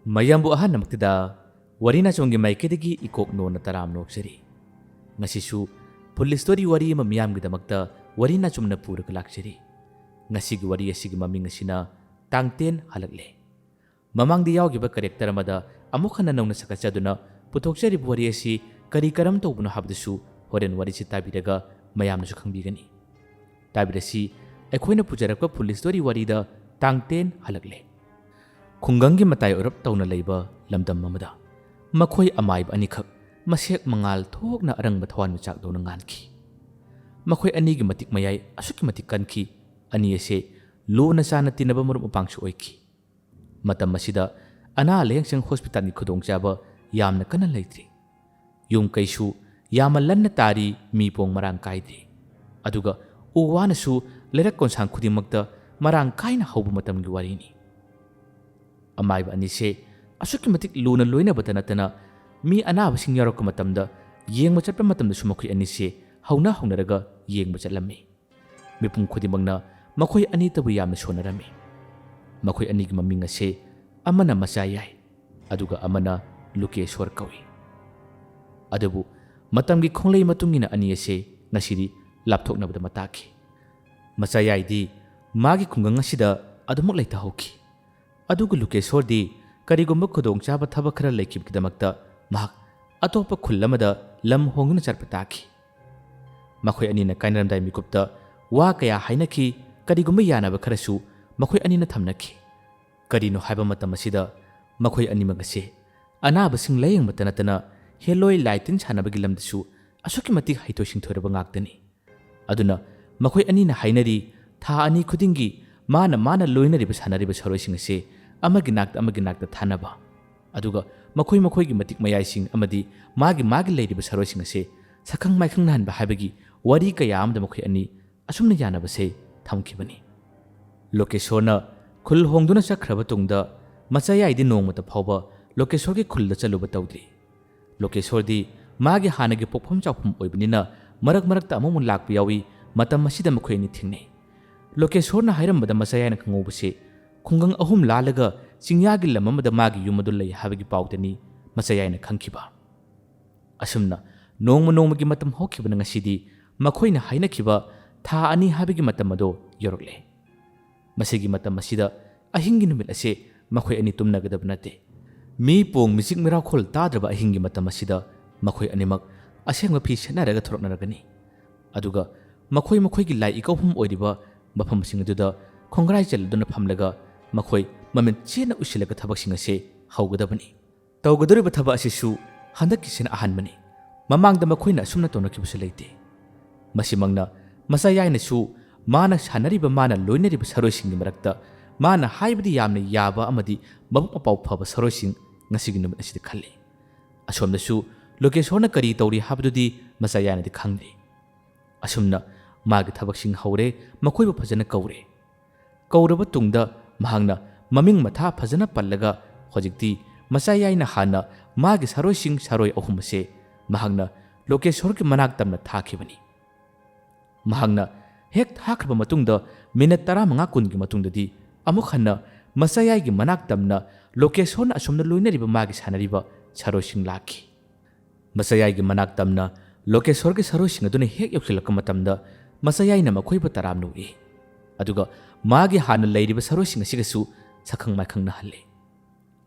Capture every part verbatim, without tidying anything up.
ꯃꯌꯥꯝꯕꯨ ꯑꯍꯥꯟꯕꯃꯛꯇꯗ ꯋꯥꯔꯤ ꯅꯥꯆꯣꯝꯒꯤ ꯃꯥꯏꯀꯩꯗꯒꯤ ꯏꯀꯣꯛ ꯅꯣꯟꯅ ꯇꯔꯥꯝꯅ ꯑꯣꯛꯆꯔꯤ꯫ ꯉꯁꯤꯁꯨ ꯐꯨꯜ ꯁ꯭ꯇꯣꯔꯤ ꯋꯥꯔꯤ ꯑꯃ ꯃꯤꯌꯥꯝꯒꯤꯗꯃꯛꯇ ꯋꯥꯔꯤ ꯅꯥꯆꯣꯝꯅ ꯄꯨꯔꯒ ꯂꯥꯛꯆꯔꯤ꯫ ꯉꯁꯤꯒꯤ ꯋꯥꯔꯤ ꯑꯁꯤꯒꯤ ꯃꯃꯤꯡ ꯑꯁꯤꯅ ꯇꯥꯡꯇꯦꯟ ꯍꯜꯂꯛꯂꯦ꯫ ꯃꯃꯥꯡꯗ ꯌꯥꯎꯈꯤꯕ ꯀꯦꯔꯦꯛꯇꯔ ꯑꯃꯗ ꯑꯃꯨꯛ ꯍꯟꯅ ꯅꯧꯅ ꯁꯛꯀꯠꯆꯗꯨꯅ ꯄꯨꯊꯣꯛꯆꯔꯤꯕ ꯋꯥꯔꯤ ꯑꯁꯤ ꯀꯔꯤ ꯀꯔꯝ ꯇꯧꯕꯅꯣ ꯍꯥꯏꯕꯗꯨꯁꯨ ꯍꯣꯔꯦꯟ ꯋꯥꯔꯤꯁꯤ ꯇꯥꯕꯤꯔꯒ ꯃꯌꯥꯝꯅꯁꯨ ꯈꯪꯕꯤꯒꯅꯤ꯫ ꯇꯥꯕꯤꯔꯁꯤ, ꯑꯩꯈꯣꯏꯅ ꯄꯨꯖꯔꯛꯄ ꯐꯨꯜ ꯁ꯭ꯇꯣꯔꯤ ꯋꯥꯔꯤꯗ ꯇꯥꯡꯇꯦꯟ ꯍꯜꯂꯛꯂꯦ꯫ ꯈꯨꯡꯒꯪꯒꯤ ꯃꯇꯥꯏ ꯑꯣꯏꯔꯞ ꯇꯧꯅ ꯂꯩꯕ ꯂꯝꯗꯝ ꯑꯃꯗ ꯃꯈꯣꯏ ꯑꯃꯥꯏꯕ ꯑꯅꯤꯈꯛ ꯃꯁꯦꯛ ꯃꯉꯥꯜ ꯊꯣꯛꯅ ꯑꯔꯪꯕ ꯊꯋꯥꯟꯃꯤꯆꯥꯛꯗꯧꯅ ꯉꯥꯟꯈꯤ꯫ ꯃꯈꯣꯏ ꯑꯅꯤꯒꯤ ꯃꯇꯤꯛ ꯃꯌꯥꯏ ꯑꯁꯨꯛꯀꯤ ꯃꯇꯤꯛ ꯀꯟꯈꯤ꯫ ꯑꯅꯤ ꯑꯁꯦ ꯂꯨꯅ ꯆꯥꯟꯅ ꯇꯤꯟꯅꯕ ꯃꯔꯨꯞ ꯃꯄꯥꯡꯁꯨ ꯑꯣꯏꯈꯤ꯫ ꯃꯇꯝ ꯑꯁꯤꯗ ꯑꯅꯥ ꯂꯥꯌꯦꯡꯁꯪ ꯍꯣꯁꯄꯤꯇꯥꯜꯒꯤ ꯈꯨꯗꯣꯡꯆꯥꯕ ꯌꯥꯝꯅ ꯀꯟꯅ ꯂꯩꯇ꯭ꯔꯤ꯫ ꯌꯨꯝ ꯀꯩꯁꯨ ꯌꯥꯝꯅ ꯂꯟꯅ ꯇꯥꯔꯤ, ꯃꯤ ꯄꯣꯡ ꯃꯔꯥꯡ ꯀꯥꯏꯗ꯭ꯔꯤ꯫ ꯑꯗꯨꯒ ꯎ ꯋꯥꯅꯁꯨ ꯂꯩꯔꯛ ꯀꯣꯟꯁꯥꯡ ꯈꯨꯗꯤꯡꯃꯛꯇ ꯃꯔꯥꯡ ꯀꯥꯏꯅ ꯍꯧꯕ ꯃꯇꯝꯒꯤ ꯋꯥꯔꯤꯅꯤ꯫ ꯑꯃꯥꯏꯕ ꯑꯅꯤꯁꯦ ꯑꯁꯨꯛꯀꯤ ꯃꯇꯤꯛ ꯂꯨꯅ ꯂꯣꯏꯅꯕꯇ ꯅꯠꯇꯅ ꯃꯤ ꯑꯅꯥꯕꯁꯤꯡ ꯌꯥꯎꯔꯛꯄ ꯃꯇꯝꯗ ꯌꯦꯡꯕ ꯆꯠꯄ ꯃꯇꯝꯗꯁꯨ ꯃꯈꯣꯏ ꯑꯅꯤꯁꯦ ꯍꯧꯅ ꯍꯧꯅꯔꯒ ꯌꯦꯡꯕ ꯆꯠꯂꯝꯃꯤ꯫ ꯃꯤꯄꯨꯝ ꯈꯨꯗꯤꯡꯃꯛꯅ ꯃꯈꯣꯏ ꯑꯅꯤꯇꯕꯨ ꯌꯥꯝꯅ ꯁꯣꯟꯅꯔꯝꯃꯤ꯫ ꯃꯈꯣꯏ ꯑꯅꯤꯒꯤ ꯃꯃꯤꯡ ꯑꯁꯦ ꯑꯃꯅ ꯃꯆꯥ ꯌꯥꯏ, ꯑꯗꯨꯒ ꯑꯃꯅ ꯂꯨꯀꯦꯁꯣꯔ ꯀꯧꯏ꯫ ꯑꯗꯨꯕꯨ ꯃꯇꯝꯒꯤ ꯈꯣꯡꯂꯩ ꯃꯇꯨꯡ ꯏꯟꯅ ꯑꯅꯤ ꯑꯁꯦ ꯉꯁꯤꯗꯤ ꯂꯥꯞꯊꯣꯛꯅꯕꯗ ꯃꯇꯥꯛꯈꯤ꯫ ꯃꯆꯥ ꯌꯥꯏꯗꯤ ꯃꯥꯒꯤ ꯈꯨꯡꯒꯪ ꯑꯁꯤꯗ ꯑꯗꯨꯃꯛ ꯂꯩꯇꯍꯧꯈꯤ꯫ ꯑꯗꯨꯒ ꯂꯨꯀꯦꯁꯣꯔꯗꯤ ꯀꯔꯤꯒꯨꯝꯕ ꯈꯨꯗꯣꯡꯆꯥꯕ ꯊꯕꯛ ꯈꯔ ꯂꯩꯈꯤꯕꯒꯤꯗꯃꯛꯇ ꯃꯍꯥꯛ ꯑꯇꯣꯞꯄ ꯈꯨꯜ ꯑꯃꯗ ꯂꯝ ꯍꯣꯡꯗꯨꯅ ꯆꯠꯄ ꯇꯥꯈꯤ꯫ ꯃꯈꯣꯏ ꯑꯅꯤꯅ ꯀꯥꯏꯅꯔꯝꯗꯥꯏ ꯃꯤꯀꯨꯞꯇ ꯋꯥ ꯀꯌꯥ ꯍꯥꯏꯅꯈꯤ, ꯀꯔꯤꯒꯨꯝꯕ ꯌꯥꯅꯕ ꯈꯔꯁꯨ ꯃꯈꯣꯏ ꯑꯅꯤꯅ ꯊꯝꯅꯈꯤ꯫ ꯀꯔꯤꯅꯣ ꯍꯥꯏꯕ ꯃꯇꯝ ꯑꯁꯤꯗ ꯃꯈꯣꯏ ꯑꯅꯤꯃꯛ ꯑꯁꯦ ꯑꯅꯥꯕꯁꯤꯡ ꯂꯥꯌꯦꯡꯕꯇ ꯅꯠꯇꯅ ꯍꯦꯂꯣꯏ ꯂꯥꯏ ꯇꯤꯟ ꯁꯥꯟꯅꯕꯒꯤ ꯂꯝꯗꯁꯨ ꯑꯁꯨꯛꯀꯤ ꯃꯇꯤꯛ ꯍꯩꯊꯣꯏ ꯁꯤꯡꯊꯣꯏꯔꯕ ꯉꯥꯛꯇꯅꯤ꯫ ꯑꯗꯨꯅ ꯃꯈꯣꯏ ꯑꯅꯤꯅ ꯍꯥꯏꯅꯔꯤ, ꯊꯥ ꯑꯅꯤ ꯈꯨꯗꯤꯡꯒꯤ ꯃꯥꯅ ꯃꯥꯅ ꯂꯣꯏꯅꯔꯤꯕ ꯁꯥꯟꯅꯔꯤꯕ ꯁꯔꯣꯏꯁꯤꯡ ꯑꯁꯦ ꯑꯃꯒꯤ ꯅꯥꯛꯇ ꯑꯃꯒꯤ ꯅꯥꯛꯇ ꯊꯥꯅꯕ, ꯑꯗꯨꯒ ꯃꯈꯣꯏ ꯃꯈꯣꯏꯒꯤ ꯃꯇꯤꯛ ꯃꯌꯥꯏꯁꯤꯡ ꯑꯃꯗꯤ ꯃꯥꯒꯤ ꯃꯥꯒꯤ ꯂꯩꯔꯤꯕ ꯁꯔꯣꯏꯁꯤꯡ ꯑꯁꯦ ꯁꯛꯈꯪ ꯃꯥꯏꯈꯪꯅꯍꯟꯕ ꯍꯥꯏꯕꯒꯤ ꯋꯥꯔꯤ ꯀꯌꯥ ꯑꯃꯗ ꯃꯈꯣꯏ ꯑꯅꯤ ꯑꯁꯨꯝꯅ ꯌꯥꯅꯕꯁꯦ ꯊꯝꯈꯤꯕꯅꯤ꯫ ꯂꯣꯀꯦꯁꯣꯔꯅ ꯈꯨꯜ ꯍꯣꯡꯗꯨꯅ ꯆꯠꯈ꯭ꯔꯕ ꯇꯨꯡꯗ ꯃꯆꯥꯌꯥꯏꯗꯤ ꯅꯣꯡꯃꯇ ꯐꯥꯎꯕ ꯂꯣꯀꯦꯁꯣꯔꯒꯤ ꯈꯨꯜꯗ ꯆꯠꯂꯨꯕ ꯇꯧꯗ꯭ꯔꯤ꯫ ꯂꯣꯀꯦꯁꯣꯔꯗꯤ ꯃꯥꯒꯤ ꯍꯥꯟꯅꯒꯤ ꯄꯣꯛꯐꯝ ꯆꯥꯎꯐꯝ ꯑꯣꯏꯕꯅꯤꯅ ꯃꯔꯛ ꯃꯔꯛꯇ ꯑꯃꯨꯛ ꯑꯃꯨꯛ ꯂꯥꯛꯄ ꯌꯥꯎꯏ꯫ ꯃꯇꯝ ꯑꯁꯤꯗ ꯃꯈꯣꯏ ꯑꯅꯤ ꯊꯦꯡꯅꯩ꯫ ꯂꯣꯀꯦꯁꯣꯔꯅ ꯍꯥꯏꯔꯝꯕꯗ ꯃꯆꯥꯌꯥꯏꯅ ꯈꯪꯍꯧꯕꯁꯤ ꯈꯨꯡꯒꯪ ꯑꯍꯨꯝ ꯂꯥꯜꯂꯒ ꯆꯤꯡꯌꯥꯒꯤ ꯂꯝ ꯑꯃꯗ ꯃꯥꯒꯤ ꯌꯨꯝ ꯑꯗꯨ ꯂꯩ ꯍꯥꯏꯕꯒꯤ ꯄꯥꯎꯗꯅꯤ ꯃꯆꯥꯌꯥꯏꯅ ꯈꯪꯈꯤꯕ꯫ ꯑꯁꯨꯝꯅ ꯅꯣꯡꯃ ꯅꯣꯡꯃꯒꯤ ꯃꯇꯝ ꯍꯧꯈꯤꯕꯅ ꯉꯁꯤꯗꯤ ꯃꯈꯣꯏꯅ ꯍꯥꯏꯅꯈꯤꯕ ꯊꯥ ꯑꯅꯤ ꯍꯥꯏꯕꯒꯤ ꯃꯇꯝ ꯑꯗꯨ ꯌꯧꯔꯛꯂꯦ꯫ ꯃꯁꯤꯒꯤ ꯃꯇꯝ ꯑꯁꯤꯗ ꯑꯍꯤꯡꯒꯤ ꯅꯨꯃꯤꯠ ꯑꯁꯦ ꯃꯈꯣꯏ ꯑꯅꯤ ꯇꯨꯝꯅꯒꯗꯕ ꯅꯠꯇꯦ꯫ ꯃꯤ ꯄꯣꯡ ꯃꯤꯆꯤꯛ ꯃꯤꯔꯥꯎꯈꯣꯜ ꯇꯥꯗ꯭ꯔꯕ ꯑꯍꯤꯡꯒꯤ ꯃꯇꯝ ꯑꯁꯤꯗ ꯃꯈꯣꯏ ꯑꯅꯤꯃꯛ ꯑꯁꯦꯡꯕ ꯐꯤ ꯁꯦꯠꯅꯔꯒ ꯊꯣꯔꯛꯅꯔꯒꯅꯤ꯫ ꯑꯗꯨꯒ ꯃꯈꯣꯏ ꯃꯈꯣꯏꯒꯤ ꯂꯥꯏ ꯏꯀꯧꯐꯝ ꯑꯣꯏꯔꯤꯕ ꯃꯐꯝꯁꯤꯡ ꯑꯗꯨꯗ ꯈꯣꯡꯒ꯭ꯔꯥꯏ ꯆꯜꯂꯗꯨꯅ ꯐꯝꯂꯒ ꯃꯈꯣꯏ ꯃꯃꯤꯠ ꯆꯦꯠꯅ ꯎꯏꯁꯤꯜꯂꯒ ꯊꯕꯛꯁꯤꯡ ꯑꯁꯦ ꯍꯧꯒꯗꯕꯅꯤ꯫ ꯇꯧꯒꯗꯧꯔꯤꯕ ꯊꯕꯛ ꯑꯁꯤꯁꯨ ꯍꯟꯗꯛꯀꯤꯁꯤꯅ ꯑꯍꯥꯟꯕꯅꯤ꯫ ꯃꯃꯥꯡꯗ ꯃꯈꯣꯏꯅ ꯑꯁꯨꯝꯅ ꯇꯧꯅꯈꯤꯕꯁꯨ ꯂꯩꯇꯦ꯫ ꯃꯁꯤꯃꯛꯅ ꯃꯆꯥꯌꯥꯏꯅꯁꯨ ꯃꯥꯅ ꯁꯥꯟꯅꯔꯤꯕ, ꯃꯥꯅ ꯂꯣꯏꯅꯔꯤꯕ ꯁꯔꯣꯏꯁꯤꯡꯒꯤ ꯃꯔꯛꯇ ꯃꯥꯅ ꯍꯥꯏꯕꯗꯤ ꯌꯥꯝꯅ ꯌꯥꯕ ꯑꯃꯗꯤ ꯃꯕꯨꯛ ꯃꯄꯥꯎ ꯐꯕ ꯁꯔꯣꯏꯁꯤꯡ ꯉꯁꯤꯒꯤ ꯅꯨꯃꯤꯠ ꯑꯁꯤꯗ ꯈꯜꯂꯤ꯫ ꯑꯁꯣꯝꯗꯁꯨ ꯂꯣꯀꯦꯁꯣꯔꯅ ꯀꯔꯤ ꯇꯧꯔꯤ ꯍꯥꯏꯕꯗꯨꯗꯤ ꯃꯆꯥꯌꯥꯏꯅꯗꯤ ꯈꯪꯗꯦ꯫ ꯑꯁꯨꯝꯅ ꯃꯥꯒꯤ ꯊꯕꯛꯁꯤꯡ ꯍꯧꯔꯦ, ꯃꯈꯣꯏꯕꯨ ꯐꯖꯅ ꯀꯧꯔꯦ꯫ ꯀꯧꯔꯕ ꯇꯨꯡꯗ ꯃꯍꯥꯛꯅ ꯃꯃꯤꯡ ꯃꯊꯥ ꯐꯖꯅ ꯄꯜꯂꯒ ꯍꯧꯖꯤꯛꯇꯤ ꯃꯆꯥꯌꯥꯏꯅ ꯍꯥꯟꯅ ꯃꯥꯒꯤ ꯁꯔꯣꯏꯁꯤꯡ, ꯁꯔꯣꯏ ꯑꯍꯨꯝ ꯑꯁꯦ ꯃꯍꯥꯛꯅ ꯂꯣꯀꯦꯁꯣꯔꯒꯤ ꯃꯅꯥꯛ ꯇꯝꯅ ꯊꯥꯈꯤꯕꯅꯤ꯫ ꯃꯍꯥꯛꯅ ꯍꯦꯛ ꯊꯥꯈ꯭ꯔꯕ ꯃꯇꯨꯡꯗ ꯃꯤꯅꯠ ꯇꯔꯥꯃꯉꯥ ꯀꯨꯟꯒꯤ ꯃꯇꯨꯡꯗꯗꯤ ꯑꯃꯨꯛ ꯍꯟꯅ ꯃꯆꯥꯌꯥꯏꯒꯤ ꯃꯅꯥꯛ ꯇꯝꯅ ꯂꯣꯀꯦꯁꯣꯔꯅ ꯑꯁꯣꯝꯗ ꯂꯣꯏꯅꯔꯤꯕ ꯃꯥꯒꯤ ꯁꯥꯟꯅꯔꯤꯕ ꯁꯔꯣꯏꯁꯤꯡ ꯂꯥꯛꯈꯤ꯫ ꯃꯆꯥꯌꯥꯏꯒꯤ ꯃꯅꯥꯛ ꯇꯝꯅ ꯂꯣꯀꯦꯁꯣꯔꯒꯤ ꯁꯔꯣꯏꯁꯤꯡ ꯑꯗꯨꯅ ꯍꯦꯛ ꯌꯧꯁꯤꯜꯂꯛꯄ ꯃꯇꯝꯗ ꯃꯆꯥꯌꯥꯏꯅ ꯃꯈꯣꯏꯕꯨ ꯇꯔꯥꯝꯅ ꯎꯏ꯫ ꯑꯗꯨꯒ ꯃꯥꯒꯤ ꯍꯥꯟꯅ ꯂꯩꯔꯤꯕ ꯁꯔꯣꯏꯁꯤꯡ ꯑꯁꯤꯒꯁꯨ ꯁꯛꯈꯪ ꯃꯥꯏꯈꯪꯅꯍꯜꯂꯤ꯫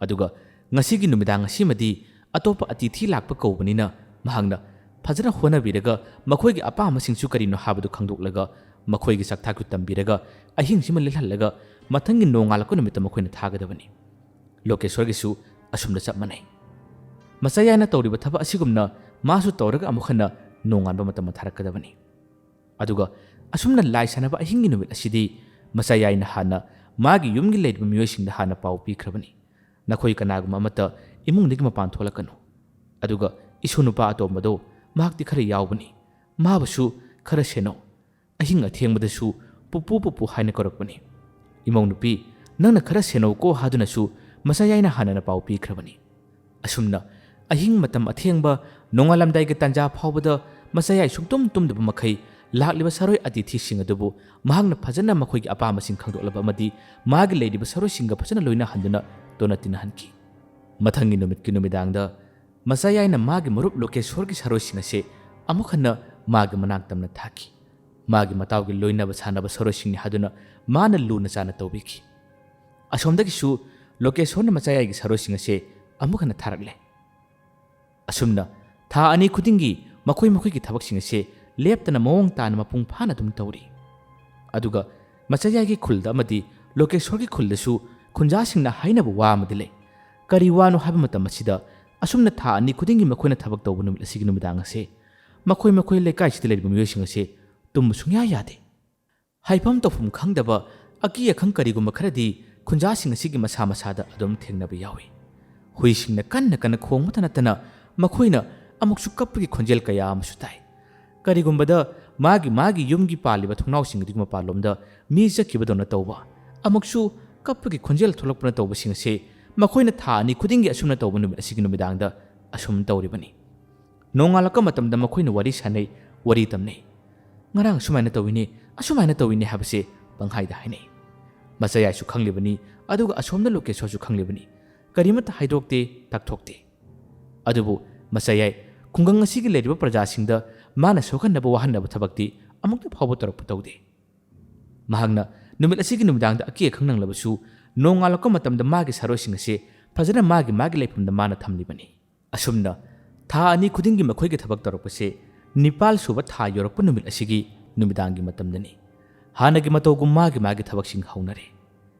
ꯑꯗꯨꯒ ꯉꯁꯤꯒꯤ ꯅꯨꯃꯤꯗꯥꯡ ꯑꯁꯤꯃꯗꯤ ꯑꯇꯣꯞꯄ ꯑꯇꯤꯊꯤ ꯂꯥꯛꯄ ꯀꯧꯕꯅꯤꯅ ꯃꯍꯥꯛꯅ ꯐꯖꯅ ꯍꯣꯠꯅꯕꯤꯔꯒ ꯃꯈꯣꯏꯒꯤ ꯑꯄꯥꯝꯕꯁꯤꯡꯁꯨ ꯀꯔꯤꯅꯣ ꯍꯥꯏꯕꯗꯨ ꯈꯪꯗꯣꯛꯂꯒ ꯃꯈꯣꯏꯒꯤ ꯆꯥꯛꯊꯥꯛꯁꯨ ꯇꯝꯕꯤꯔꯒ ꯑꯍꯤꯡꯁꯤꯃ ꯂꯦꯜꯍꯜꯂꯒ ꯃꯊꯪꯒꯤ ꯅꯣꯡꯉꯥꯜꯂꯛꯄ ꯅꯨꯃꯤꯠꯇ ꯃꯈꯣꯏꯅ ꯊꯥꯒꯗꯕꯅꯤ꯫ ꯂꯣꯀꯦꯁꯣꯔꯒꯤꯁꯨ ꯑꯁꯨꯝꯅ ꯆꯞ ꯃꯥꯟꯅꯩ꯫ ꯃꯆꯥꯌꯥꯏꯅ ꯇꯧꯔꯤꯕ ꯊꯕꯛ ꯑꯁꯤꯒꯨꯝꯅ ꯃꯥꯁꯨ ꯇꯧꯔꯒ ꯑꯃꯨꯛ ꯍꯟꯅ ꯅꯣꯡꯉꯥꯟꯕ ꯃꯇꯝꯗ ꯊꯥꯔꯛꯀꯗꯕꯅꯤ꯫ ꯑꯗꯨꯒ ꯑꯁꯨꯝꯅ ꯂꯥꯏ ꯁꯥꯟꯅꯕ ꯑꯍꯤꯡꯒꯤ ꯅꯨꯃꯤꯠ ꯑꯁꯤꯗꯤ ꯃꯆꯥꯌꯥꯏꯅ ꯍꯥꯟꯅ ꯃꯥꯒꯤ ꯌꯨꯝꯒꯤ ꯂꯩꯔꯤꯕ ꯃꯤꯑꯣꯏꯁꯤꯡꯗ ꯍꯥꯟꯅ ꯄꯥꯎ ꯄꯤꯈ꯭ꯔꯕꯅꯤ, "ꯅꯈꯣꯏ ꯀꯅꯥꯒꯨꯝꯕ ꯑꯃꯠꯇ ꯏꯃꯨꯡꯗꯒꯤ ꯃꯄꯥꯟ ꯊꯣꯛꯂꯛꯀꯅꯨ꯫ ꯑꯗꯨꯒ ꯏꯁꯨ ꯅꯨꯄꯥ ꯑꯇꯣꯝꯕꯗꯣ, ꯃꯍꯥꯛꯇꯤ ꯈꯔ ꯌꯥꯎꯕꯅꯤ, ꯃꯥꯕꯨꯁꯨ ꯈꯔ ꯁꯦꯟꯅꯧ꯫ ꯑꯍꯤꯡ ꯑꯊꯦꯡꯕꯗꯁꯨ ꯄꯨꯄꯨ ꯄꯨꯄꯨ ꯍꯥꯏꯅ ꯀꯧꯔꯛꯄꯅꯤ꯫ ꯏꯃꯧ ꯅꯨꯄꯤ, ꯅꯪꯅ ꯈꯔ ꯁꯦꯟꯅꯧꯀꯣ" ꯍꯥꯏꯗꯨꯅꯁꯨ ꯃꯆꯥꯌꯥꯏꯅ ꯍꯥꯟꯅꯅ ꯄꯥꯎ ꯄꯤꯈ꯭ꯔꯕꯅꯤ꯫ ꯑꯁꯨꯝꯅ ꯑꯍꯤꯡ ꯃꯇꯝ ꯑꯊꯦꯡꯕ, ꯅꯣꯡꯉꯥꯜꯂꯝꯗꯥꯏꯒꯤ ꯇꯥꯟꯖꯥ ꯐꯥꯎꯕꯗ ꯃꯆꯥꯌꯥꯏ ꯁꯨꯡꯇꯨꯝ ꯇꯨꯝꯗꯕ ꯃꯈꯩ ꯂꯥꯛꯂꯤꯕ ꯁꯔꯣꯏ ꯑꯇꯤꯊꯤꯁꯤꯡ ꯑꯗꯨꯕꯨ ꯃꯍꯥꯛꯅ ꯐꯖꯅ ꯃꯈꯣꯏꯒꯤ ꯑꯄꯥꯝꯕꯁꯤꯡ ꯈꯪꯗꯣꯛꯂꯕ ꯑꯃꯗꯤ ꯃꯥꯒꯤ ꯂꯩꯔꯤꯕ ꯁꯔꯣꯏꯁꯤꯡꯒ ꯐꯖꯅ ꯂꯣꯏꯅꯍꯟꯗꯨꯅ ꯇꯣꯟꯅ ꯇꯤꯟꯅꯍꯟꯈꯤ꯫ ꯃꯊꯪꯒꯤ ꯅꯨꯃꯤꯠꯀꯤ ꯅꯨꯃꯤꯗꯥꯡꯗ ꯃꯆꯥꯌꯥꯏꯅ ꯃꯥꯒꯤ ꯃꯔꯨꯞ ꯂꯣꯀꯦꯁꯣꯔꯒꯤ ꯁꯔꯣꯏꯁꯤꯡ ꯑꯁꯦ ꯑꯃꯨꯛ ꯍꯟꯅ ꯃꯥꯒꯤ ꯃꯅꯥꯛ ꯇꯝꯅ ꯊꯥꯈꯤ꯫ ꯃꯥꯒꯤ ꯃꯇꯥꯎꯒꯤ ꯂꯣꯏꯅꯕ ꯁꯥꯟꯅꯕ ꯁꯔꯣꯏꯁꯤꯡꯅꯤ ꯍꯥꯏꯗꯨꯅ ꯃꯥꯅ ꯂꯨꯅ ꯆꯥꯅ ꯇꯧꯕꯤꯈꯤ꯫ ꯑꯁꯣꯝꯗꯒꯤꯁꯨ ꯂꯣꯀꯦꯁꯣꯔꯅ ꯃꯆꯥꯌꯥꯏꯒꯤ ꯁꯔꯣꯏꯁꯤꯡ ꯑꯁꯦ ꯑꯃꯨꯛ ꯍꯟꯅ ꯊꯥꯔꯛꯂꯦ꯫ ꯑꯁꯨꯝꯅ ꯊꯥ ꯑꯅꯤ ꯈꯨꯗꯤꯡꯒꯤ ꯃꯈꯣꯏ ꯃꯈꯣꯏꯒꯤ ꯊꯕꯛꯁꯤꯡ ꯑꯁꯦ ꯂꯦꯞꯇꯅ ꯃꯑꯣꯡ ꯇꯥꯅ ꯃꯄꯨꯡ ꯐꯥꯅ ꯑꯗꯨꯝ ꯇꯧꯔꯤ꯫ ꯑꯗꯨꯒ ꯃꯆꯥꯌꯥꯏꯒꯤ ꯈꯨꯜꯗ ꯑꯃꯗꯤ ꯂꯣꯀꯦꯁꯣꯔꯒꯤ ꯈꯨꯜꯗꯁꯨ ꯈꯨꯟꯖꯥꯁꯤꯡꯅ ꯍꯥꯏꯅꯕ ꯋꯥ ꯑꯃꯗꯤ ꯂꯩ꯫ ꯀꯔꯤ ꯋꯥꯅꯣ ꯍꯥꯏꯕ ꯃꯇꯝ ꯑꯁꯤꯗ ꯑꯁꯨꯝꯅ ꯊꯥ ꯑꯅꯤ ꯈꯨꯗꯤꯡꯒꯤ ꯃꯈꯣꯏꯅ ꯊꯕꯛ ꯇꯧꯕ ꯅꯨꯃꯤꯠ ꯑꯁꯤꯒꯤ ꯅꯨꯃꯤꯗꯥꯡ ꯑꯁꯦ ꯃꯈꯣꯏ ꯃꯈꯣꯏ ꯂꯩꯀꯥꯏꯁꯤꯗ ꯂꯩꯔꯤꯕ ꯃꯤꯑꯣꯏꯁꯤꯡ ꯑꯁꯦ ꯇꯨꯝꯕ ꯁꯨꯡꯌꯥ ꯌꯥꯗꯦ꯫ ꯍꯥꯏꯐꯝ ꯇꯧꯐꯝ ꯈꯪꯗꯕ ꯑꯀꯤ ꯑꯈꯪ ꯀꯔꯤꯒꯨꯝꯕ ꯈꯔꯗꯤ ꯈꯨꯟꯖꯥꯁꯤꯡ ꯑꯁꯤꯒꯤ ꯃꯁꯥ ꯃꯁꯥꯗ ꯑꯗꯨꯝ ꯊꯦꯡꯅꯕ ꯌꯥꯎꯏ꯫ ꯍꯨꯏꯁꯤꯡꯅ ꯀꯟꯅ ꯀꯟꯅ ꯈꯣꯡꯕꯇ ꯅꯠꯇꯅ ꯃꯈꯣꯏꯅ ꯑꯃꯨꯛꯁꯨ ꯀꯞꯄꯒꯤ ꯈꯣꯟꯖꯦꯜ ꯀꯌꯥ ꯑꯃꯁꯨ ꯇꯥꯏ꯫ ꯀꯔꯤꯒꯨꯝꯕꯗ ꯃꯥꯒꯤ ꯃꯥꯒꯤ ꯌꯨꯝꯒꯤ ꯄꯥꯜꯂꯤꯕ ꯊꯣꯡꯅꯥꯎꯁꯤꯡ ꯑꯗꯨꯒꯤ ꯃꯄꯥꯟꯂꯣꯝꯗ ꯃꯤ ꯆꯠꯈꯤꯕꯗꯧꯅ ꯇꯧꯕ, ꯑꯃꯨꯛꯁꯨ ꯀꯞꯄꯒꯤ ꯈꯣꯟꯖꯦꯜ ꯊꯣꯛꯂꯛꯄꯅ ꯇꯧꯕꯁꯤꯡ ꯑꯁꯤ ꯃꯈꯣꯏꯅ ꯊꯥ ꯑꯅꯤ ꯈꯨꯗꯤꯡꯒꯤ ꯑꯁꯨꯝꯅ ꯇꯧꯕ ꯅꯨꯃꯤꯠ ꯑꯁꯤꯒꯤ ꯅꯨꯃꯤꯗꯥꯡꯗ ꯑꯁꯨꯝ ꯇꯧꯔꯤꯕꯅꯤ꯫ ꯅꯣꯡꯉꯥꯜꯂꯛꯄ ꯃꯇꯝꯗ ꯃꯈꯣꯏꯅ ꯋꯥꯔꯤ ꯁꯥꯅꯩ, ꯋꯥꯔꯤ ꯇꯝꯅꯩ꯫ "ꯉꯔꯥꯡ ꯑꯁꯨꯃꯥꯏꯅ ꯇꯧꯏꯅꯦ, ꯑꯁꯨꯃꯥꯏꯅ ꯇꯧꯏꯅꯦ" ꯍꯥꯏꯕꯁꯦ ꯄꯪꯍꯥꯏꯗ ꯍꯥꯏꯅꯩ꯫ ꯃꯆꯥꯌꯥꯏꯁꯨ ꯈꯪꯂꯤꯕꯅꯤ, ꯑꯗꯨꯒ ꯑꯁꯣꯝꯗ ꯂꯣꯀꯦꯁꯣꯔꯁꯨ ꯈꯪꯂꯤꯕꯅꯤ꯫ ꯀꯔꯤꯃꯠꯇ ꯍꯥꯏꯗꯣꯛꯇꯦ, ꯇꯥꯛꯊꯣꯛꯇꯦ꯫ ꯑꯗꯨꯕꯨ ꯃꯆꯥꯌꯥꯏ ꯈꯨꯡꯒꯪ ꯑꯁꯤꯒꯤ ꯂꯩꯔꯤꯕ ꯄ꯭ꯔꯖꯥꯁꯤꯡꯗ ꯃꯥꯅ ꯁꯣꯛꯍꯟꯅꯕ ꯋꯥꯍꯟꯅꯕ ꯊꯕꯛꯇꯤ ꯑꯃꯨꯛꯇ ꯐꯥꯎꯕ ꯇꯧꯔꯛꯄ ꯇꯧꯗꯦ꯫ ꯃꯍꯥꯛꯅ ꯅꯨꯃꯤꯠ ꯑꯁꯤꯒꯤ ꯅꯨꯃꯤꯗꯥꯡꯗ ꯑꯀꯤ ꯑꯈꯪ ꯅꯪꯂꯕꯁꯨ ꯅꯣꯡꯉꯥꯜꯂꯛꯄ ꯃꯇꯝꯗ ꯃꯥꯒꯤ ꯁꯥꯔꯣꯏꯁꯤꯡ ꯑꯁꯤ ꯐꯖꯅ ꯃꯥꯒꯤ ꯃꯥꯒꯤ ꯂꯩꯐꯝꯗ ꯃꯥꯅ ꯊꯝꯂꯤꯕꯅꯤ꯫ ꯑꯁꯨꯝꯅ ꯊꯥ ꯑꯅꯤ ꯈꯨꯗꯤꯡꯒꯤ ꯃꯈꯣꯏꯒꯤ ꯊꯕꯛ ꯇꯧꯔꯛꯄꯁꯦ ꯅꯤꯄꯥꯜ ꯁꯨꯕ ꯊꯥ ꯌꯧꯔꯛꯄ ꯅꯨꯃꯤꯠ ꯑꯁꯤꯒꯤ ꯅꯨꯃꯤꯗꯥꯡꯒꯤ ꯃꯇꯝꯗꯅꯤ꯫ ꯍꯥꯟꯅꯒꯤ ꯃꯇꯧꯒꯨꯝ ꯃꯥꯒꯤ ꯃꯥꯒꯤ ꯊꯕꯛꯁꯤꯡ ꯍꯧꯅꯔꯦ꯫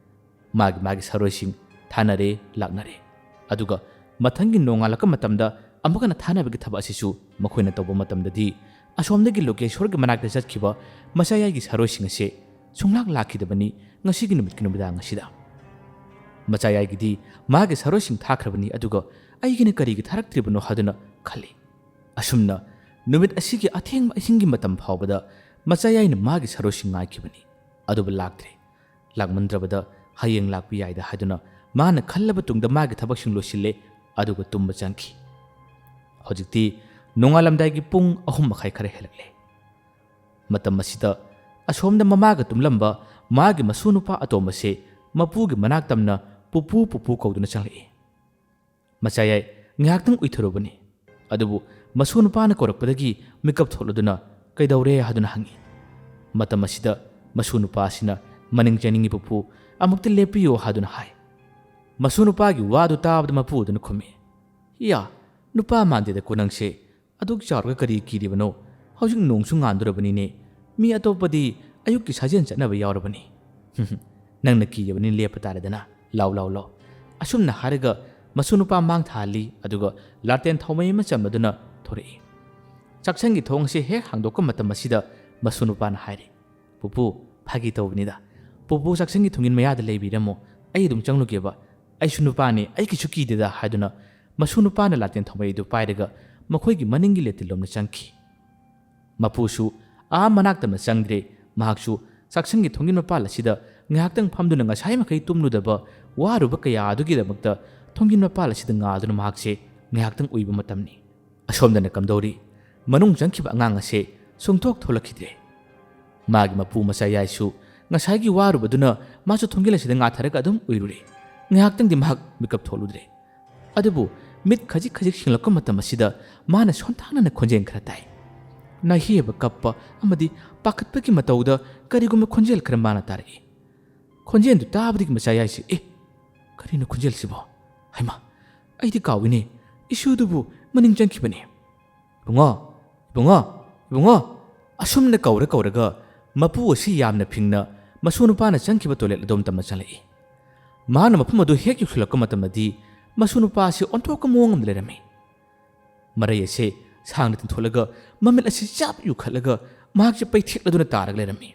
ꯃꯥꯒꯤ ꯃꯥꯒꯤ ꯁꯔꯣꯏꯁꯤꯡ ꯊꯥꯅꯔꯦ, ꯂꯥꯛꯅꯔꯦ꯫ ꯑꯗꯨꯒ ꯃꯊꯪꯒꯤ ꯅꯣꯡꯉꯥꯜꯂꯛꯄ ꯃꯇꯝꯗ ꯑꯃꯨꯛ ꯍꯟꯅ ꯊꯥꯅꯕꯒꯤ ꯊꯕꯛ ꯑꯁꯤꯁꯨ ꯃꯈꯣꯏꯅ ꯇꯧꯕ ꯃꯇꯝꯗꯗꯤ ꯑꯁꯣꯝꯗꯒꯤ ꯂꯣꯀꯦꯁꯣꯔꯒꯤ ꯃꯅꯥꯛꯇ ꯆꯠꯈꯤꯕ ꯃꯆꯥꯌꯥꯏꯒꯤ ꯁꯔꯣꯏꯁꯤꯡ ꯑꯁꯦ ꯁꯨꯡꯂꯥꯛ ꯂꯥꯛꯈꯤꯗꯕꯅꯤ ꯉꯁꯤꯒꯤ ꯅꯨꯃꯤꯠꯀꯤ ꯅꯨꯃꯤꯗꯥꯡ ꯑꯁꯤꯗ꯫ ꯃꯆꯥꯌꯥꯏꯒꯤꯗꯤ ꯃꯥꯒꯤ ꯁꯔꯣꯏꯁꯤꯡ ꯊꯥꯈ꯭ꯔꯕꯅꯤ, ꯑꯗꯨꯒ ꯑꯩꯒꯤꯅ ꯀꯔꯤꯒꯤ ꯊꯥꯔꯛꯇ꯭ꯔꯤꯕꯅꯣ ꯍꯥꯏꯗꯨꯅ ꯈꯜꯂꯤ꯫ ꯑꯁꯨꯝꯅ ꯅꯨꯃꯤꯠ ꯑꯁꯤꯒꯤ ꯑꯊꯦꯡꯕ ꯑꯍꯤꯡꯒꯤ ꯃꯇꯝ ꯐꯥꯎꯕꯗ ꯃꯆꯥꯌꯥꯏꯅ ꯃꯥꯒꯤ ꯁꯔꯣꯏꯁꯤꯡ ꯉꯥꯏꯈꯤꯕꯅꯤ, ꯑꯗꯨꯕꯨ ꯂꯥꯛꯇ꯭ꯔꯦ꯫ ꯂꯥꯛꯃꯟꯗ꯭ꯔꯕꯗ ꯍꯌꯦꯡ ꯂꯥꯛꯄ ꯌꯥꯏꯗ ꯍꯥꯏꯗꯨꯅ ꯃꯥꯅ ꯈꯜꯂꯕ ꯇꯨꯡꯗ ꯃꯥꯒꯤ ꯊꯕꯛꯁꯤꯡ ꯂꯣꯏꯁꯤꯜꯂꯦ, ꯑꯗꯨꯒ ꯇꯨꯝꯕ ꯆꯪꯈꯤ꯫ ꯍꯧꯖꯤꯛꯇꯤ ꯅꯣꯡꯉꯥꯜꯂꯝꯗꯥꯏꯒꯤ ꯄꯨꯡ ꯑꯍꯨꯝ ꯃꯈꯥꯏ ꯈꯔ ꯍꯦꯜꯂꯛꯂꯦ꯫ ꯃꯇꯝ ꯑꯁꯤꯗ ꯑꯁꯣꯝꯗ ꯃꯃꯥꯒ ꯇꯨꯝꯂꯝꯕ ꯃꯥꯒꯤ ꯃꯁꯨ ꯅꯨꯄꯥ ꯑꯇꯣꯝꯕꯁꯦ ꯃꯄꯨꯒꯤ ꯃꯅꯥꯛ ꯇꯝꯅ "ꯄꯨꯄꯨ, ꯄꯨꯄꯨ" ꯀꯧꯗꯨꯅ ꯆꯪꯂꯛꯏ꯫ ꯃꯆꯥꯌꯥꯏ ꯉꯥꯏꯍꯥꯛꯇꯪ ꯎꯏꯊꯔꯨꯕꯅꯤ꯫ ꯑꯗꯨꯕꯨ ꯃꯁꯨ ꯅꯨꯄꯥꯅ ꯀꯧꯔꯛꯄꯗꯒꯤ ꯃꯤꯀꯞ ꯊꯣꯛꯂꯗꯨꯅ "ꯀꯩꯗꯧꯔꯦ?" ꯍꯥꯏꯗꯨꯅ ꯍꯪꯉꯤ꯫ ꯃꯇꯝ ꯑꯁꯤꯗ ꯃꯁꯨ ꯅꯨꯄꯥ ꯑꯁꯤꯅ "ꯃꯅꯤꯡ ꯆꯪꯅꯤꯡꯉꯤ ꯄꯨꯄꯨ, ꯑꯃꯨꯛꯇ ꯂꯦꯞꯄꯤꯌꯣ" ꯍꯥꯏꯗꯨꯅ ꯍꯥꯏ꯫ ꯃꯁꯨ ꯅꯨꯄꯥꯒꯤ ꯋꯥꯗꯨ ꯇꯥꯕꯗ ꯃꯄꯨ ꯑꯗꯨꯅ ꯈꯨꯝꯃꯤ, "ꯏꯌꯥ, ꯅꯨꯄꯥ ꯃꯥꯟꯗꯦꯗꯀꯣ ꯅꯪꯁꯦ꯫ ꯑꯗꯨꯛ ꯆꯥꯎꯔꯒ ꯀꯔꯤ ꯀꯤꯔꯤꯕꯅꯣ? ꯍꯧꯖꯤꯛ ꯅꯣꯡꯁꯨ ꯉꯥꯟꯗꯣꯔꯕꯅꯤꯅꯦ꯫ ꯃꯤ ꯑꯇꯣꯞꯄꯗꯤ ꯑꯌꯨꯛꯀꯤ ꯁꯥꯖꯦꯜ ꯆꯠꯅꯕ ꯌꯥꯎꯔꯕꯅꯤ꯫ ꯅꯪꯅ ꯀꯤꯔꯕꯅꯤꯅ ꯂꯦꯞꯄ ꯇꯥꯔꯦꯗꯅ꯫ ꯂꯥꯎ, ꯂꯥꯎ, ꯂꯥꯎ"꯫ ꯑꯁꯨꯝꯅ ꯍꯥꯏꯔꯒ ꯃꯁꯨ ꯅꯨꯄꯥ ꯃꯥꯡ ꯊꯥꯍꯜꯂꯤ, ꯑꯗꯨꯒ ꯂꯥꯇꯦꯟ ꯊꯥꯎꯃꯩ ꯑꯃ ꯆꯝꯂꯗꯨꯅ ꯊꯣꯔꯛꯏ꯫ ꯆꯥꯛꯁꯪꯒꯤ ꯊꯣꯡ ꯑꯁꯤ ꯍꯦꯛ ꯍꯥꯡꯗꯣꯛꯄ ꯃꯇꯝ ꯑꯁꯤꯗ ꯃꯁꯨ ꯅꯨꯄꯥꯅ ꯍꯥꯏꯔꯤ, "ꯄꯨꯄꯨ, ꯐꯥꯒꯤ ꯇꯧꯕꯅꯤꯗ꯫ ꯄꯨꯄꯨ ꯆꯥꯛꯁꯪꯒꯤ ꯊꯣꯡꯖꯤꯟ ꯃꯌꯥꯗ ꯂꯩꯕꯤꯔꯝꯃꯣ, ꯑꯩ ꯑꯗꯨꯝ ꯆꯪꯂꯨꯒꯦꯕ꯫ ꯑꯩꯁꯨ ꯅꯨꯄꯥꯅꯤ, ꯑꯩ ꯀꯩꯁꯨ ꯀꯤꯗꯦꯗ" ꯍꯥꯏꯗꯨꯅ ꯃꯁꯨ ꯅꯨꯄꯥꯅ ꯂꯥꯇꯦꯟ ꯊꯥꯎꯃꯩ ꯑꯗꯨ ꯄꯥꯏꯔꯒ ꯃꯈꯣꯏꯒꯤ ꯃꯅꯤꯡꯒꯤ ꯂꯦꯇꯤꯟꯂꯣꯝꯗ ꯆꯪꯈꯤ꯫ ꯃꯄꯨꯁꯨ ꯑꯥ ꯃꯅꯥꯛꯇ ꯑꯃ ꯆꯪꯗ꯭ꯔꯦ꯫ ꯃꯍꯥꯛꯁꯨ ꯆꯥꯛꯁꯪꯒꯤ ꯊꯣꯡꯖꯤꯟ ꯃꯄꯥꯜ ꯑꯁꯤꯗ ꯉꯥꯏꯍꯥꯛꯇꯪ ꯐꯝꯗꯨꯅ ꯉꯁꯥꯏ ꯃꯈꯩ ꯇꯨꯝꯂꯨꯗꯕ ꯋꯥꯔꯨꯕ ꯀꯌꯥ ꯑꯗꯨꯒꯤꯗꯃꯛꯇ ꯊꯣꯡꯖꯤꯟ ꯃꯄꯥꯜ ꯑꯁꯤꯗ ꯉꯥꯗꯨꯅ ꯃꯍꯥꯛꯁꯦ ꯉꯥꯏꯍꯥꯛꯇꯪ ꯎꯏꯕ ꯃꯇꯝꯅꯤ꯫ ꯑꯁꯣꯝꯗꯅ ꯀꯝꯗꯧꯔꯤ? ꯃꯅꯨꯡ ꯆꯪꯈꯤꯕ ꯑꯉꯥꯡ ꯑꯁꯦ ꯁꯨꯡꯊꯣꯛ ꯊꯣꯛꯂꯛꯈꯤꯗ꯭ꯔꯦ꯫ ꯃꯥꯒꯤ ꯃꯄꯨ ꯃꯆꯥ ꯌꯥꯏꯁꯨ ꯉꯁꯥꯏꯒꯤ ꯋꯥꯔꯨꯕꯗꯨꯅ ꯃꯥꯁꯨ ꯊꯣꯡꯖꯤꯜ ꯑꯁꯤꯗ ꯉꯥꯊꯔꯒ ꯑꯗꯨꯝ ꯎꯏꯔꯨꯔꯦ꯫ ꯉꯥꯏꯍꯥꯛꯇꯪꯗꯤ ꯃꯍꯥꯛ ꯃꯤꯀꯞ ꯊꯣꯛꯂꯨꯗ꯭ꯔꯦ꯫ ꯑꯗꯨꯕꯨ ꯃꯤꯠ ꯈꯖꯤꯛ ꯈꯖꯤꯛ ꯁꯤꯡꯂꯛꯄ ꯃꯇꯝ ꯑꯁꯤꯗ ꯃꯥꯅ ꯁꯣꯟꯊꯥꯅꯅ ꯈꯣꯟꯖꯦꯜ ꯈꯔ ꯇꯥꯏ꯫ ꯅꯥꯍꯦꯕ ꯀꯞꯄ ꯑꯃꯗꯤ ꯄꯥꯈꯠꯄꯒꯤ ꯃꯇꯧꯗ ꯀꯔꯤꯒꯨꯝꯕ ꯈꯣꯟꯖꯦꯜ ꯈꯔ ꯃꯥꯅ ꯇꯥꯔꯛꯏ꯫ ꯈꯣꯟꯖꯦꯜꯗꯨ ꯇꯥꯕꯗꯒꯤ ꯃꯆꯥ ꯌꯥꯏꯁꯤ, "ꯑꯦ, ꯀꯔꯤꯅꯣ ꯈꯣꯟꯖꯦꯜꯁꯤꯕꯣ? ꯍꯩꯃꯥ, ꯑꯩꯗꯤ ꯀꯥꯎꯏꯅꯦ꯫ ꯏꯁꯨꯗꯨꯕꯨ ꯃꯅꯤꯡ ꯆꯪꯈꯤꯕꯅꯦ꯫ ꯏꯕꯨꯡꯉꯣ, ꯏꯕꯨꯡꯉꯣ, ꯏꯕꯨꯡꯉꯣ!" ꯑꯁꯨꯝꯅ ꯀꯧꯔ ꯀꯧꯔꯒ ꯃꯄꯨ ꯑꯁꯤ ꯌꯥꯝꯅ ꯐꯤꯡꯅ ꯃꯁꯨ ꯅꯨꯄꯥꯅ ꯆꯪꯈꯤꯕ ꯇꯣꯏꯂꯦꯠ ꯑꯗꯣꯝ ꯇꯝꯅ ꯆꯪꯂꯛꯏ꯫ ꯃꯍꯥꯛꯅ ꯃꯐꯝ ꯑꯗꯨ ꯍꯦꯛ ꯌꯧꯁꯤꯜꯂꯛꯄ ꯃꯇꯝꯗꯗꯤ ꯃꯁꯨ ꯅꯨꯄꯥ ꯑꯁꯤ ꯑꯣꯟꯊꯣꯛꯄ ꯃꯑꯣꯡ ꯑꯃꯗ ꯂꯩꯔꯝꯃꯤ꯫ ꯃꯔꯩ ꯑꯁꯦ ꯁꯥꯡꯅ ꯇꯤꯡꯊꯣꯛꯂꯒ ꯃꯃꯤꯠ ꯑꯁꯤ ꯆꯞ ꯌꯨꯈꯠꯂꯒ ꯃꯍꯥꯛꯁꯦ ꯄꯩꯊꯦꯛꯂꯗꯨꯅ ꯇꯥꯔꯒ ꯂꯩꯔꯝꯃꯤ꯫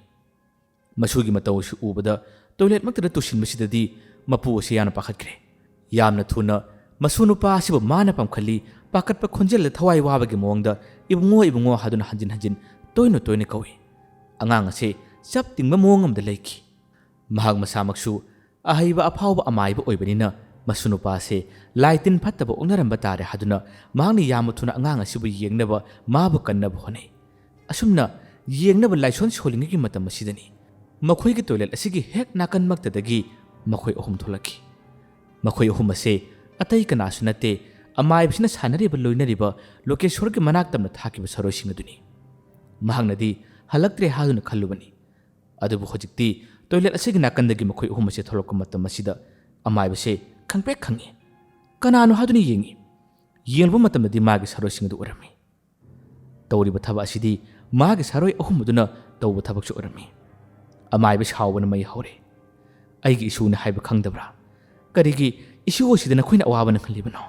ꯃꯁꯨꯒꯤ ꯃꯇꯧ ꯑꯁꯤ ꯎꯕꯗ ꯇꯣꯏꯂꯦꯠꯃꯛꯇꯗ ꯇꯨꯁꯤꯟꯕꯁꯤꯗꯗꯤ ꯃꯄꯨ ꯑꯁꯤ ꯌꯥꯝꯅ ꯄꯥꯈꯠꯈ꯭ꯔꯦ꯫ ꯌꯥꯝꯅ ꯊꯨꯅ ꯃꯁꯨ ꯅꯨꯄꯥ ꯑꯁꯤꯕꯨ ꯃꯥꯅ ꯄꯥꯝꯈꯠꯂꯤ, ꯄꯥꯈꯠꯄ ꯈꯣꯟꯖꯦꯜꯗ ꯊꯋꯥꯏ ꯋꯥꯕꯒꯤ ꯃꯑꯣꯡꯗ "ꯏꯕꯨꯡꯉꯣ, ꯏꯕꯨꯡꯉꯣ" ꯍꯥꯏꯗꯨꯅ ꯍꯟꯖꯤꯟ ꯍꯟꯖꯤꯟ ꯇꯣꯏꯅ ꯇꯣꯏꯅ ꯀꯧꯏ꯫ ꯑꯉꯥꯡ ꯑꯁꯦ ꯆꯞ ꯇꯤꯡꯕ ꯃꯑꯣꯡ ꯑꯃꯗ ꯂꯩꯈꯤ꯫ ꯃꯍꯥꯛ ꯃꯁꯥꯃꯛꯁꯨ ꯑꯍꯩꯕ ꯑꯐꯥꯎꯕ ꯑꯃꯥꯏꯕ ꯑꯣꯏꯕꯅꯤꯅ ꯃꯁꯨ ꯅꯨꯄꯥ ꯑꯁꯦ ꯂꯥꯏ ꯇꯤꯟ ꯐꯠꯇꯕ ꯑꯣꯛꯅꯔꯝꯕ ꯇꯥꯔꯦ ꯍꯥꯏꯗꯨꯅ ꯃꯍꯥꯛꯅ ꯌꯥꯝꯅ ꯊꯨꯅ ꯑꯉꯥꯡ ꯑꯁꯤꯕꯨ ꯌꯦꯡꯅꯕ ꯃꯥꯕꯨ ꯀꯟꯅꯕ ꯍꯣꯠꯅꯩ꯫ ꯑꯁꯨꯝꯅ ꯌꯦꯡꯅꯕ ꯂꯥꯏꯁꯣꯟ ꯁꯣꯜꯂꯤꯉꯩꯒꯤ ꯃꯇꯝ ꯑꯁꯤꯗꯅꯤ ꯃꯈꯣꯏꯒꯤ ꯇꯣꯏꯂꯦꯠ ꯑꯁꯤꯒꯤ ꯍꯦꯛ ꯅꯥꯀꯟꯃꯛꯇꯗꯒꯤ ꯃꯈꯣꯏ ꯑꯍꯨꯝ ꯊꯣꯛꯂꯛꯈꯤ꯫ ꯃꯈꯣꯏ ꯑꯍꯨꯝ ꯑꯁꯦ ꯑꯇꯩ ꯀꯅꯥꯁꯨ ꯅꯠꯇꯦ, ꯑꯃꯥꯏꯕꯁꯤꯅ ꯁꯥꯟꯅꯔꯤꯕ ꯂꯣꯏꯅꯔꯤꯕ ꯂꯣꯀꯦꯁꯣꯔꯒꯤ ꯃꯅꯥꯛ ꯇꯝꯅ ꯊꯥꯈꯤꯕ ꯁꯔꯣꯏꯁꯤꯡ ꯑꯗꯨꯅꯤ꯫ ꯃꯍꯥꯛꯅꯗꯤ ꯍꯜꯂꯛꯇ꯭ꯔꯦ ꯍꯥꯏꯗꯨꯅ ꯈꯜꯂꯨꯕꯅꯤ꯫ ꯑꯗꯨꯕꯨ ꯍꯧꯖꯤꯛꯇꯤ ꯇꯣꯏꯂꯦꯠ ꯑꯁꯤꯒꯤ ꯅꯥꯀꯟꯗꯒꯤ ꯃꯈꯣꯏ ꯑꯍꯨꯝ ꯑꯁꯦ ꯊꯣꯛꯂꯛꯄ ꯃꯇꯝ ꯑꯁꯤꯗ ꯑꯃꯥꯏꯕꯁꯦ ꯈꯪꯄ꯭ꯔꯦꯛ ꯈꯪꯉꯤ꯫ ꯀꯅꯥꯅꯣ ꯍꯥꯏꯗꯨꯅ ꯌꯦꯡꯉꯤ꯫ ꯌꯦꯡꯂꯨꯕ ꯃꯇꯝꯗꯗꯤ ꯃꯥꯒꯤ ꯁꯔꯣꯏꯁꯤꯡ ꯑꯗꯨ ꯑꯣꯏꯔꯝꯃꯤ꯫ ꯇꯧꯔꯤꯕ ꯊꯕꯛ ꯑꯁꯤꯗꯤ ꯃꯥꯒꯤ ꯁꯔꯣꯏ ꯑꯍꯨꯝ ꯑꯗꯨꯅ ꯇꯧꯕ ꯊꯕꯛꯁꯨ ꯑꯣꯏꯔꯝꯃꯤ꯫ ꯑꯃꯥꯏꯕ ꯁꯥꯎꯕꯅ ꯃꯩ ꯍꯧꯔꯦ꯫ "ꯑꯩꯒꯤ ꯏꯁꯨꯅ ꯍꯥꯏꯕ ꯈꯪꯗꯕ꯭ꯔꯥ? ꯀꯔꯤꯒꯤ ꯏꯁꯨ ꯑꯁꯤꯗ ꯅꯈꯣꯏꯅ ꯑꯋꯥꯕ ꯅꯪꯍꯜꯂꯤꯕꯅꯣ?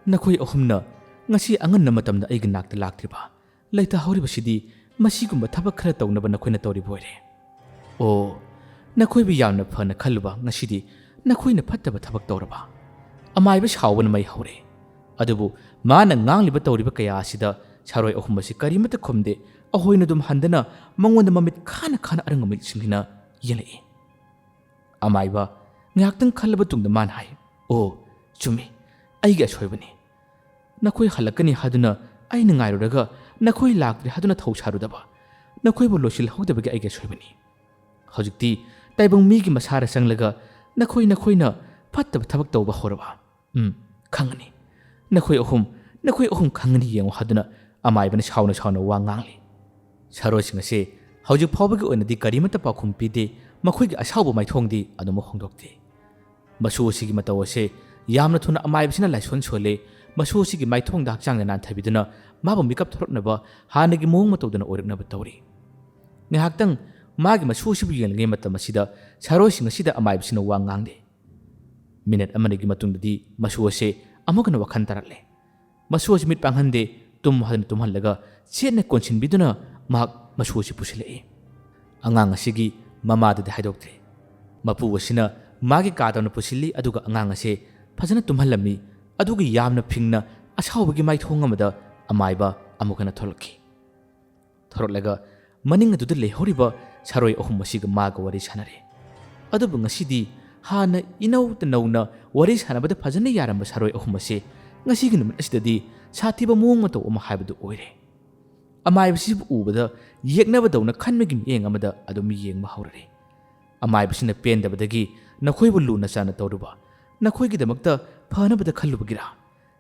ꯅꯈꯣꯏ ꯑꯍꯨꯝꯅ ꯉꯁꯤ ꯑꯉꯟꯕ ꯃꯇꯝꯗ ꯑꯩꯒꯤ ꯅꯥꯛꯇ ꯂꯥꯛꯇ꯭ꯔꯤꯕ, ꯂꯩꯇꯍꯧꯔꯤꯕꯁꯤꯗꯤ ꯃꯁꯤꯒꯨꯝꯕ ꯊꯕꯛ ꯈꯔ ꯇꯧꯅꯕ ꯅꯈꯣꯏꯅ ꯇꯧꯔꯤꯕ ꯑꯣꯏꯔꯦ꯫ ꯑꯣ, ꯅꯈꯣꯏꯕꯨ ꯌꯥꯝꯅ ꯐꯅ ꯈꯜꯂꯨꯕ ꯉꯁꯤꯗꯤ ꯅꯈꯣꯏꯅ ꯐꯠꯇꯕ ꯊꯕꯛ ꯇꯧꯔꯕ?" ꯑꯃꯥꯏꯕ ꯁꯥꯎꯕꯅ ꯃꯩ ꯍꯧꯔꯦ꯫ ꯑꯗꯨꯕꯨ ꯃꯥꯅ ꯉꯥꯡꯂꯤꯕ ꯇꯧꯔꯤꯕ ꯀꯌꯥ ꯑꯁꯤꯗ ꯁꯥꯔꯣꯏ ꯑꯍꯨꯝ ꯑꯁꯤ ꯀꯔꯤꯃꯠꯇ ꯈꯨꯝꯗꯦ꯫ ꯑꯍꯣꯏꯅ ꯑꯗꯨꯝ ꯍꯟꯗꯅ ꯃꯉꯣꯟꯗ ꯃꯃꯤꯠ ꯈꯥꯅ ꯈꯥꯅ ꯑꯔꯪꯕ ꯃꯤꯠꯁꯤꯡꯁꯤꯅ ꯌꯦꯡꯂꯛꯏ꯫ ꯑꯃꯥꯏꯕ ꯉꯥꯏꯍꯥꯛꯇꯪ ꯈꯜꯂꯕ ꯇꯨꯡꯗ ꯃꯥꯅ ꯍꯥꯏ, "ꯑꯣ, ꯆꯨꯝꯃꯤ, ꯑꯩꯒꯤ ꯑꯁꯣꯏꯕꯅꯤ꯫ ꯅꯈꯣꯏ ꯍꯜꯂꯛꯀꯅꯤ ꯍꯥꯏꯗꯨꯅ ꯑꯩꯅ ꯉꯥꯏꯔꯨꯔꯒ ꯅꯈꯣꯏ ꯂꯥꯛꯇ꯭ꯔꯦ ꯍꯥꯏꯗꯨꯅ ꯊꯧ ꯁꯥꯔꯨꯗꯕ, ꯅꯈꯣꯏꯕꯨ ꯂꯣꯏꯁꯤꯜꯍꯧꯗꯕꯒꯤ ꯑꯩꯒꯤ ꯑꯁꯣꯏꯕꯅꯤ꯫ ꯍꯧꯖꯤꯛꯇꯤ ꯇꯥꯏꯕꯪ ꯃꯤꯒꯤ ꯃꯁꯥꯗ ꯆꯪꯂꯒ ꯅꯈꯣꯏ ꯅꯈꯣꯏꯅ ꯐꯠꯇꯕ ꯊꯕꯛ ꯇꯧꯕ ꯍꯧꯔꯕ? ꯎꯝ, ꯈꯪꯒꯅꯤ꯫ ꯅꯈꯣꯏ ꯑꯍꯨꯝ, ꯅꯈꯣꯏ ꯑꯍꯨꯝ ꯈꯪꯒꯅꯤ ꯌꯦꯡꯉꯨ" ꯍꯥꯏꯗꯨꯅ ꯑꯃꯥꯏꯕꯅ ꯁꯥꯎꯅ ꯁꯥꯎꯅ ꯋꯥ ꯉꯥꯡꯂꯤ꯫ ꯁꯥꯔꯣꯏꯁꯤꯡ ꯑꯁꯤ ꯍꯧꯖꯤꯛ ꯐꯥꯎꯕꯒꯤ ꯑꯣꯏꯅꯗꯤ ꯀꯔꯤꯃꯠꯇ ꯄꯥꯎꯈꯨꯝ ꯄꯤꯗꯦ, ꯃꯈꯣꯏꯒꯤ ꯑꯁꯥꯎꯕ ꯃꯥꯏꯊꯣꯡꯗꯤ ꯑꯗꯨꯃꯛ ꯍꯣꯡꯗꯣꯛꯇꯦ꯫ ꯃꯁꯨ ꯑꯁꯤꯒꯤ ꯃꯇꯧ ꯑꯁꯦ ꯌꯥꯝꯅ ꯊꯨꯅ ꯑꯃꯥꯏꯕꯁꯤꯅ ꯂꯥꯏꯁꯣꯟ ꯁꯣꯜꯂꯦ꯫ ꯃꯁꯨ ꯑꯁꯤꯒꯤ ꯃꯥꯏꯊꯣꯡꯗ ꯍꯛꯆꯥꯡꯗ ꯅꯥꯟꯊꯕꯤꯗꯨꯅ ꯃꯥꯕꯨ ꯃꯤꯀꯞ ꯊꯣꯔꯛꯅꯕ ꯍꯥꯟꯅꯒꯤ ꯃꯑꯣꯡ ꯃꯇꯧꯗꯅ ꯑꯣꯏꯔꯛꯅꯕ ꯇꯧꯔꯤ꯫ ꯉꯥꯏꯍꯥꯛꯇꯪ ꯃꯥꯒꯤ ꯃꯁꯨ ꯑꯁꯤꯕꯨ ꯌꯦꯡꯂꯤꯉꯩ ꯃꯇꯝ ꯑꯁꯤꯗ ꯁꯥꯔꯣꯏꯁꯤꯡ ꯑꯁꯤꯗ ꯑꯃꯥꯏꯕꯁꯤꯅ ꯋꯥ ꯉꯥꯡꯗꯦ꯫ ꯃꯤꯅꯠ ꯑꯃꯅꯤꯒꯤ ꯃꯇꯨꯡꯗꯗꯤ ꯃꯁꯨ ꯑꯁꯦ ꯑꯃꯨꯛ ꯍꯟꯅ ꯋꯥꯈꯜ ꯇꯥꯔꯛꯂꯦ꯫ ꯃꯁꯨ ꯑꯁꯤ ꯃꯤꯠ ꯄꯥꯡꯍꯟꯗꯦ, ꯇꯨꯝ ꯍꯥꯏꯗꯨꯅ ꯇꯨꯝꯍꯜꯂꯒ ꯆꯦꯠꯅ ꯀꯣꯟꯁꯤꯟꯕꯤꯗꯨꯅ ꯃꯍꯥꯛ ꯃꯁꯨ ꯑꯁꯤ ꯄꯨꯁꯤꯜꯂꯛꯏ꯫ ꯑꯉꯥꯡ ꯑꯁꯤꯒꯤ ꯃꯃꯥꯗꯗꯤ ꯍꯥꯏꯗꯣꯛꯇ꯭ꯔꯤ꯫ ꯃꯄꯨ ꯑꯁꯤꯅ ꯃꯥꯒꯤ ꯀꯥ ꯇꯝꯅ ꯄꯨꯁꯤꯜꯂꯤ, ꯑꯗꯨꯒ ꯑꯉꯥꯡ ꯑꯁꯦ ꯐꯖꯅ ꯇꯨꯝꯍꯜꯂꯝꯃꯤ꯫ ꯑꯗꯨꯒ ꯌꯥꯝꯅ ꯐꯤꯡꯅ ꯑꯁꯥꯎꯕꯒꯤ ꯃꯥꯏꯊꯣꯡ ꯑꯃꯗ ꯑꯃꯥꯏꯕ ꯑꯃꯨꯛ ꯍꯟꯅ ꯊꯣꯛꯂꯛꯈꯤ꯫ ꯊꯣꯔꯛꯂꯒ ꯃꯅꯤꯡ ꯑꯗꯨꯗ ꯂꯩꯍꯧꯔꯤꯕ ꯁꯥꯔꯣꯏ ꯑꯍꯨꯝ ꯑꯁꯤꯒ ꯃꯥꯒ ꯋꯥꯔꯤ ꯁꯥꯟꯅꯔꯦ꯫ ꯑꯗꯨꯕꯨ ꯉꯁꯤꯗꯤ ꯍꯥꯟꯅ ꯏꯅꯧꯇ ꯅꯧꯅ ꯋꯥꯔꯤ ꯁꯥꯟꯅꯕꯗ ꯐꯖꯅ ꯌꯥꯔꯝꯕ ꯁꯥꯔꯣꯏ ꯑꯍꯨꯝ ꯑꯁꯤ ꯉꯁꯤꯒꯤ ꯅꯨꯃꯤꯠ ꯑꯁꯤꯗꯗꯤ ꯁꯥꯊꯤꯕ ꯃꯑꯣꯡ ꯃꯇꯧ ꯑꯃ ꯍꯥꯏꯕꯗꯨ ꯑꯣꯏꯔꯦ꯫ ꯑꯃꯥꯏꯕꯁꯤꯕꯨ ꯎꯕꯗ ꯌꯦꯛꯅꯕꯗꯧꯅ ꯈꯟꯕꯒꯤ ꯃꯤꯠꯌꯦꯡ ꯑꯃꯗ ꯑꯗꯨꯝ ꯌꯦꯡꯕ ꯍꯧꯔꯔꯦ꯫ ꯑꯃꯥꯏꯕꯁꯤꯅ ꯄꯦꯟꯗꯕꯗꯒꯤ ꯅꯈꯣꯏꯕꯨ ꯂꯨꯅ ꯆꯥꯟꯅ ꯇꯧꯔꯨꯕ, ꯅꯈꯣꯏꯒꯤꯗꯃꯛꯇ ꯐꯅꯕꯗ ꯈꯜꯂꯨꯕꯒꯤꯔꯥ?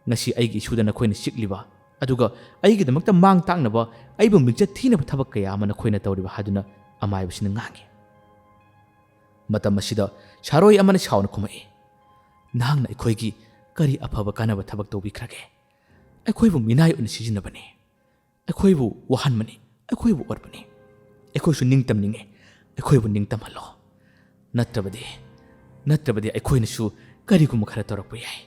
ꯉꯁꯤ ꯑꯩꯒꯤ ꯏꯁꯨꯗ ꯅꯈꯣꯏꯅ ꯆꯤꯛꯂꯤꯕ, ꯑꯗꯨꯒ ꯑꯩꯒꯤꯗꯃꯛꯇ ꯃꯥꯡ ꯇꯥꯛꯅꯕ, ꯑꯩꯕꯨ ꯃꯤꯡꯆꯠ ꯊꯤꯅꯕ ꯊꯕꯛ ꯀꯌꯥ ꯑꯃ ꯅꯈꯣꯏꯅ ꯇꯧꯔꯤꯕ ꯍꯥꯏꯗꯨꯅ ꯑꯃꯥꯏꯕꯁꯤꯅ ꯉꯥꯡꯉꯤ꯫ ꯃꯇꯝ ꯑꯁꯤꯗ ꯁꯥꯔꯣꯏ ꯑꯃꯅ ꯁꯥꯎꯅ ꯈꯨꯝꯃꯛꯏ, "ꯅꯍꯥꯛꯅ ꯑꯩꯈꯣꯏꯒꯤ ꯀꯔꯤ ꯑꯐꯕ ꯀꯥꯟꯅꯕ ꯊꯕꯛ ꯇꯧꯕꯤꯈ꯭ꯔꯒꯦ? ꯑꯩꯈꯣꯏꯕꯨ ꯃꯤꯅꯥꯏ ꯑꯣꯏꯅ ꯁꯤꯖꯤꯟꯅꯕꯅꯤ꯫ ꯑꯩꯈꯣꯏꯕꯨ ꯋꯥꯍꯟꯕꯅꯤ, ꯑꯩꯈꯣꯏꯕꯨ ꯑꯣꯠꯄꯅꯤ꯫ ꯑꯩꯈꯣꯏꯁꯨ ꯅꯤꯡꯇꯝꯅꯤꯡꯉꯤ, ꯑꯩꯈꯣꯏꯕꯨ ꯅꯤꯡꯇꯝꯍꯜꯂꯣ꯫ ꯅꯠꯇ꯭ꯔꯕꯗꯤ, ꯅꯠꯇ꯭ꯔꯕꯗꯤ ꯑꯩꯈꯣꯏꯅꯁꯨ ꯀꯔꯤꯒꯨꯝꯕ ꯈꯔ ꯇꯧꯔꯛꯄ ꯌꯥꯏ꯫"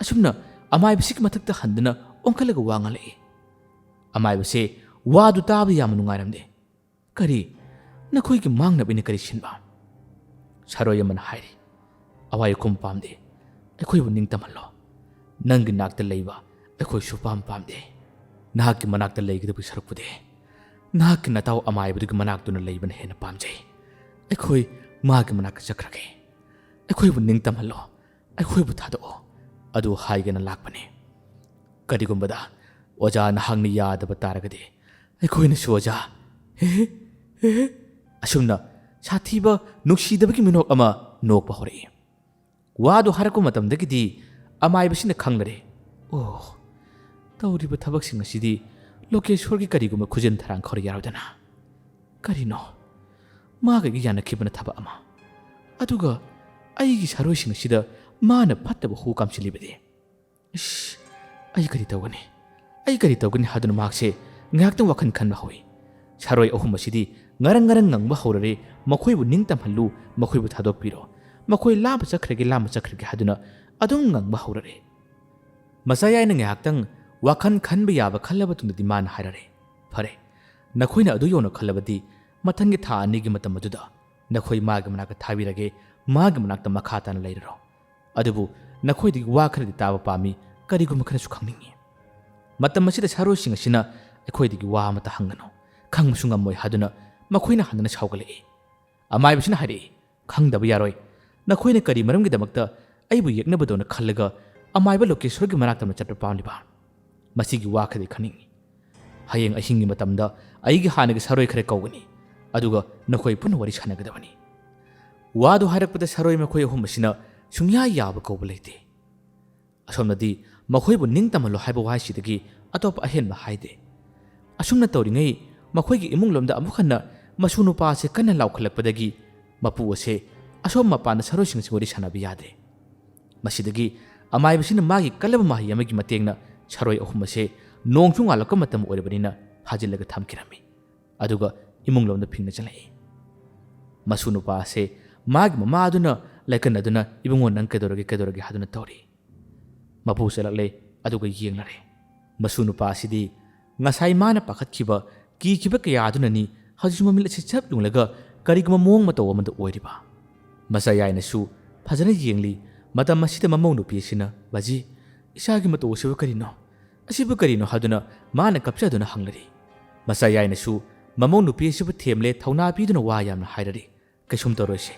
ꯑꯁꯨꯝꯅ ꯑꯃꯥꯏꯕꯁꯤꯒꯤ ꯃꯊꯛꯇ ꯍꯟꯗꯨꯅ ꯑꯣꯟꯈꯠꯂꯒ ꯋꯥ ꯉꯥꯡꯂꯛꯏ꯫ ꯑꯃꯥꯏꯕꯁꯦ ꯋꯥꯗꯨ ꯇꯥꯕ ꯌꯥꯝꯅ ꯅꯨꯡꯉꯥꯏꯔꯝꯗꯦ꯫ "ꯀꯔꯤ? ꯅꯈꯣꯏꯒꯤ ꯃꯥꯡꯅꯕ ꯑꯩꯅ ꯀꯔꯤ ꯁꯤꯟꯕ?" ꯁꯥꯔꯣꯏ ꯑꯃꯅ ꯍꯥꯏꯔꯤ, "ꯑꯋꯥꯏ ꯑꯈꯨꯝ ꯄꯥꯝꯗꯦ꯫ ꯑꯩꯈꯣꯏꯕꯨ ꯅꯤꯡꯇꯝꯍꯜꯂꯣ꯫ ꯅꯪꯒꯤ ꯅꯥꯛꯇ ꯂꯩꯕ ꯑꯩꯈꯣꯏ ꯁꯨꯄꯥꯝ ꯄꯥꯝꯗꯦ꯫ ꯅꯍꯥꯛꯀꯤ ꯃꯅꯥꯛꯇ ꯂꯩꯒꯗꯕꯒꯤ ꯁꯔꯨꯛꯄꯨꯗꯤ ꯅꯍꯥꯛꯀꯤ ꯅꯇꯥꯎ ꯑꯃꯥꯏꯕꯗꯨꯒꯤ ꯃꯅꯥꯛꯇꯨꯅ ꯂꯩꯕꯅ ꯍꯦꯟꯅ ꯄꯥꯝꯖꯩ꯫ ꯑꯩꯈꯣꯏ ꯃꯥꯒꯤ ꯃꯅꯥꯛꯇ ꯆꯠꯈ꯭ꯔꯒꯦ꯫ ꯑꯩꯈꯣꯏꯕꯨ ꯅꯤꯡꯇꯝꯍꯜꯂꯣ, ꯑꯩꯈꯣꯏꯕꯨ ꯊꯥꯗꯣꯛꯑꯣ꯫" ꯑꯗꯨ ꯍꯥꯏꯒꯦꯅ ꯂꯥꯛꯄꯅꯤ꯫ ꯀꯔꯤꯒꯨꯝꯕꯗ ꯑꯣꯖꯥ ꯅꯍꯥꯛꯅ ꯌꯥꯗꯕ ꯇꯥꯔꯒꯗꯤ ꯑꯩꯈꯣꯏꯅꯁꯨ ꯑꯣꯖꯥ, ꯍꯦ ꯍꯦ, ꯍꯦ ꯍꯦ꯫ ꯑꯁꯨꯝꯅ ꯁꯥꯊꯤꯕ ꯅꯨꯡꯁꯤꯗꯕꯒꯤ ꯃꯤꯅꯣꯛ ꯑꯃ ꯅꯣꯛꯄ ꯍꯧꯔꯛꯏ꯫ ꯋꯥꯗꯨ ꯍꯥꯏꯔꯛꯄ ꯃꯇꯝꯗꯒꯤꯗꯤ ꯑꯃꯥꯏꯕꯁꯤꯅ ꯈꯪꯂꯔꯦ꯫ ꯑꯣ, ꯇꯧꯔꯤꯕ ꯊꯕꯛꯁꯤꯡ ꯑꯁꯤꯗꯤ ꯂꯣꯀꯦꯁꯣꯔꯒꯤ ꯀꯔꯤꯒꯨꯝꯕ ꯈꯨꯖꯤꯟ ꯊꯔꯥꯡ ꯈꯔ ꯌꯥꯎꯔꯗꯅ꯫ ꯀꯔꯤꯅꯣ? ꯃꯥꯒ ꯑꯩꯒ ꯌꯥꯅꯈꯤꯕꯅ ꯊꯕꯛ ꯑꯃ꯫ ꯑꯗꯨꯒ ꯑꯩꯒꯤ ꯁꯥꯔꯣꯏꯁꯤꯡ ꯑꯁꯤꯗ ꯃꯥꯅ ꯐꯠꯇꯕ ꯍꯨ ꯀꯥꯝꯁꯤꯜꯂꯤꯕꯗꯤ꯫ ꯏꯁ, ꯑꯩ ꯀꯔꯤ ꯇꯧꯒꯅꯤ? ꯑꯩ ꯀꯔꯤ ꯇꯧꯒꯅꯤ ꯍꯥꯏꯗꯨꯅ ꯃꯍꯥꯛꯁꯦ ꯉꯥꯏꯍꯥꯛꯇꯪ ꯋꯥꯈꯜ ꯈꯟꯕ ꯍꯧꯏ꯫ ꯁꯥꯔꯣꯏ ꯑꯍꯨꯝ ꯑꯁꯤꯗꯤ ꯉꯔꯪ ꯉꯔꯪ ꯉꯪꯕ ꯍꯧꯔꯔꯦ, ꯃꯈꯣꯏꯕꯨ ꯅꯤꯡꯇꯝꯍꯜꯂꯨ, ꯃꯈꯣꯏꯕꯨ ꯊꯥꯗꯣꯛꯄꯤꯔꯣ, ꯃꯈꯣꯏ ꯂꯥꯞꯅ ꯆꯠꯈ꯭ꯔꯒꯦ, ꯂꯥꯞꯅ ꯆꯠꯈ꯭ꯔꯒꯦ ꯍꯥꯏꯗꯨꯅ ꯑꯗꯨꯝ ꯉꯪꯕ ꯍꯧꯔꯔꯦ꯫ ꯃꯆꯥꯌꯥꯏꯅ ꯉꯥꯏꯍꯥꯛꯇꯪ ꯋꯥꯈꯜ ꯈꯟꯕ ꯌꯥꯕ ꯈꯜꯂꯕ ꯃꯇꯨꯡꯗꯗꯤ ꯃꯥꯅ ꯍꯥꯏꯔꯔꯦ, "ꯐꯔꯦ, ꯅꯈꯣꯏꯅ ꯑꯗꯨ ꯌꯧꯅ ꯈꯜꯂꯕꯗꯤ ꯃꯊꯪꯒꯤ ꯊꯥ ꯑꯅꯤꯒꯤ ꯃꯇꯝ ꯑꯗꯨꯗ ꯅꯈꯣꯏ ꯃꯥꯒꯤ ꯃꯅꯥꯛꯇ ꯊꯥꯕꯤꯔꯒꯦ, ꯃꯥꯒꯤ ꯃꯅꯥꯛꯇ ꯃꯈꯥ ꯇꯥꯅ ꯂꯩꯔꯔꯣ꯫ ꯑꯗꯨꯕꯨ ꯅꯈꯣꯏꯗꯒꯤ ꯋꯥ ꯈꯔꯗꯤ ꯇꯥꯕ ꯄꯥꯝꯃꯤ, ꯀꯔꯤꯒꯨꯝꯕ ꯈꯔꯁꯨ ꯈꯪꯅꯤꯡꯏ꯫" ꯃꯇꯝ ꯑꯁꯤꯗ ꯁꯥꯔꯣꯏꯁꯤꯡ ꯑꯁꯤꯅ ꯑꯩꯈꯣꯏꯗꯒꯤ ꯋꯥ ꯑꯃꯠꯇ ꯍꯪꯒꯅꯨ, ꯈꯪꯕꯁꯨ ꯉꯝꯃꯣꯏ ꯍꯥꯏꯗꯨꯅ ꯃꯈꯣꯏꯅ ꯍꯟꯗꯨꯅ ꯁꯥꯎꯒꯠꯂꯛꯏ꯫ ꯑꯃꯥꯏꯕꯁꯤꯅ ꯍꯥꯏꯔꯛꯏ, "ꯈꯪꯗꯕ ꯌꯥꯔꯣꯏ꯫ ꯅꯈꯣꯏꯅ ꯀꯔꯤ ꯃꯔꯝꯒꯤꯗꯃꯛꯇ ꯑꯩꯕꯨ ꯌꯦꯛꯅꯕꯗꯧꯅ ꯈꯜꯂꯒ ꯑꯃꯥꯏꯕ ꯂꯣꯀꯦꯁꯣꯔꯒꯤ ꯃꯅꯥꯛꯇ ꯑꯃ ꯆꯠꯄ ꯄꯥꯝꯂꯤꯕ? ꯃꯁꯤꯒꯤ ꯋꯥ ꯈꯔꯗꯤ ꯈꯪꯅꯤꯡꯏ꯫" "ꯍꯌꯦꯡ ꯑꯍꯤꯡꯒꯤ ꯃꯇꯝꯗ ꯑꯩꯒꯤ ꯍꯥꯟꯅꯒꯤ ꯁꯥꯔꯣꯏ ꯈꯔ ꯀꯧꯒꯅꯤ, ꯑꯗꯨꯒ ꯅꯈꯣꯏ ꯄꯨꯟꯅ ꯋꯥꯔꯤ ꯁꯥꯟꯅꯒꯗꯕꯅꯤ꯫" ꯋꯥꯗꯨ ꯍꯥꯏꯔꯛꯄꯗ ꯁꯥꯔꯣꯏ ꯃꯈꯣꯏ ꯑꯍꯨꯝ ꯑꯁꯤꯅ ꯁꯨꯡꯌꯥ ꯌꯥꯕ ꯀꯧꯕ ꯂꯩꯇꯦ꯫ ꯑꯁꯣꯝꯅꯗꯤ ꯃꯈꯣꯏꯕꯨ ꯅꯤꯡꯇꯝꯍꯜꯂꯣ ꯍꯥꯏꯕ ꯋꯥꯍꯩꯁꯤꯗꯒꯤ ꯑꯇꯣꯞꯄ ꯑꯍꯦꯟꯕ ꯍꯥꯏꯗꯦ꯫ ꯑꯁꯨꯝꯅ ꯇꯧꯔꯤꯉꯩ ꯃꯈꯣꯏꯒꯤ ꯏꯃꯨꯡ ꯂꯣꯝꯗ ꯑꯃꯨꯛ ꯍꯟꯅ ꯃꯁꯨ ꯅꯨꯄꯥ ꯑꯁꯦ ꯀꯟꯅ ꯂꯥꯎꯈꯠꯂꯛꯄꯗꯒꯤ ꯃꯄꯨ ꯑꯁꯦ ꯑꯁꯣꯝ ꯃꯄꯥꯟꯗ ꯁꯥꯔꯣꯏꯁꯤꯡ ꯑꯁꯤ ꯋꯥꯔꯤ ꯁꯥꯟꯅꯕ ꯌꯥꯗꯦ꯫ ꯃꯁꯤꯗꯒꯤ ꯑꯃꯥꯏꯕꯁꯤꯅ ꯃꯥꯒꯤ ꯀꯜꯂꯕ ꯃꯍꯩ ꯑꯃꯒꯤ ꯃꯇꯦꯡꯅ ꯁꯥꯔꯣꯏ ꯑꯍꯨꯝ ꯑꯁꯦ ꯅꯣꯡꯁꯨ ꯉꯥꯜꯂꯛꯄ ꯃꯇꯝ ꯑꯣꯏꯔꯕꯅꯤꯅ ꯐꯥꯖꯤꯜꯂꯒ ꯊꯝꯈꯤꯔꯝꯃꯤ꯫ ꯑꯗꯨꯒ ꯏꯃꯨꯡ ꯂꯣꯝꯗ ꯐꯤꯡꯅ ꯆꯪꯂꯛꯏ꯫ ꯃꯁꯨ ꯅꯨꯄꯥ ꯑꯁꯦ ꯃꯥꯒꯤ ꯃꯃꯥ ꯑꯗꯨꯅ ꯂꯥꯏꯀꯟꯅꯗꯨꯅ, "ꯏꯕꯨꯡꯉꯣ, ꯅꯪ ꯀꯩꯗꯧꯔꯒꯦ, ꯀꯩꯗꯧꯔꯒꯦ?" ꯍꯥꯏꯗꯨꯅ ꯇꯧꯔꯤ꯫ ꯃꯄꯨ ꯆꯠꯂꯛꯂꯦ, ꯑꯗꯨꯒ ꯌꯦꯡꯅꯔꯦ꯫ ꯃꯁꯨ ꯅꯨꯄꯥ ꯑꯁꯤꯗꯤ ꯉꯁꯥꯏ ꯃꯥꯅ ꯄꯥꯈꯠꯈꯤꯕ, ꯀꯤꯈꯤꯕ ꯀꯌꯥ ꯑꯗꯨꯅꯅꯤ ꯍꯧꯖꯤꯛꯁꯨ ꯃꯃꯤꯠ ꯑꯁꯤ ꯆꯞ ꯌꯨꯡꯂꯒ ꯀꯔꯤꯒꯨꯝꯕ ꯃꯑꯣꯡ ꯃꯇꯧ ꯑꯃꯗ ꯑꯣꯏꯔꯤꯕ꯫ ꯃꯆꯥ ꯌꯥꯏꯅꯁꯨ ꯐꯖꯅ ꯌꯦꯡꯂꯤ꯫ ꯃꯇꯝ ꯑꯁꯤꯗ ꯃꯃꯧ ꯅꯨꯄꯤ ꯑꯁꯤꯅ, "ꯕꯥꯖꯤ, ꯏꯆꯥꯒꯤ ꯃꯇꯧ ꯑꯁꯤꯕꯨ ꯀꯔꯤꯅꯣ? ꯑꯁꯤꯕꯨ ꯀꯔꯤꯅꯣ?" ꯍꯥꯏꯗꯨꯅ ꯃꯥꯅ ꯀꯞꯆꯗꯨꯅ ꯍꯪꯂꯔꯤ꯫ ꯃꯆꯥ ꯌꯥꯏꯅꯁꯨ ꯃꯃꯧ ꯅꯨꯄꯤ ꯑꯁꯤꯕꯨ ꯊꯦꯝꯂꯦ, ꯊꯧꯅꯥ ꯄꯤꯗꯨꯅ ꯋꯥ ꯌꯥꯝꯅ ꯍꯥꯏꯔꯔꯤ꯫ "ꯀꯩꯁꯨꯝ ꯇꯧꯔꯣꯏꯁꯦ꯫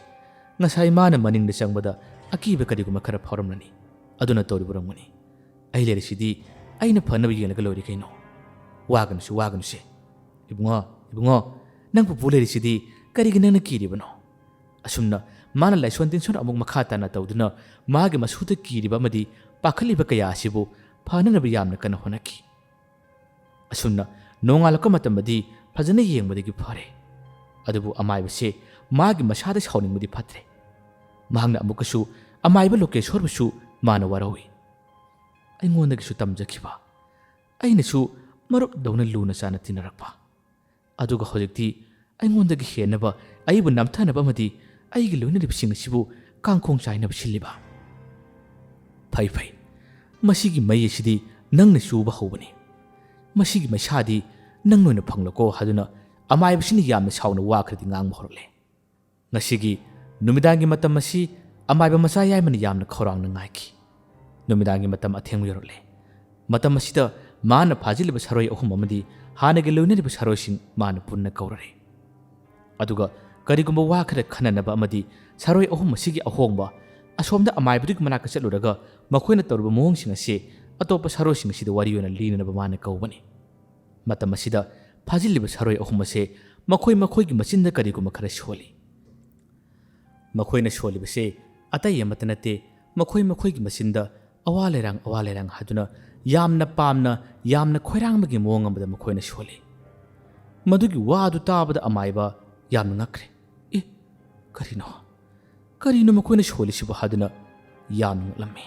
ꯉꯁꯥꯏ ꯃꯥꯅ ꯃꯅꯤꯡꯗ ꯆꯪꯕꯗ ꯑꯀꯤꯕ ꯀꯔꯤꯒꯨꯝꯕ ꯈꯔ ꯐꯥꯎꯔꯝꯂꯅꯤ꯫ ꯑꯗꯨꯅ ꯇꯧꯔꯤꯕ ꯑꯣꯏꯔꯝꯒꯅꯤ꯫ ꯑꯩ ꯂꯩꯔꯤꯁꯤꯗꯤ ꯑꯩꯅ ꯐꯅꯕ ꯌꯦꯡꯂꯒ ꯂꯣꯏꯔꯦ ꯀꯩꯅꯣ꯫ ꯋꯥꯒꯅꯨꯁꯦ, ꯋꯥꯒꯅꯨꯁꯦ꯫ ꯏꯕꯨꯡꯉꯣ, ꯏꯕꯨꯡꯉꯣ, ꯅꯪ ꯄꯨꯄꯨ ꯂꯩꯔꯤꯁꯤꯗꯤ ꯀꯔꯤꯒꯤ ꯅꯪꯅ ꯀꯤꯔꯤꯕꯅꯣ?" ꯑꯁꯨꯝꯅ ꯃꯥꯅ ꯂꯥꯏꯁꯣꯟ ꯇꯤꯟꯁꯣꯟ ꯑꯃꯨꯛ ꯃꯈꯥ ꯇꯥꯅ ꯇꯧꯗꯨꯅ ꯃꯥꯒꯤ ꯃꯁꯨꯗ ꯀꯤꯔꯤꯕ ꯑꯃꯗꯤ ꯄꯥꯈꯠꯂꯤꯕ ꯀꯌꯥ ꯑꯁꯤꯕꯨ ꯐꯅꯅꯕ ꯌꯥꯝꯅ ꯀꯟꯅ ꯍꯣꯠꯅꯈꯤ꯫ ꯑꯁꯨꯝꯅ ꯅꯣꯡꯉꯥꯜꯂꯛꯄ ꯃꯇꯝꯗꯗꯤ ꯐꯖꯅ ꯌꯦꯡꯕꯗꯒꯤ ꯐꯔꯦ꯫ ꯑꯗꯨꯕꯨ ꯑꯃꯥꯏꯕꯁꯦ ꯃꯥꯒꯤ ꯃꯁꯥꯗ ꯁꯥꯎꯅꯤꯡꯕꯗꯤ ꯐꯠꯇ꯭ꯔꯦ꯫ ꯃꯍꯥꯛꯅ ꯑꯃꯨꯛꯀꯁꯨ ꯑꯃꯥꯏꯕ ꯂꯣꯀꯦꯁꯣꯔꯕꯨꯁꯨ ꯃꯥꯅ ꯋꯥꯔꯧꯏ꯫ ꯑꯩꯉꯣꯟꯗꯒꯤꯁꯨ ꯇꯝꯖꯈꯤꯕ, ꯑꯩꯅꯁꯨ ꯃꯔꯨꯞꯗꯧꯅ ꯂꯨꯅ ꯆꯥꯟꯅ ꯇꯤꯟꯅꯔꯛꯄ, ꯑꯗꯨꯒ ꯍꯧꯖꯤꯛꯇꯤ ꯑꯩꯉꯣꯟꯗꯒꯤ ꯍꯦꯟꯅꯕ, ꯑꯩꯕꯨ ꯅꯝꯊꯅꯕ ꯑꯃꯗꯤ ꯑꯩꯒꯤ ꯂꯣꯏꯅꯔꯤꯕꯁꯤꯡ ꯑꯁꯤꯕꯨ ꯀꯥꯡꯈꯣꯡ ꯆꯥꯏꯅꯕ ꯁꯤꯜꯂꯤꯕ꯫ ꯐꯩ, ꯐꯩ꯫ ꯃꯁꯤꯒꯤ ꯃꯩ ꯑꯁꯤꯗꯤ ꯅꯪꯅ ꯆꯨꯕ ꯍꯧꯕꯅꯤ꯫ ꯃꯁꯤꯒꯤ ꯃꯩꯁꯥꯗꯤ ꯅꯪ ꯑꯣꯏꯅ ꯐꯪꯂꯣꯀꯣ ꯍꯥꯏꯗꯨꯅ ꯑꯃꯥꯏꯕꯁꯤꯅ ꯌꯥꯝꯅ ꯁꯥꯎꯅ ꯋꯥ ꯈꯔꯗꯤ ꯉꯥꯡꯕ ꯍꯧꯔꯛꯂꯦ꯫ ꯉꯁꯤꯒꯤ ꯅꯨꯃꯤꯗꯥꯡꯒꯤ ꯃꯇꯝ ꯑꯁꯤ ꯑꯃꯥꯏꯕ ꯃꯆꯥ ꯌꯥꯏꯃꯅ ꯌꯥꯝꯅ ꯈꯧꯔꯥꯡꯅ ꯉꯥꯏꯈꯤ꯫ ꯅꯨꯃꯤꯗꯥꯡꯒꯤ ꯃꯇꯝ ꯑꯊꯦꯡꯕ ꯌꯧꯔꯛꯂꯦ꯫ ꯃꯇꯝ ꯑꯁꯤꯗ ꯃꯥꯅ ꯐꯥꯖꯤꯜꯂꯤꯕ ꯁꯥꯔꯣꯏ ꯑꯍꯨꯝ ꯑꯃꯗꯤ ꯍꯥꯟꯅꯒꯤ ꯂꯣꯏꯅꯔꯤꯕ ꯁꯥꯔꯣꯏꯁꯤꯡ ꯃꯥꯅ ꯄꯨꯟꯅ ꯀꯧꯔꯔꯦ꯫ ꯑꯗꯨꯒ ꯀꯔꯤꯒꯨꯝꯕ ꯋꯥ ꯈꯔ ꯈꯟꯅꯅꯕ ꯑꯃꯗꯤ ꯁꯥꯔꯣꯏ ꯑꯍꯨꯝ ꯑꯁꯤꯒꯤ ꯑꯍꯣꯡꯕ, ꯑꯁꯣꯝꯗ ꯑꯃꯥꯏꯕꯗꯨꯒꯤ ꯃꯅꯥꯛꯇ ꯆꯠꯂꯨꯔꯒ ꯃꯈꯣꯏꯅ ꯇꯧꯔꯤꯕ ꯃꯑꯣꯡꯁꯤꯡ ꯑꯁꯤ ꯑꯇꯣꯞꯄ ꯁꯥꯔꯣꯏꯁꯤꯡ ꯑꯁꯤꯗ ꯋꯥꯔꯤ ꯑꯣꯏꯅ ꯂꯤꯅꯅꯕ ꯃꯥꯅ ꯀꯧꯕꯅꯤ꯫ ꯃꯇꯝ ꯑꯁꯤꯗ ꯐꯥꯖꯤꯜꯂꯤꯕ ꯁꯥꯔꯣꯏ ꯑꯍꯨꯝ ꯑꯁꯦ ꯃꯈꯣꯏ ꯃꯈꯣꯏꯒꯤ ꯃꯆꯤꯟꯗ ꯀꯔꯤꯒꯨꯝꯕ ꯈꯔ ꯁꯣꯜꯂꯤ꯫ ꯃꯈꯣꯏꯅ ꯁꯣꯜꯂꯤꯕꯁꯦ ꯑꯇꯩ ꯑꯃꯠꯇ ꯅꯠꯇꯦ, ꯃꯈꯣꯏ ꯃꯈꯣꯏꯒꯤ ꯃꯆꯤꯟꯗ "ꯑꯋꯥ ꯂꯩꯔꯥꯡ, ꯑꯋꯥ ꯂꯩꯔꯥꯡ" ꯍꯥꯏꯗꯨꯅ ꯌꯥꯝꯅ ꯄꯥꯝꯅ, ꯌꯥꯝꯅ ꯈꯣꯏꯔꯥꯡꯕꯒꯤ ꯃꯑꯣꯡ ꯑꯃꯗ ꯃꯈꯣꯏꯅ ꯁꯣꯜꯂꯤ꯫ ꯃꯗꯨꯒꯤ ꯋꯥ ꯑꯗꯨ ꯇꯥꯕꯗ ꯑꯃꯥꯏꯕ ꯌꯥꯝꯅ ꯉꯛꯈ꯭ꯔꯦ꯫ "ꯑꯦ, ꯀꯔꯤꯅꯣ? ꯀꯔꯤꯅꯣ ꯃꯈꯣꯏꯅ ꯁꯣꯜꯂꯤꯁꯤꯕꯨ?" ꯍꯥꯏꯗꯨꯅ ꯌꯥꯝꯅ ꯉꯛꯂꯝꯃꯤ꯫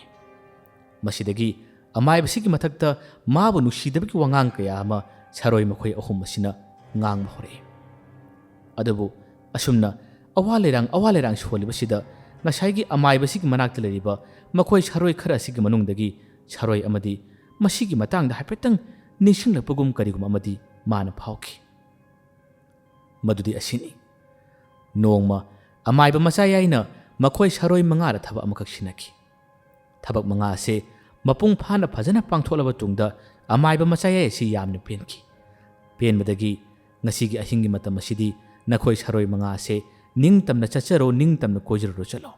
ꯃꯁꯤꯗꯒꯤ ꯑꯃꯥꯏꯕꯁꯤꯒꯤ ꯃꯊꯛꯇ ꯃꯥꯕꯨ ꯅꯨꯡꯁꯤꯗꯕꯒꯤ ꯋꯥꯉꯥꯡ ꯀꯌꯥ ꯑꯃ ꯁꯥꯔꯣꯏ ꯃꯈꯣꯏ ꯑꯍꯨꯝ ꯑꯁꯤꯅ ꯉꯥꯡꯕ ꯍꯧꯔꯛꯏ꯫ ꯑꯗꯨꯕꯨ ꯑꯁꯨꯝꯅ ꯑꯋꯥ ꯂꯩꯔꯥꯡ, ꯑꯋꯥ ꯂꯩꯔꯥꯡ ꯁꯣꯜꯂꯤꯕꯁꯤꯗ ꯉꯁꯥꯏꯒꯤ ꯑꯃꯥꯏꯕꯁꯤꯒꯤ ꯃꯅꯥꯛꯇ ꯂꯩꯔꯤꯕ ꯃꯈꯣꯏ ꯁꯥꯔꯣꯏ ꯈꯔ ꯑꯁꯤꯒꯤ ꯃꯅꯨꯡꯗꯒꯤ ꯁꯥꯔꯣꯏ ꯑꯃꯗꯤ ꯃꯁꯤꯒꯤ ꯃꯇꯥꯡꯗ ꯍꯥꯏꯐꯦꯠꯇꯪ ꯅꯤꯡꯁꯤꯡꯂꯛꯄꯒꯨꯝ ꯀꯔꯤꯒꯨꯝ ꯑꯃꯗꯤ ꯃꯥꯅ ꯐꯥꯎꯈꯤ꯫ ꯃꯗꯨꯗꯤ ꯑꯁꯤꯅꯤ꯫ ꯅꯣꯡꯃ ꯑꯃꯥꯏꯕ ꯃꯆꯥ ꯌꯥꯏꯅ ꯃꯈꯣꯏ ꯁꯥꯔꯣꯏ ꯃꯉꯥꯗ ꯊꯕꯛ ꯑꯃꯈꯛ ꯁꯤꯟꯅꯈꯤ꯫ ꯊꯕꯛ ꯃꯉꯥ ꯑꯁꯦ ꯃꯄꯨꯡ ꯐꯥꯅ ꯐꯖꯅ ꯄꯥꯡꯊꯣꯛꯂꯕ ꯇꯨꯡꯗ ꯑꯃꯥꯏꯕ ꯃꯆꯥ ꯌꯥꯏ ꯑꯁꯤ ꯌꯥꯝꯅ ꯄꯦꯟꯈꯤ꯫ ꯄꯦꯟꯕꯗꯒꯤ "ꯉꯁꯤꯒꯤ ꯑꯍꯤꯡꯒꯤ ꯃꯇꯝ ꯑꯁꯤꯗꯤ ꯅꯈꯣꯏ ꯁꯥꯔꯣꯏ ꯃꯉꯥ ꯑꯁꯦ ꯅꯤꯡꯇꯝꯅ ꯆꯠꯆꯔꯣ, ꯅꯤꯡꯇꯝꯅ ꯀꯣꯏꯖꯔꯨꯔꯣ ꯆꯠꯂꯣ꯫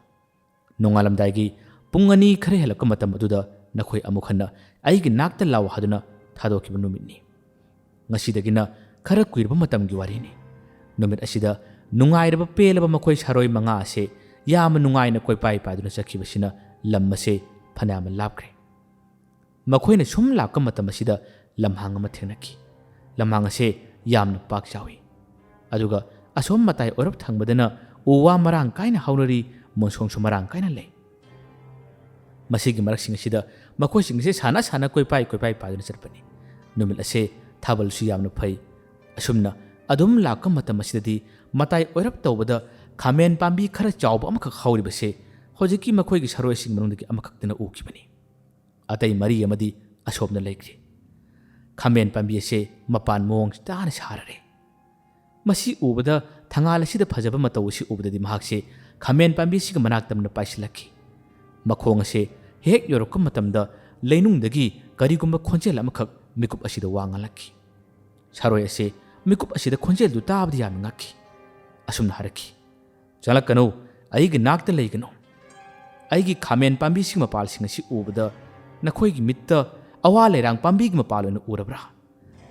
ꯅꯣꯡꯉꯥꯜꯂꯝꯗꯥꯏꯒꯤ ꯄꯨꯡ ꯑꯅꯤ ꯈꯔ ꯍꯦꯜꯂꯛꯄ ꯃꯇꯝ ꯑꯗꯨꯗ ꯅꯈꯣꯏ ꯑꯃꯨꯛ ꯍꯟꯅ ꯑꯩꯒꯤ ꯅꯥꯛꯇ ꯂꯥꯛꯎ" ꯍꯥꯏꯗꯨꯅ ꯊꯥꯗꯣꯛꯈꯤꯕ ꯅꯨꯃꯤꯠꯅꯤ꯫ ꯉꯁꯤꯗꯒꯤꯅ ꯈꯔ ꯀꯨꯏꯔꯕ ꯃꯇꯝꯒꯤ ꯋꯥꯔꯤꯅꯤ꯫ ꯅꯨꯃꯤꯠ ꯑꯁꯤꯗ ꯅꯨꯡꯉꯥꯏꯔꯕ ꯄꯦꯜꯂꯕ ꯃꯈꯣꯏ ꯁꯥꯔꯣꯏ ꯃꯉꯥ ꯑꯁꯦ ꯌꯥꯝꯅ ꯅꯨꯡꯉꯥꯏꯅ ꯀꯣꯏꯄꯥꯏ ꯄꯥꯏꯗꯨꯅ ꯆꯠꯈꯤꯕꯁꯤꯅ ꯂꯝ ꯑꯁꯦ ꯐꯅꯌꯥꯝꯅ ꯂꯥꯞꯈ꯭ꯔꯦ꯫ ꯃꯈꯣꯏꯅ ꯁꯨꯝ ꯂꯥꯛꯄ ꯃꯇꯝ ꯑꯁꯤꯗ ꯂꯝꯍꯥꯡ ꯑꯃ ꯊꯦꯡꯅꯈꯤ꯫ ꯂꯝꯍꯥꯡ ꯑꯁꯦ ꯌꯥꯝꯅ ꯄꯥꯛ ꯆꯥꯎꯏ꯫ ꯑꯗꯨꯒ ꯑꯁꯣꯝ ꯃꯇꯥꯏ ꯑꯣꯏꯔꯞ ꯊꯪꯕꯗꯅ ꯎ ꯋꯥ ꯃꯔꯥꯡ ꯀꯥꯏꯅ ꯍꯧꯅꯔꯤ, ꯃꯣꯟꯁꯣꯡꯁꯨ ꯃꯔꯥꯡ ꯀꯥꯏꯅ ꯂꯩ꯫ ꯃꯁꯤꯒꯤ ꯃꯔꯛꯁꯤꯡ ꯑꯁꯤꯗ ꯃꯈꯣꯏꯁꯤꯡ ꯑꯁꯦ ꯁꯥꯟꯅ ꯁꯥꯟꯅ ꯀꯣꯏꯄꯥꯏ ꯀꯣꯏꯄꯥꯏ ꯄꯥꯏꯗꯨꯅ ꯆꯠꯄꯅꯤ꯫ ꯅꯨꯃꯤꯠ ꯑꯁꯦ ꯊꯥꯕꯜꯁꯨ ꯌꯥꯝꯅ ꯐꯩ꯫ ꯑꯁꯨꯝꯅ ꯑꯗꯨꯝ ꯂꯥꯛꯄ ꯃꯇꯝ ꯑꯁꯤꯗꯗꯤ ꯃꯇꯥꯏ ꯑꯣꯏꯔꯞ ꯇꯧꯕꯗ ꯈꯥꯃꯦꯟ ꯄꯥꯝꯕꯤ ꯈꯔ ꯆꯥꯎꯕ ꯑꯃꯈꯛ ꯍꯧꯔꯤꯕꯁꯦ ꯍꯧꯖꯤꯛꯀꯤ ꯃꯈꯣꯏꯒꯤ ꯁꯥꯔꯣꯏꯁꯤꯡ ꯃꯅꯨꯡꯗꯒꯤ ꯑꯃꯈꯛꯇꯅ ꯎꯈꯤꯕꯅꯤ꯫ ꯑꯇꯩ ꯃꯔꯤ ꯑꯃꯗꯤ ꯑꯁꯣꯝꯗ ꯂꯩꯈ꯭ꯔꯤ꯫ ꯈꯥꯃꯦꯟ ꯄꯥꯝꯕꯤ ꯑꯁꯦ ꯃꯄꯥꯟ ꯃꯑꯣꯡ ꯇꯥꯅ ꯁꯥꯔꯔꯦ꯫ ꯃꯁꯤ ꯎꯕꯗ, ꯊꯪꯒꯥꯜ ꯑꯁꯤꯗ ꯐꯖꯕ ꯃꯇꯧ ꯑꯁꯤ ꯎꯕꯗꯗꯤ ꯃꯍꯥꯛꯁꯦ ꯈꯥꯃꯦꯟ ꯄꯥꯝꯕꯤ ꯑꯁꯤꯒꯤ ꯃꯅꯥꯛ ꯇꯝꯅ ꯄꯥꯏꯁꯤꯜꯂꯛꯈꯤ꯫ ꯃꯈꯣꯡ ꯑꯁꯦ ꯍꯦꯛ ꯌꯧꯔꯛꯄ ꯃꯇꯝꯗ ꯂꯩꯅꯨꯡꯗꯒꯤ ꯀꯔꯤꯒꯨꯝꯕ ꯈꯣꯟꯖꯦꯜ ꯑꯃꯈꯛ ꯃꯤꯀꯨꯞ ꯑꯁꯤꯗ ꯋꯥ ꯉꯥꯡꯂꯛꯈꯤ꯫ ꯁꯥꯔꯣꯏ ꯑꯁꯦ ꯃꯤꯀꯨꯞ ꯑꯁꯤꯗ ꯈꯣꯟꯖꯦꯜꯗꯨ ꯇꯥꯕꯗ ꯌꯥꯝꯅ ꯉꯛꯈꯤ꯫ ꯑꯁꯨꯝꯅ ꯍꯥꯏꯔꯛꯈꯤ, "ꯆꯪꯂꯛꯀꯅꯨ, ꯑꯩꯒꯤ ꯅꯥꯛꯇ ꯂꯩꯒꯅꯨ꯫ ꯑꯩꯒꯤ ꯈꯥꯃꯦꯟ ꯄꯥꯝꯕꯤꯁꯤꯡ ꯃꯄꯥꯜꯁꯤꯡ ꯑꯁꯤ ꯎꯕꯗ ꯅꯈꯣꯏꯒꯤ ꯃꯤꯠꯇ ꯑꯋꯥ ꯂꯩꯔꯥꯡ ꯄꯥꯝꯕꯤꯒꯤ ꯃꯄꯥꯜ ꯑꯣꯏꯅ ꯎꯔꯕ꯭ꯔꯥ?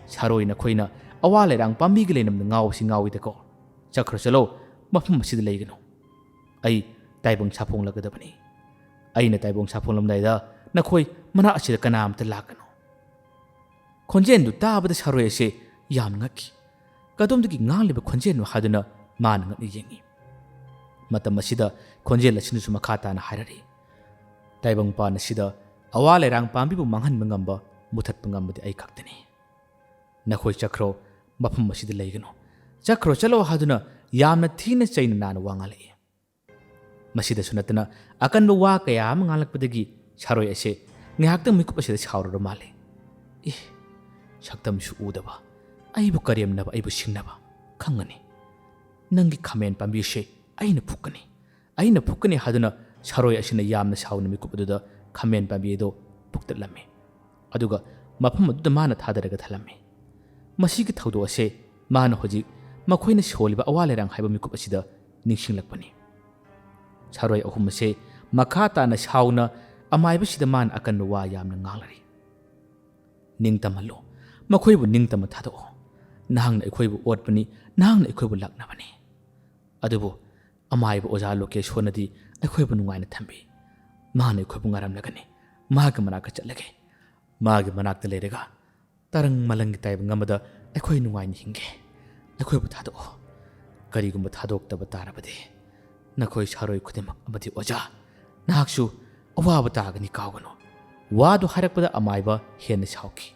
"ꯁꯥꯔꯣꯏ, ꯅꯈꯣꯏꯅ ꯑꯋꯥ ꯂꯩꯔꯥꯡ ꯄꯥꯝꯕꯤꯒꯤ ꯂꯩꯅꯝꯗ ꯉꯥꯎꯕꯁꯤ ꯉꯥꯎꯏꯗꯀꯣ꯫ ꯆꯠꯈ꯭ꯔꯣ ꯆꯠꯂꯣ, ꯃꯐꯝ ꯑꯁꯤꯗ ꯂꯩꯒꯅꯨ꯫ ꯑꯩ ꯇꯥꯏꯕꯪ ꯁꯥꯐꯣꯡꯂꯛꯀꯗꯕꯅꯤ꯫ ꯑꯩꯅ ꯇꯥꯏꯕꯪ ꯁꯥꯐꯣꯡꯂꯝꯗꯥꯏꯗ ꯅꯈꯣꯏ ꯃꯅꯥꯛ ꯑꯁꯤꯗ ꯀꯅꯥ ꯑꯃꯠꯇ ꯂꯥꯛꯀꯅꯨ"꯫ ꯈꯣꯟꯖꯦꯜꯗꯨ ꯇꯥꯕꯗ ꯁꯥꯔꯣꯏ ꯑꯁꯦ ꯌꯥꯝꯅ ꯉꯛꯈꯤ꯫ ꯀꯗꯣꯝꯗꯒꯤ ꯉꯥꯡꯂꯤꯕ ꯈꯣꯟꯖꯦꯜꯅꯣ ꯍꯥꯏꯗꯨꯅ ꯃꯥꯅ ꯉꯛꯅ ꯌꯦꯡꯉꯤ꯫ ꯃꯇꯝ ꯑꯁꯤꯗ ꯈꯣꯟꯖꯦꯜ ꯑꯁꯤꯅꯁꯨ ꯃꯈꯥ ꯇꯥꯅ ꯍꯥꯏꯔꯛꯏ, "ꯇꯥꯏꯕꯪꯄꯥꯟ ꯑꯁꯤꯗ ꯑꯋꯥ ꯂꯩꯔꯥꯡ ꯄꯥꯝꯕꯤꯕꯨ ꯃꯥꯡꯍꯟꯕ ꯉꯝꯕ, ꯃꯨꯊꯠꯄ ꯉꯝꯕꯗꯤ ꯑꯩ ꯈꯛꯇꯅꯤ꯫ ꯅꯈꯣꯏ ꯆꯠꯈ꯭ꯔꯣ, ꯃꯐꯝ ꯑꯁꯤꯗ ꯂꯩꯒꯅꯨ꯫ ꯆꯠꯈ꯭ꯔꯣ, ꯆꯠꯂꯣ" ꯍꯥꯏꯗꯨꯅ ꯌꯥꯝꯅ ꯊꯤꯅ ꯆꯩꯅ ꯅꯥꯅ ꯋꯥ ꯉꯥꯡꯂꯛꯏ꯫ ꯃꯁꯤꯗꯁꯨ ꯅꯠꯇꯅ ꯑꯀꯟꯕ ꯋꯥ ꯀꯌꯥ ꯑꯃ ꯉꯥꯡꯂꯛꯄꯗꯒꯤ ꯁꯥꯔꯣꯏ ꯑꯁꯦ ꯉꯥꯏꯍꯥꯛꯇꯪ ꯃꯤꯀꯨꯞ ꯑꯁꯤꯗ ꯁꯥꯎꯔꯨꯔ ꯃꯥꯜꯂꯦ꯫ "ꯑꯦ, ꯁꯛꯇꯝꯁꯨ ꯎꯗꯕ, ꯑꯩꯕꯨ ꯀꯔꯦꯝꯅꯕ, ꯑꯩꯕꯨ ꯁꯤꯡꯅꯕ꯫ ꯈꯪꯒꯅꯤ, ꯅꯪꯒꯤ ꯈꯥꯃꯦꯟ ꯄꯥꯝꯕꯤ ꯑꯁꯦ ꯑꯩꯅ ꯐꯨꯛꯀꯅꯤ, ꯑꯩꯅ ꯐꯨꯛꯀꯅꯤ" ꯍꯥꯏꯗꯨꯅ ꯁꯥꯔꯣꯏ ꯑꯁꯤꯅ ꯌꯥꯝꯅ ꯁꯥꯎꯅ ꯃꯤꯀꯨꯞ ꯑꯗꯨꯗ ꯈꯥꯃꯦꯟ ꯄꯥꯝꯕꯤ ꯑꯗꯨ ꯐꯨꯛꯇꯠꯂꯝꯃꯤ꯫ ꯑꯗꯨꯒ ꯃꯐꯝ ꯑꯗꯨꯗ ꯃꯥꯅ ꯊꯥꯗꯔꯒ ꯊꯜꯂꯝꯃꯤ꯫ ꯃꯁꯤꯒꯤ ꯊꯧꯗꯣꯛ ꯑꯁꯦ ꯃꯥꯅ ꯍꯧꯖꯤꯛ ꯃꯈꯣꯏꯅ ꯁꯣꯜꯂꯤꯕ ꯑꯋꯥ ꯂꯩꯔꯥꯡ ꯍꯥꯏꯕ ꯃꯤꯀꯨꯞ ꯑꯁꯤꯗ ꯅꯤꯡꯁꯤꯡꯂꯛꯄꯅꯤ꯫ ꯁꯥꯔꯣꯏ ꯑꯍꯨꯝ ꯑꯁꯦ ꯃꯈꯥ ꯇꯥꯅ ꯁꯥꯎꯅ ꯑꯃꯥꯏꯕꯁꯤꯗ ꯃꯥꯅ ꯑꯀꯟꯕ ꯋꯥ ꯌꯥꯝꯅ ꯉꯥꯡꯂꯔꯤ꯫ "ꯅꯤꯡꯇꯝꯍꯜꯂꯨ, ꯃꯈꯣꯏꯕꯨ ꯅꯤꯡꯇꯝꯅ ꯊꯥꯗꯣꯛꯎ꯫ ꯅꯍꯥꯛꯅ ꯑꯩꯈꯣꯏꯕꯨ ꯑꯣꯠꯄꯅꯤ, ꯅꯍꯥꯛꯅ ꯑꯩꯈꯣꯏꯕꯨ ꯂꯥꯛꯅꯕꯅꯤ꯫ ꯑꯗꯨꯕꯨ ꯑꯃꯥꯏꯕ ꯑꯣꯖꯥ ꯂꯣꯀꯦꯁꯣꯔꯅꯗꯤ ꯑꯩꯈꯣꯏꯕꯨ ꯅꯨꯡꯉꯥꯏꯅ ꯊꯝꯕꯤ꯫ ꯃꯥꯅ ꯑꯩꯈꯣꯏꯕꯨ ꯉꯥꯏꯔꯝꯂꯒꯅꯤ꯫ ꯃꯥꯒꯤ ꯃꯅꯥꯛꯇ ꯆꯠꯂꯒꯦ꯫ ꯃꯥꯒꯤ ꯃꯅꯥꯛꯇ ꯂꯩꯔꯒ ꯇꯔꯪ ꯃꯂꯪꯒꯤ ꯇꯥꯏꯕꯪ ꯑꯃꯗ ꯑꯩꯈꯣꯏ ꯅꯨꯡꯉꯥꯏꯅ ꯍꯤꯡꯒꯦ꯫ ꯑꯩꯈꯣꯏꯕꯨ ꯊꯥꯗꯣꯛꯑꯣ꯫ ꯀꯔꯤꯒꯨꯝꯕ ꯊꯥꯗꯣꯛꯇꯕ ꯇꯥꯔꯕꯗꯤ ꯅꯈꯣꯏ ꯁꯥꯔꯣꯏ ꯈꯨꯗꯤꯡꯃꯛ ꯑꯃꯗꯤ ꯑꯣꯖꯥ, ꯅꯍꯥꯛꯁꯨ ꯑꯋꯥꯕ ꯇꯥꯒꯅꯤ, ꯀꯥꯎꯒꯅꯨ"꯫ ꯋꯥꯗꯨ ꯍꯥꯏꯔꯛꯄꯗ ꯑꯃꯥꯏꯕ ꯍꯦꯟꯅ ꯁꯥꯎꯈꯤ꯫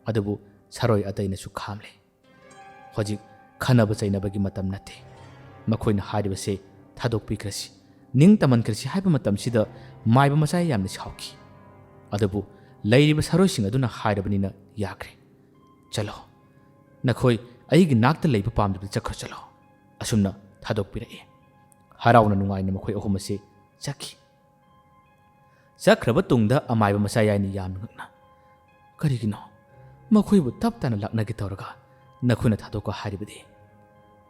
ꯑꯗꯨꯕꯨ ꯁꯥꯔꯣꯏ ꯑꯇꯩꯅꯁꯨ ꯈꯥꯝꯂꯦ꯫ "ꯍꯧꯖꯤꯛ ꯈꯟꯅꯕ ꯆꯩꯅꯕꯒꯤ ꯃꯇꯝ ꯅꯠꯇꯦ꯫ ꯃꯈꯣꯏꯅ ꯍꯥꯏꯔꯤꯕꯁꯦ ꯊꯥꯗꯣꯛꯄꯤꯈ꯭ꯔꯁꯤ, ꯅꯤꯡ ꯇꯝꯍꯟꯈ꯭ꯔꯁꯤ" ꯍꯥꯏꯕ ꯃꯇꯝꯁꯤꯗ ꯃꯥꯏꯕ ꯃꯆꯥ ꯌꯥꯝꯅ ꯁꯥꯎꯈꯤ꯫ ꯑꯗꯨꯕꯨ ꯂꯩꯔꯤꯕ ꯁꯥꯔꯣꯏꯁꯤꯡ ꯑꯗꯨꯅ ꯍꯥꯏꯔꯕꯅꯤꯅ ꯌꯥꯈ꯭ꯔꯦ꯫ "ꯆꯠꯂꯣ, ꯅꯈꯣꯏ ꯑꯩꯒꯤ ꯅꯥꯛꯇ ꯂꯩꯕ ꯄꯥꯝꯗꯕꯗꯤ ꯆꯠꯈ꯭ꯔꯣ, ꯆꯠꯂꯣ"꯫ ꯑꯁꯨꯝꯅ ꯊꯥꯗꯣꯛꯄꯤꯔꯛꯏ꯫ ꯍꯔꯥꯎꯅ ꯅꯨꯡꯉꯥꯏꯅ ꯃꯈꯣꯏ ꯑꯍꯨꯝ ꯑꯁꯤ ꯆꯠꯈꯤ꯫ ꯆꯠꯈ꯭ꯔꯕ ꯇꯨꯡꯗ ꯑꯃꯥꯏꯕ ꯃꯆꯥ ꯌꯥꯏꯅ ꯌꯥꯝꯅ ꯉꯛꯅ, "ꯀꯔꯤꯒꯤꯅꯣ ꯃꯈꯣꯏꯕꯨ ꯇꯞ ꯇꯥꯅ ꯂꯥꯛꯅꯒꯦ ꯇꯧꯔꯒ ꯅꯈꯣꯏꯅ ꯊꯥꯗꯣꯛꯀꯣ ꯍꯥꯏꯔꯤꯕꯗꯤ?"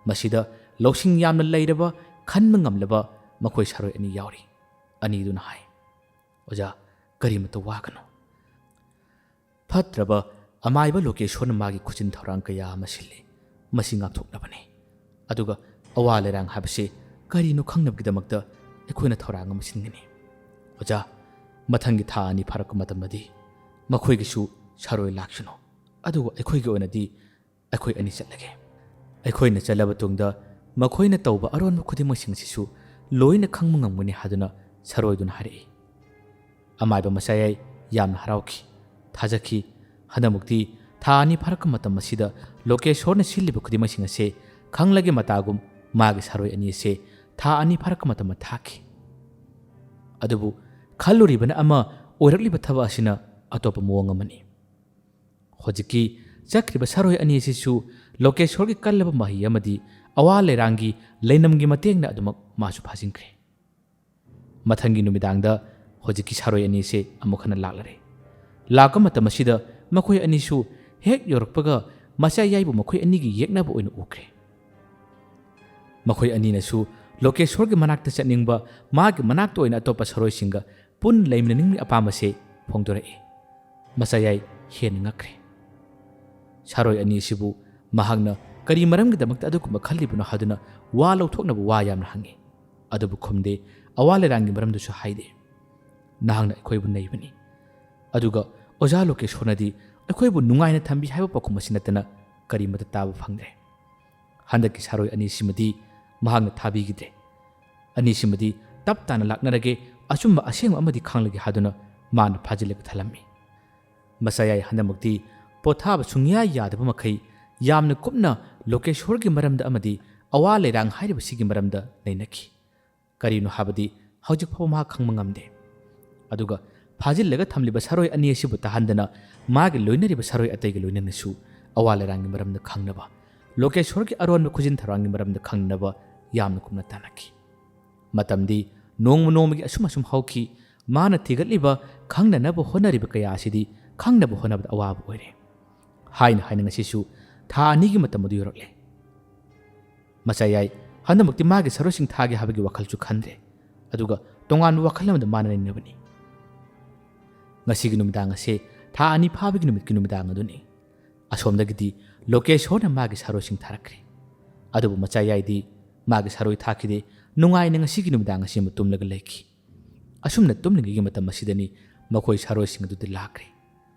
ꯃꯁꯤꯗ ꯂꯧꯁꯤꯡ ꯌꯥꯝꯅ ꯂꯩꯔꯕ, ꯈꯟꯕ ꯉꯝꯂꯕ ꯃꯈꯣꯏ ꯁꯥꯔꯣꯏ ꯑꯅꯤ ꯌꯥꯎꯔꯤ꯫ ꯑꯅꯤꯗꯨꯅ ꯍꯥꯏ, "ꯑꯣꯖꯥ, ꯀꯔꯤꯃꯇ ꯋꯥꯒꯅꯨ꯫ ꯐꯠꯇ꯭ꯔꯕ ꯑꯃꯥꯏꯕ ꯂꯣꯀꯦꯁꯣꯔꯅ ꯃꯥꯒꯤ ꯈꯨꯖꯤꯟ ꯊꯧꯔꯥꯡ ꯀꯌꯥ ꯑꯃ ꯁꯤꯜꯂꯤ꯫ ꯃꯁꯤ ꯉꯥꯛꯊꯣꯛꯅꯕꯅꯤ꯫ ꯑꯗꯨꯒ ꯑꯋꯥ ꯂꯩꯔꯥꯡ ꯍꯥꯏꯕꯁꯤ ꯀꯔꯤꯅꯣ ꯈꯪꯅꯕꯒꯤꯗꯃꯛꯇ ꯑꯩꯈꯣꯏꯅ ꯊꯧꯔꯥꯡ ꯑꯃ ꯁꯤꯟꯒꯅꯤ꯫ ꯑꯣꯖꯥ, ꯃꯊꯪꯒꯤ ꯊꯥ ꯑꯅꯤ ꯐꯥꯔꯛꯄ ꯃꯇꯝꯗꯗꯤ ꯃꯈꯣꯏꯒꯤꯁꯨ ꯁꯥꯔꯣꯏ ꯂꯥꯛꯁꯅꯨ, ꯑꯗꯨꯒ ꯑꯩꯈꯣꯏꯒꯤ ꯑꯣꯏꯅꯗꯤ ꯑꯩꯈꯣꯏ ꯑꯅꯤ ꯆꯠꯂꯒꯦ꯫ ꯑꯩꯈꯣꯏꯅ ꯆꯠꯂꯕ ꯇꯨꯡꯗ ꯃꯈꯣꯏꯅ ꯇꯧꯕ ꯑꯔꯣꯟꯕ ꯈꯨꯗꯤꯡꯃꯛꯁꯤꯡ ꯑꯁꯤꯁꯨ ꯂꯣꯏꯅ ꯈꯪꯕ ꯉꯝꯒꯅꯤ ꯍꯥꯏꯗꯨꯅ ꯁꯥꯔꯣꯏꯗꯨꯅ ꯍꯥꯏꯔꯛꯏ꯫ ꯑꯃꯥꯏꯕ ꯃꯆꯥꯌꯥꯏ ꯌꯥꯝꯅ ꯍꯔꯥꯎꯈꯤ, ꯊꯥꯖꯈꯤ꯫ ꯍꯟꯗꯛꯃꯨꯛꯇꯤ ꯊꯥ ꯑꯅꯤ ꯐꯥꯔꯛꯄ ꯃꯇꯝ ꯑꯁꯤꯗ ꯂꯣꯀꯦꯁꯣꯔꯅ ꯁꯤꯜꯂꯤꯕ ꯈꯨꯗꯤꯡꯃꯛꯁꯤꯡ ꯑꯁꯦ ꯈꯪꯂꯒꯦ ꯃꯇꯥꯒꯨꯝ ꯃꯥꯒꯤ ꯁꯥꯔꯣꯏ ꯑꯅꯤ ꯑꯁꯦ ꯊꯥ ꯑꯅꯤ ꯐꯥꯔꯛꯄ ꯃꯇꯝꯗ ꯊꯥꯈꯤ꯫ ꯑꯗꯨꯕꯨ ꯈꯜꯂꯨꯔꯤꯕꯅ ꯑꯃ, ꯑꯣꯏꯔꯛꯂꯤꯕ ꯊꯕꯛ ꯑꯁꯤꯅ ꯑꯇꯣꯞꯄ ꯃꯑꯣꯡ ꯑꯃꯅꯤ꯫ ꯍꯧꯖꯤꯛꯀꯤ ꯆꯠꯈ꯭ꯔꯤꯕ ꯁꯥꯔꯣꯏ ꯑꯅꯤ ꯑꯁꯤꯁꯨ ꯂꯣꯀꯦꯁꯣꯔꯒꯤ ꯀꯜꯂꯕ ꯃꯍꯩ ꯑꯃꯗꯤ ꯑꯋꯥ ꯂꯩꯔꯥꯡꯒꯤ ꯂꯩꯅꯝꯒꯤ ꯃꯇꯦꯡꯅ ꯑꯗꯨꯃꯛ ꯃꯥꯁꯨ ꯐꯥꯖꯤꯟꯈ꯭ꯔꯦ꯫ ꯃꯊꯪꯒꯤ ꯅꯨꯃꯤꯗꯥꯡꯗ ꯍꯧꯖꯤꯛꯀꯤ ꯁꯥꯔꯣꯏ ꯑꯅꯤꯁꯦ ꯑꯃꯨꯛ ꯍꯟꯅ ꯂꯥꯛꯂꯔꯦ꯫ ꯂꯥꯛꯄ ꯃꯇꯝ ꯑꯁꯤꯗ ꯃꯈꯣꯏ ꯑꯅꯤꯁꯨ ꯍꯦꯛ ꯌꯧꯔꯛꯄꯒ ꯃꯆꯥꯌꯥꯏꯕꯨ ꯃꯈꯣꯏ ꯑꯅꯤꯒꯤ ꯌꯦꯛꯅꯕ ꯑꯣꯏꯅ ꯎꯈ꯭ꯔꯦ꯫ ꯃꯈꯣꯏ ꯑꯅꯤꯅꯁꯨ ꯂꯣꯀꯦꯁꯣꯔꯒꯤ ꯃꯅꯥꯛꯇ ꯆꯠꯅꯤꯡꯕ, ꯃꯥꯒꯤ ꯃꯅꯥꯛꯇ ꯑꯣꯏꯅ ꯑꯇꯣꯞꯄ ꯁꯥꯔꯣꯏꯁꯤꯡꯒ ꯄꯨꯟꯅ ꯂꯩꯃꯤꯟꯅꯅꯤꯡꯕꯒꯤ ꯑꯄꯥꯝꯕꯁꯦ ꯐꯣꯡꯗꯣꯔꯛꯏ꯫ ꯃꯆꯥꯌꯥꯏ ꯍꯦꯟꯅ ꯉꯛꯈ꯭ꯔꯦ꯫ ꯁꯥꯔꯣꯏ ꯑꯅꯤ ꯑꯁꯤꯕꯨ ꯃꯍꯥꯛꯅ ꯀꯔꯤ ꯃꯔꯝꯒꯤꯗꯃꯛꯇ ꯑꯗꯨꯒꯨꯝꯕ ꯈꯜꯂꯤꯕꯅꯣ ꯍꯥꯏꯗꯨꯅ ꯋꯥ ꯂꯧꯊꯣꯛꯅꯕ ꯋꯥ ꯌꯥꯝꯅ ꯍꯪꯉꯤ꯫ ꯑꯗꯨꯕꯨ ꯈꯨꯝꯗꯦ, ꯑꯋꯥ ꯂꯩꯔꯥꯡꯒꯤ ꯃꯔꯝꯗꯨꯁꯨ ꯍꯥꯏꯗꯦ꯫ ꯅꯍꯥꯛꯅ ꯑꯩꯈꯣꯏꯕꯨ ꯅꯩꯕꯅꯤ, ꯑꯗꯨꯒ ꯑꯣꯖꯥ ꯂꯣꯀꯦꯁꯣꯔꯅꯗꯤ ꯑꯩꯈꯣꯏꯕꯨ ꯅꯨꯡꯉꯥꯏꯅ ꯊꯝꯕꯤ ꯍꯥꯏꯕ ꯄꯥꯎꯈꯨꯝ ꯑꯁꯤ ꯅꯠꯇꯅ ꯀꯔꯤꯃꯠꯇ ꯇꯥꯕ ꯐꯪꯗ꯭ꯔꯦ꯫ ꯍꯟꯗꯛꯀꯤ ꯁꯥꯔꯣꯏ ꯑꯅꯤꯁꯤꯃꯗꯤ ꯃꯍꯥꯛꯅ ꯊꯥꯕꯤꯈꯤꯗ꯭ꯔꯦ꯫ ꯑꯅꯤꯁꯤꯃꯗꯤ ꯇꯞ ꯇꯥꯅ ꯂꯥꯛꯅꯔꯒꯦ, ꯑꯆꯨꯝꯕ ꯑꯁꯦꯡꯕ ꯑꯃꯗꯤ ꯈꯪꯂꯒꯦ ꯍꯥꯏꯗꯨꯅ ꯃꯥꯅ ꯐꯥꯖꯤꯜꯂꯒ ꯊꯜꯂꯝꯃꯤ꯫ ꯃꯆꯥꯌꯥꯏ ꯍꯟꯗꯛꯃꯛꯇꯤ ꯄꯣꯊꯥꯕ ꯁꯨꯡꯌꯥ ꯌꯥꯗꯕ ꯃꯈꯩ ꯌꯥꯝꯅ ꯀꯨꯞꯅ ꯂꯣꯀꯦꯁꯣꯔꯒꯤ ꯃꯔꯝꯗ ꯑꯃꯗꯤ ꯑꯋꯥ ꯂꯩꯔꯥꯡ ꯍꯥꯏꯔꯤꯕꯁꯤꯒꯤ ꯃꯔꯝꯗ ꯅꯩꯅꯈꯤ꯫ ꯀꯔꯤꯅꯣ ꯍꯥꯏꯕꯗꯤ ꯍꯧꯖꯤꯛ ꯐꯥꯎꯕ ꯃꯍꯥꯛ ꯈꯪꯕ ꯉꯝꯗꯦ꯫ ꯑꯗꯨꯒ ꯐꯥꯖꯤꯜꯂꯒ ꯊꯝꯂꯤꯕ ꯁꯥꯔꯣꯏ ꯑꯅꯤ ꯑꯁꯤꯕꯨ ꯇꯥꯍꯟꯗꯅ ꯃꯥꯒꯤ ꯂꯣꯏꯅꯔꯤꯕ ꯁꯥꯔꯣꯏ ꯑꯇꯩꯒ ꯂꯣꯏꯅꯅꯁꯨ ꯑꯋꯥ ꯂꯩꯔꯥꯡꯒꯤ ꯃꯔꯝꯗ ꯈꯪꯅꯕ, ꯂꯣꯀꯦꯁꯣꯔꯒꯤ ꯑꯔꯣꯟꯕ ꯈꯨꯖꯤꯟ ꯊꯧꯔꯥꯡꯒꯤ ꯃꯔꯝꯗ ꯈꯪꯅꯕ ꯌꯥꯝꯅ ꯀꯨꯞꯅ ꯇꯥꯟꯅꯈꯤ꯫ ꯃꯇꯝꯗꯤ ꯅꯣꯡꯃ ꯅꯣꯡꯃꯒꯤ ꯑꯁꯨꯝ ꯑꯁꯨꯝ ꯍꯧꯈꯤ꯫ ꯃꯥꯅ ꯊꯤꯒꯠꯂꯤꯕ, ꯈꯪꯅꯅꯕ ꯍꯣꯠꯅꯔꯤꯕ ꯀꯌꯥ ꯑꯁꯤꯗꯤ ꯈꯪꯅꯕ ꯍꯣꯠꯅꯕꯗ ꯑꯋꯥꯕ ꯑꯣꯏꯔꯦ꯫ ꯍꯥꯏꯅ ꯍꯥꯏꯅ ꯉꯁꯤꯁꯨ ꯊꯥ ꯑꯅꯤꯒꯤ ꯃꯇꯝ ꯑꯗꯨ ꯌꯧꯔꯛꯂꯦ꯫ ꯃꯆꯥꯌꯥꯏ ꯍꯟꯗꯛꯃꯛꯇꯤ ꯃꯥꯒꯤ ꯁꯔꯨꯁꯤꯡ ꯊꯥꯒꯦ ꯍꯥꯏꯕꯒꯤ ꯋꯥꯈꯜꯁꯨ ꯈꯟꯗ꯭ꯔꯦ꯫ ꯑꯗꯨꯒ ꯇꯣꯉꯥꯟꯕ ꯋꯥꯈꯜ ꯑꯃꯗ ꯃꯥꯅ ꯂꯩꯅꯕꯅꯤ꯫ ꯉꯁꯤꯒꯤ ꯅꯨꯃꯤꯗꯥꯡ ꯑꯁꯦ ꯊꯥ ꯑꯅꯤ ꯐꯥꯕꯒꯤ ꯅꯨꯃꯤꯠꯀꯤ ꯅꯨꯃꯤꯗꯥꯡ ꯑꯗꯨꯅꯤ꯫ ꯑꯁꯣꯝꯗꯒꯤꯗꯤ ꯂꯣꯀꯦꯁꯣꯔꯅ ꯃꯥꯒꯤ ꯁꯥꯔꯣꯏꯁꯤꯡ ꯊꯥꯔꯛꯈ꯭ꯔꯦ꯫ ꯑꯗꯨꯕꯨ ꯃꯆꯥꯌꯥꯏꯗꯤ ꯃꯥꯒꯤ ꯁꯥꯔꯣꯏ ꯊꯥꯈꯤꯗꯦ꯫ ꯅꯨꯡꯉꯥꯏꯅ ꯉꯁꯤꯒꯤ ꯅꯨꯃꯤꯗꯥꯡ ꯑꯁꯤꯃ ꯇꯨꯝꯂꯒ ꯂꯩꯈꯤ꯫ ꯑꯁꯨꯝꯅ ꯇꯨꯝꯂꯤꯉꯩꯒꯤ ꯃꯇꯝ ꯑꯁꯤꯗꯅꯤ ꯃꯈꯣꯏ ꯁꯥꯔꯣꯏꯁꯤꯡ ꯑꯗꯨꯗ ꯂꯥꯛꯈ꯭ꯔꯦ꯫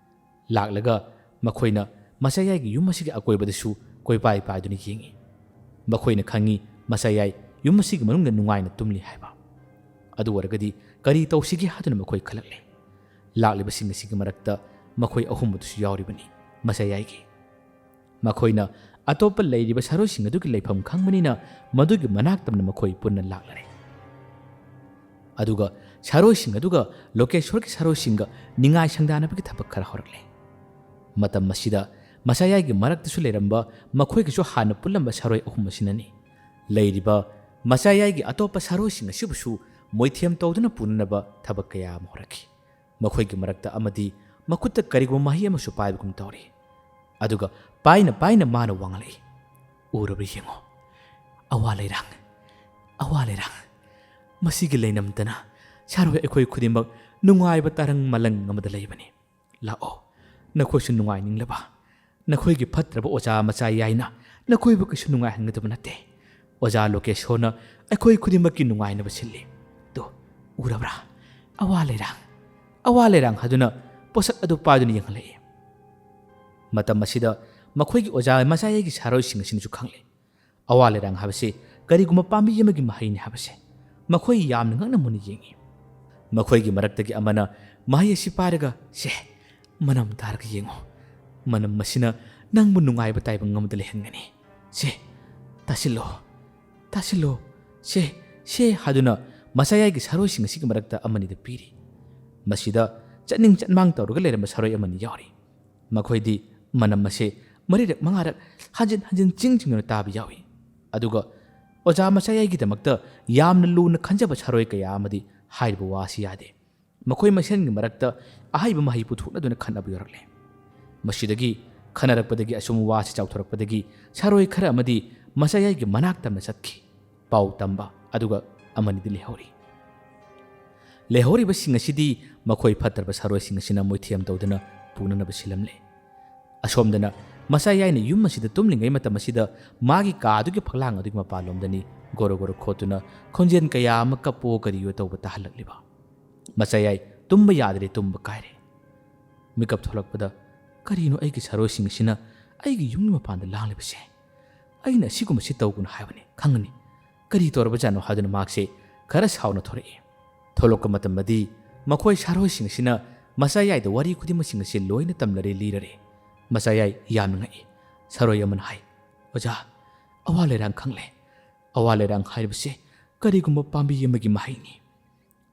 ꯂꯥꯛꯂꯒ ꯃꯈꯣꯏꯅ ꯃꯆꯥꯌꯥꯏꯒꯤ ꯌꯨꯝ ꯑꯁꯤꯒꯤ ꯑꯀꯣꯏꯕꯗꯁꯨ ꯀꯣꯏꯄꯥꯏ ꯄꯥꯏꯗꯨꯅ ꯌꯦꯡꯉꯤ꯫ ꯃꯈꯣꯏꯅ ꯈꯪꯉꯤ ꯃꯆꯥꯌꯥꯏ ꯌꯨꯝ ꯑꯁꯤꯒꯤ ꯃꯅꯨꯡꯗ ꯅꯨꯡꯉꯥꯏꯅ ꯇꯨꯝꯂꯤ ꯍꯥꯏꯕ꯫ ꯑꯗꯨ ꯑꯣꯏꯔꯒꯗꯤ ꯀꯔꯤ ꯇꯧꯁꯤꯒꯦ ꯍꯥꯏꯗꯨꯅ ꯃꯈꯣꯏ ꯈꯜꯂꯛꯂꯦ꯫ ꯂꯥꯛꯂꯤꯕꯁꯤꯡ ꯑꯁꯤꯒꯤ ꯃꯔꯛꯇ ꯃꯈꯣꯏ ꯑꯍꯨꯝ ꯑꯗꯨꯁꯨ ꯌꯥꯎꯔꯤꯕꯅꯤ, ꯃꯆꯥꯌꯥꯏꯒꯤ꯫ ꯃꯈꯣꯏꯅ ꯑꯇꯣꯞꯄ ꯂꯩꯔꯤꯕ ꯁꯥꯔꯣꯏꯁꯤꯡ ꯑꯗꯨꯒꯤ ꯂꯩꯐꯝ ꯈꯪꯕꯅꯤꯅ ꯃꯗꯨꯒꯤ ꯃꯅꯥꯛ ꯇꯝꯅ ꯃꯈꯣꯏ ꯄꯨꯟꯅ ꯂꯥꯛꯂꯔꯦ꯫ ꯑꯗꯨꯒ ꯁꯥꯔꯣꯏꯁꯤꯡ ꯑꯗꯨꯒ ꯂꯣꯀꯦꯁꯣꯔꯒꯤ ꯁꯥꯔꯣꯏꯁꯤꯡꯒ ꯅꯤꯡꯉꯥꯏ ꯁꯪꯗꯥꯅꯕꯒꯤ ꯊꯕꯛ ꯈꯔ ꯍꯧꯔꯛꯂꯦ꯫ ꯃꯇꯝ ꯑꯁꯤꯗ ꯃꯆꯥꯌꯥꯏꯒꯤ ꯃꯔꯛꯇꯁꯨ ꯂꯩꯔꯝꯕ ꯃꯈꯣꯏꯒꯁꯨ ꯍꯥꯟꯅ ꯄꯨꯜꯂꯝꯕ ꯁꯥꯔꯣꯏ ꯑꯍꯨꯝ ꯑꯁꯤꯅꯅꯤ꯫ ꯂꯩꯔꯤꯕ ꯃꯆꯥꯌꯥꯏꯒꯤ ꯑꯇꯣꯞꯄ ꯁꯥꯔꯣꯏꯁꯤꯡ ꯑꯁꯤꯕꯨꯁꯨ ꯃꯣꯏꯊꯦꯝ ꯇꯧꯗꯨꯅ ꯄꯨꯅꯅꯕ ꯊꯕꯛ ꯀꯌꯥ ꯑꯃ ꯍꯧꯔꯛꯈꯤ꯫ ꯃꯈꯣꯏꯒꯤ ꯃꯔꯛꯇ ꯑꯃꯗꯤ ꯃꯈꯨꯠꯇ ꯀꯔꯤꯒꯨꯝꯕ ꯃꯍꯩ ꯑꯃꯁꯨ ꯄꯥꯏꯕꯒꯨꯝ ꯇꯧꯔꯤ꯫ ꯑꯗꯨꯒ ꯄꯥꯏꯅ ꯄꯥꯏꯅ ꯃꯥꯅ ꯋꯥ ꯉꯥꯡꯂꯛꯏ, "ꯎꯔꯕ꯭ꯔꯥ ꯌꯦꯡꯉꯣ, ꯑꯋꯥ ꯂꯩꯔꯥꯡ, ꯑꯋꯥ ꯂꯩꯔꯥꯡ꯫ ꯃꯁꯤꯒꯤ ꯂꯩꯅꯝꯇꯅ ꯁꯥꯔꯣꯏ ꯑꯩꯈꯣꯏ ꯈꯨꯗꯤꯡꯃꯛ ꯅꯨꯡꯉꯥꯏꯕ ꯇꯥꯔꯪ ꯃꯂꯪ ꯑꯃꯗ ꯂꯩꯕꯅꯤ꯫ ꯂꯥꯛꯑꯣ, ꯅꯈꯣꯏꯁꯨ ꯅꯨꯡꯉꯥꯏꯅꯤꯡꯂꯕ? ꯅꯈꯣꯏꯒꯤ ꯐꯠꯇ꯭ꯔꯕ ꯑꯣꯖꯥ ꯃꯆꯥꯌꯥꯏꯅ ꯅꯈꯣꯏꯕꯨ ꯀꯩꯁꯨ ꯅꯨꯡꯉꯥꯏꯍꯟꯒꯗꯕ ꯅꯠꯇꯦ꯫ ꯑꯣꯖꯥ ꯂꯣꯀꯦꯁꯣꯔꯅ ꯑꯩꯈꯣꯏ ꯈꯨꯗꯤꯡꯃꯛꯀꯤ ꯅꯨꯡꯉꯥꯏꯅꯕ ꯁꯤꯜꯂꯤ꯫ ꯇꯨ, ꯎꯔꯕ꯭ꯔꯥ? ꯑꯋꯥ ꯂꯩꯔꯥꯡ, ꯑꯋꯥ ꯂꯩꯔꯥꯡ" ꯍꯥꯏꯗꯨꯅ ꯄꯣꯠꯁꯛ ꯑꯗꯨ ꯄꯥꯏꯗꯨꯅ ꯌꯦꯡꯍꯜꯂꯛꯏ꯫ ꯃꯇꯝ ꯑꯁꯤꯗ ꯃꯈꯣꯏꯒꯤ ꯑꯣꯖꯥ ꯃꯆꯥꯌꯥꯏꯒꯤ ꯁꯥꯔꯣꯏꯁꯤꯡ ꯑꯁꯤꯅꯁꯨ ꯈꯪꯂꯦ꯫ ꯑꯋꯥ ꯂꯩꯔꯥꯡ ꯍꯥꯏꯕꯁꯤ ꯀꯔꯤꯒꯨꯝꯕ ꯄꯥꯝꯕꯤ ꯑꯃꯒꯤ ꯃꯍꯩꯅꯤ ꯍꯥꯏꯕꯁꯦ꯫ ꯃꯈꯣꯏ ꯌꯥꯝꯅ ꯉꯛꯅ ꯃꯨꯟꯅ ꯌꯦꯡꯉꯤ꯫ ꯃꯈꯣꯏꯒꯤ ꯃꯔꯛꯇꯒꯤ ꯑꯃꯅ ꯃꯍꯩ ꯑꯁꯤ ꯄꯥꯏꯔꯒ, "ꯁꯦ, ꯃꯅꯝ ꯇꯥꯔꯒ ꯌꯦꯡꯉꯣ꯫ ꯃꯅꯝ ꯑꯁꯤꯅ ꯅꯪꯕꯨ ꯅꯨꯡꯉꯥꯏꯕ ꯇꯥꯏꯕꯪ ꯑꯃꯗ ꯂꯩꯍꯟꯒꯅꯤ꯫ ꯁꯦ, ꯇꯥꯁꯤꯜꯂꯣ, ꯇꯥꯁꯤꯜꯂꯣ, ꯁꯦ, ꯁꯦ" ꯍꯥꯏꯗꯨꯅ ꯃꯆꯥꯌꯥꯏꯒꯤ ꯁꯥꯔꯣꯏꯁꯤꯡ ꯑꯁꯤꯒꯤ ꯃꯔꯛꯇ ꯑꯃꯅꯤꯗ ꯄꯤꯔꯤ꯫ ꯃꯁꯤꯗ ꯆꯠꯅꯤꯡ ꯆꯠꯃꯥꯡ ꯇꯧꯔꯒ ꯂꯩꯔꯝꯕ ꯁꯥꯔꯣꯏ ꯑꯃꯅꯤ ꯌꯥꯎꯔꯤ꯫ ꯃꯈꯣꯏꯗꯤ ꯃꯅꯝ ꯑꯁꯦ ꯃꯔꯤꯔꯛ ꯃꯉꯥꯔꯛ ꯍꯟꯖꯤꯟ ꯍꯟꯖꯤꯟ ꯆꯤꯡ ꯆꯤꯡꯗꯨꯅ ꯇꯥꯕ ꯌꯥꯎꯏ꯫ ꯑꯗꯨꯒ ꯑꯣꯖꯥ ꯃꯆꯥꯌꯥꯏꯒꯤꯗꯃꯛꯇ ꯌꯥꯝꯅ ꯂꯨꯅ ꯈꯟꯖꯕ ꯁꯥꯔꯣꯏ ꯀꯌꯥ ꯑꯃꯗꯤ ꯍꯥꯏꯔꯤꯕ ꯋꯥ ꯑꯁꯤ ꯌꯥꯗꯦ꯫ ꯃꯈꯣꯏ ꯃꯁꯦꯟꯒꯤ ꯃꯔꯛꯇ ꯑꯍꯩꯕ ꯃꯍꯩ ꯄꯨꯊꯣꯛꯅꯗꯨꯅ ꯈꯠꯅꯕ ꯌꯥꯎꯔꯛꯂꯦ꯫ ꯃꯁꯤꯗꯒꯤ ꯈꯟꯅꯔꯛꯄꯗꯒꯤ ꯑꯁꯨꯝ ꯋꯥꯁꯤ ꯆꯥꯎꯊꯣꯔꯛꯄꯗꯒꯤ ꯁꯥꯔꯣꯏ ꯈꯔ ꯑꯃꯗꯤ ꯃꯆꯥꯌꯥꯏꯒꯤ ꯃꯅꯥꯛ ꯇꯝꯅ ꯆꯠꯈꯤ꯫ ꯄꯥꯎ ꯇꯝꯕ ꯑꯗꯨꯒ ꯑꯃꯅꯤꯗꯤ ꯂꯩꯍꯧꯔꯤ꯫ ꯂꯩꯍꯧꯔꯤꯕꯁꯤꯡ ꯑꯁꯤꯗꯤ ꯃꯈꯣꯏ ꯐꯠꯇ꯭ꯔꯕ ꯁꯥꯔꯣꯏꯁꯤꯡ ꯑꯁꯤꯅ ꯃꯣꯏꯊꯦꯝ ꯇꯧꯗꯨꯅ ꯄꯨꯅꯅꯕ ꯁꯤꯜꯂꯝꯂꯦ꯫ ꯑꯁꯣꯝꯗꯅ ꯃꯆꯥꯌꯥꯏꯅ ꯌꯨꯝ ꯑꯁꯤꯗ ꯇꯨꯝꯂꯤꯉꯩ ꯃꯇꯝ ꯑꯁꯤꯗ ꯃꯥꯒꯤ ꯀꯥ ꯑꯗꯨꯒꯤ ꯐꯛꯂꯥꯡ ꯑꯗꯨꯒꯤ ꯃꯄꯥꯟꯂꯣꯝꯗꯅꯤ ꯒꯣꯔꯣ ꯒꯣꯔꯣ ꯈꯣꯠꯇꯨꯅ ꯈꯣꯟꯖꯦꯜ ꯀꯌꯥ ꯑꯃ ꯀꯞꯄꯣ ꯀꯔꯤꯌꯣ ꯇꯧꯕ ꯇꯥꯍꯜꯂꯛꯂꯤꯕ꯫ ꯃꯆꯥꯌꯥꯏ ꯇꯨꯝꯕ ꯌꯥꯗ꯭ꯔꯦ, ꯇꯨꯝꯕ ꯀꯥꯏꯔꯦ꯫ ꯃꯤꯀꯞ ꯊꯣꯛꯂꯛꯄꯗ, "ꯀꯔꯤꯅꯣ ꯑꯩꯒꯤ ꯁꯥꯔꯣꯏꯁꯤꯡ ꯑꯁꯤꯅ ꯑꯩꯒꯤ ꯌꯨꯝꯒꯤ ꯃꯄꯥꯟꯗ ꯂꯥꯡꯂꯤꯕꯁꯦ? ꯑꯩꯅ ꯑꯁꯤꯒꯨꯝꯕꯁꯤ ꯇꯧꯒꯅꯨ ꯍꯥꯏꯕꯅꯤ, ꯈꯪꯒꯅꯤ꯫ ꯀꯔꯤ ꯇꯧꯔꯕꯖꯥꯠꯅꯣ?" ꯍꯥꯏꯗꯨꯅ ꯃꯍꯥꯛꯁꯦ ꯈꯔ ꯁꯥꯎꯅ ꯊꯣꯔꯛꯏ꯫ ꯊꯣꯛꯂꯛꯄ ꯃꯇꯝꯗꯗꯤ ꯃꯈꯣꯏ ꯁꯥꯔꯣꯏꯁꯤꯡ ꯑꯁꯤꯅ ꯃꯆꯥꯌꯥꯏꯗ ꯋꯥꯔꯤ ꯈꯨꯗꯤꯡꯃꯛꯁꯤꯡ ꯑꯁꯤ ꯂꯣꯏꯅ ꯇꯝꯂꯔꯦ, ꯂꯤꯔꯔꯦ꯫ ꯃꯆꯥꯌꯥꯏ ꯌꯥꯝꯅ ꯉꯛꯏ꯫ ꯁꯥꯔꯣꯏ ꯑꯃꯅ ꯍꯥꯏ, "ꯑꯣꯖꯥ, ꯑꯋꯥ ꯂꯩꯔꯥꯡ ꯈꯪꯂꯦ꯫ ꯑꯋꯥ ꯂꯩꯔꯥꯡ ꯍꯥꯏꯔꯤꯕꯁꯦ ꯀꯔꯤꯒꯨꯝꯕ ꯄꯥꯝꯕꯤ ꯑꯃꯒꯤ ꯃꯍꯩꯅꯤ꯫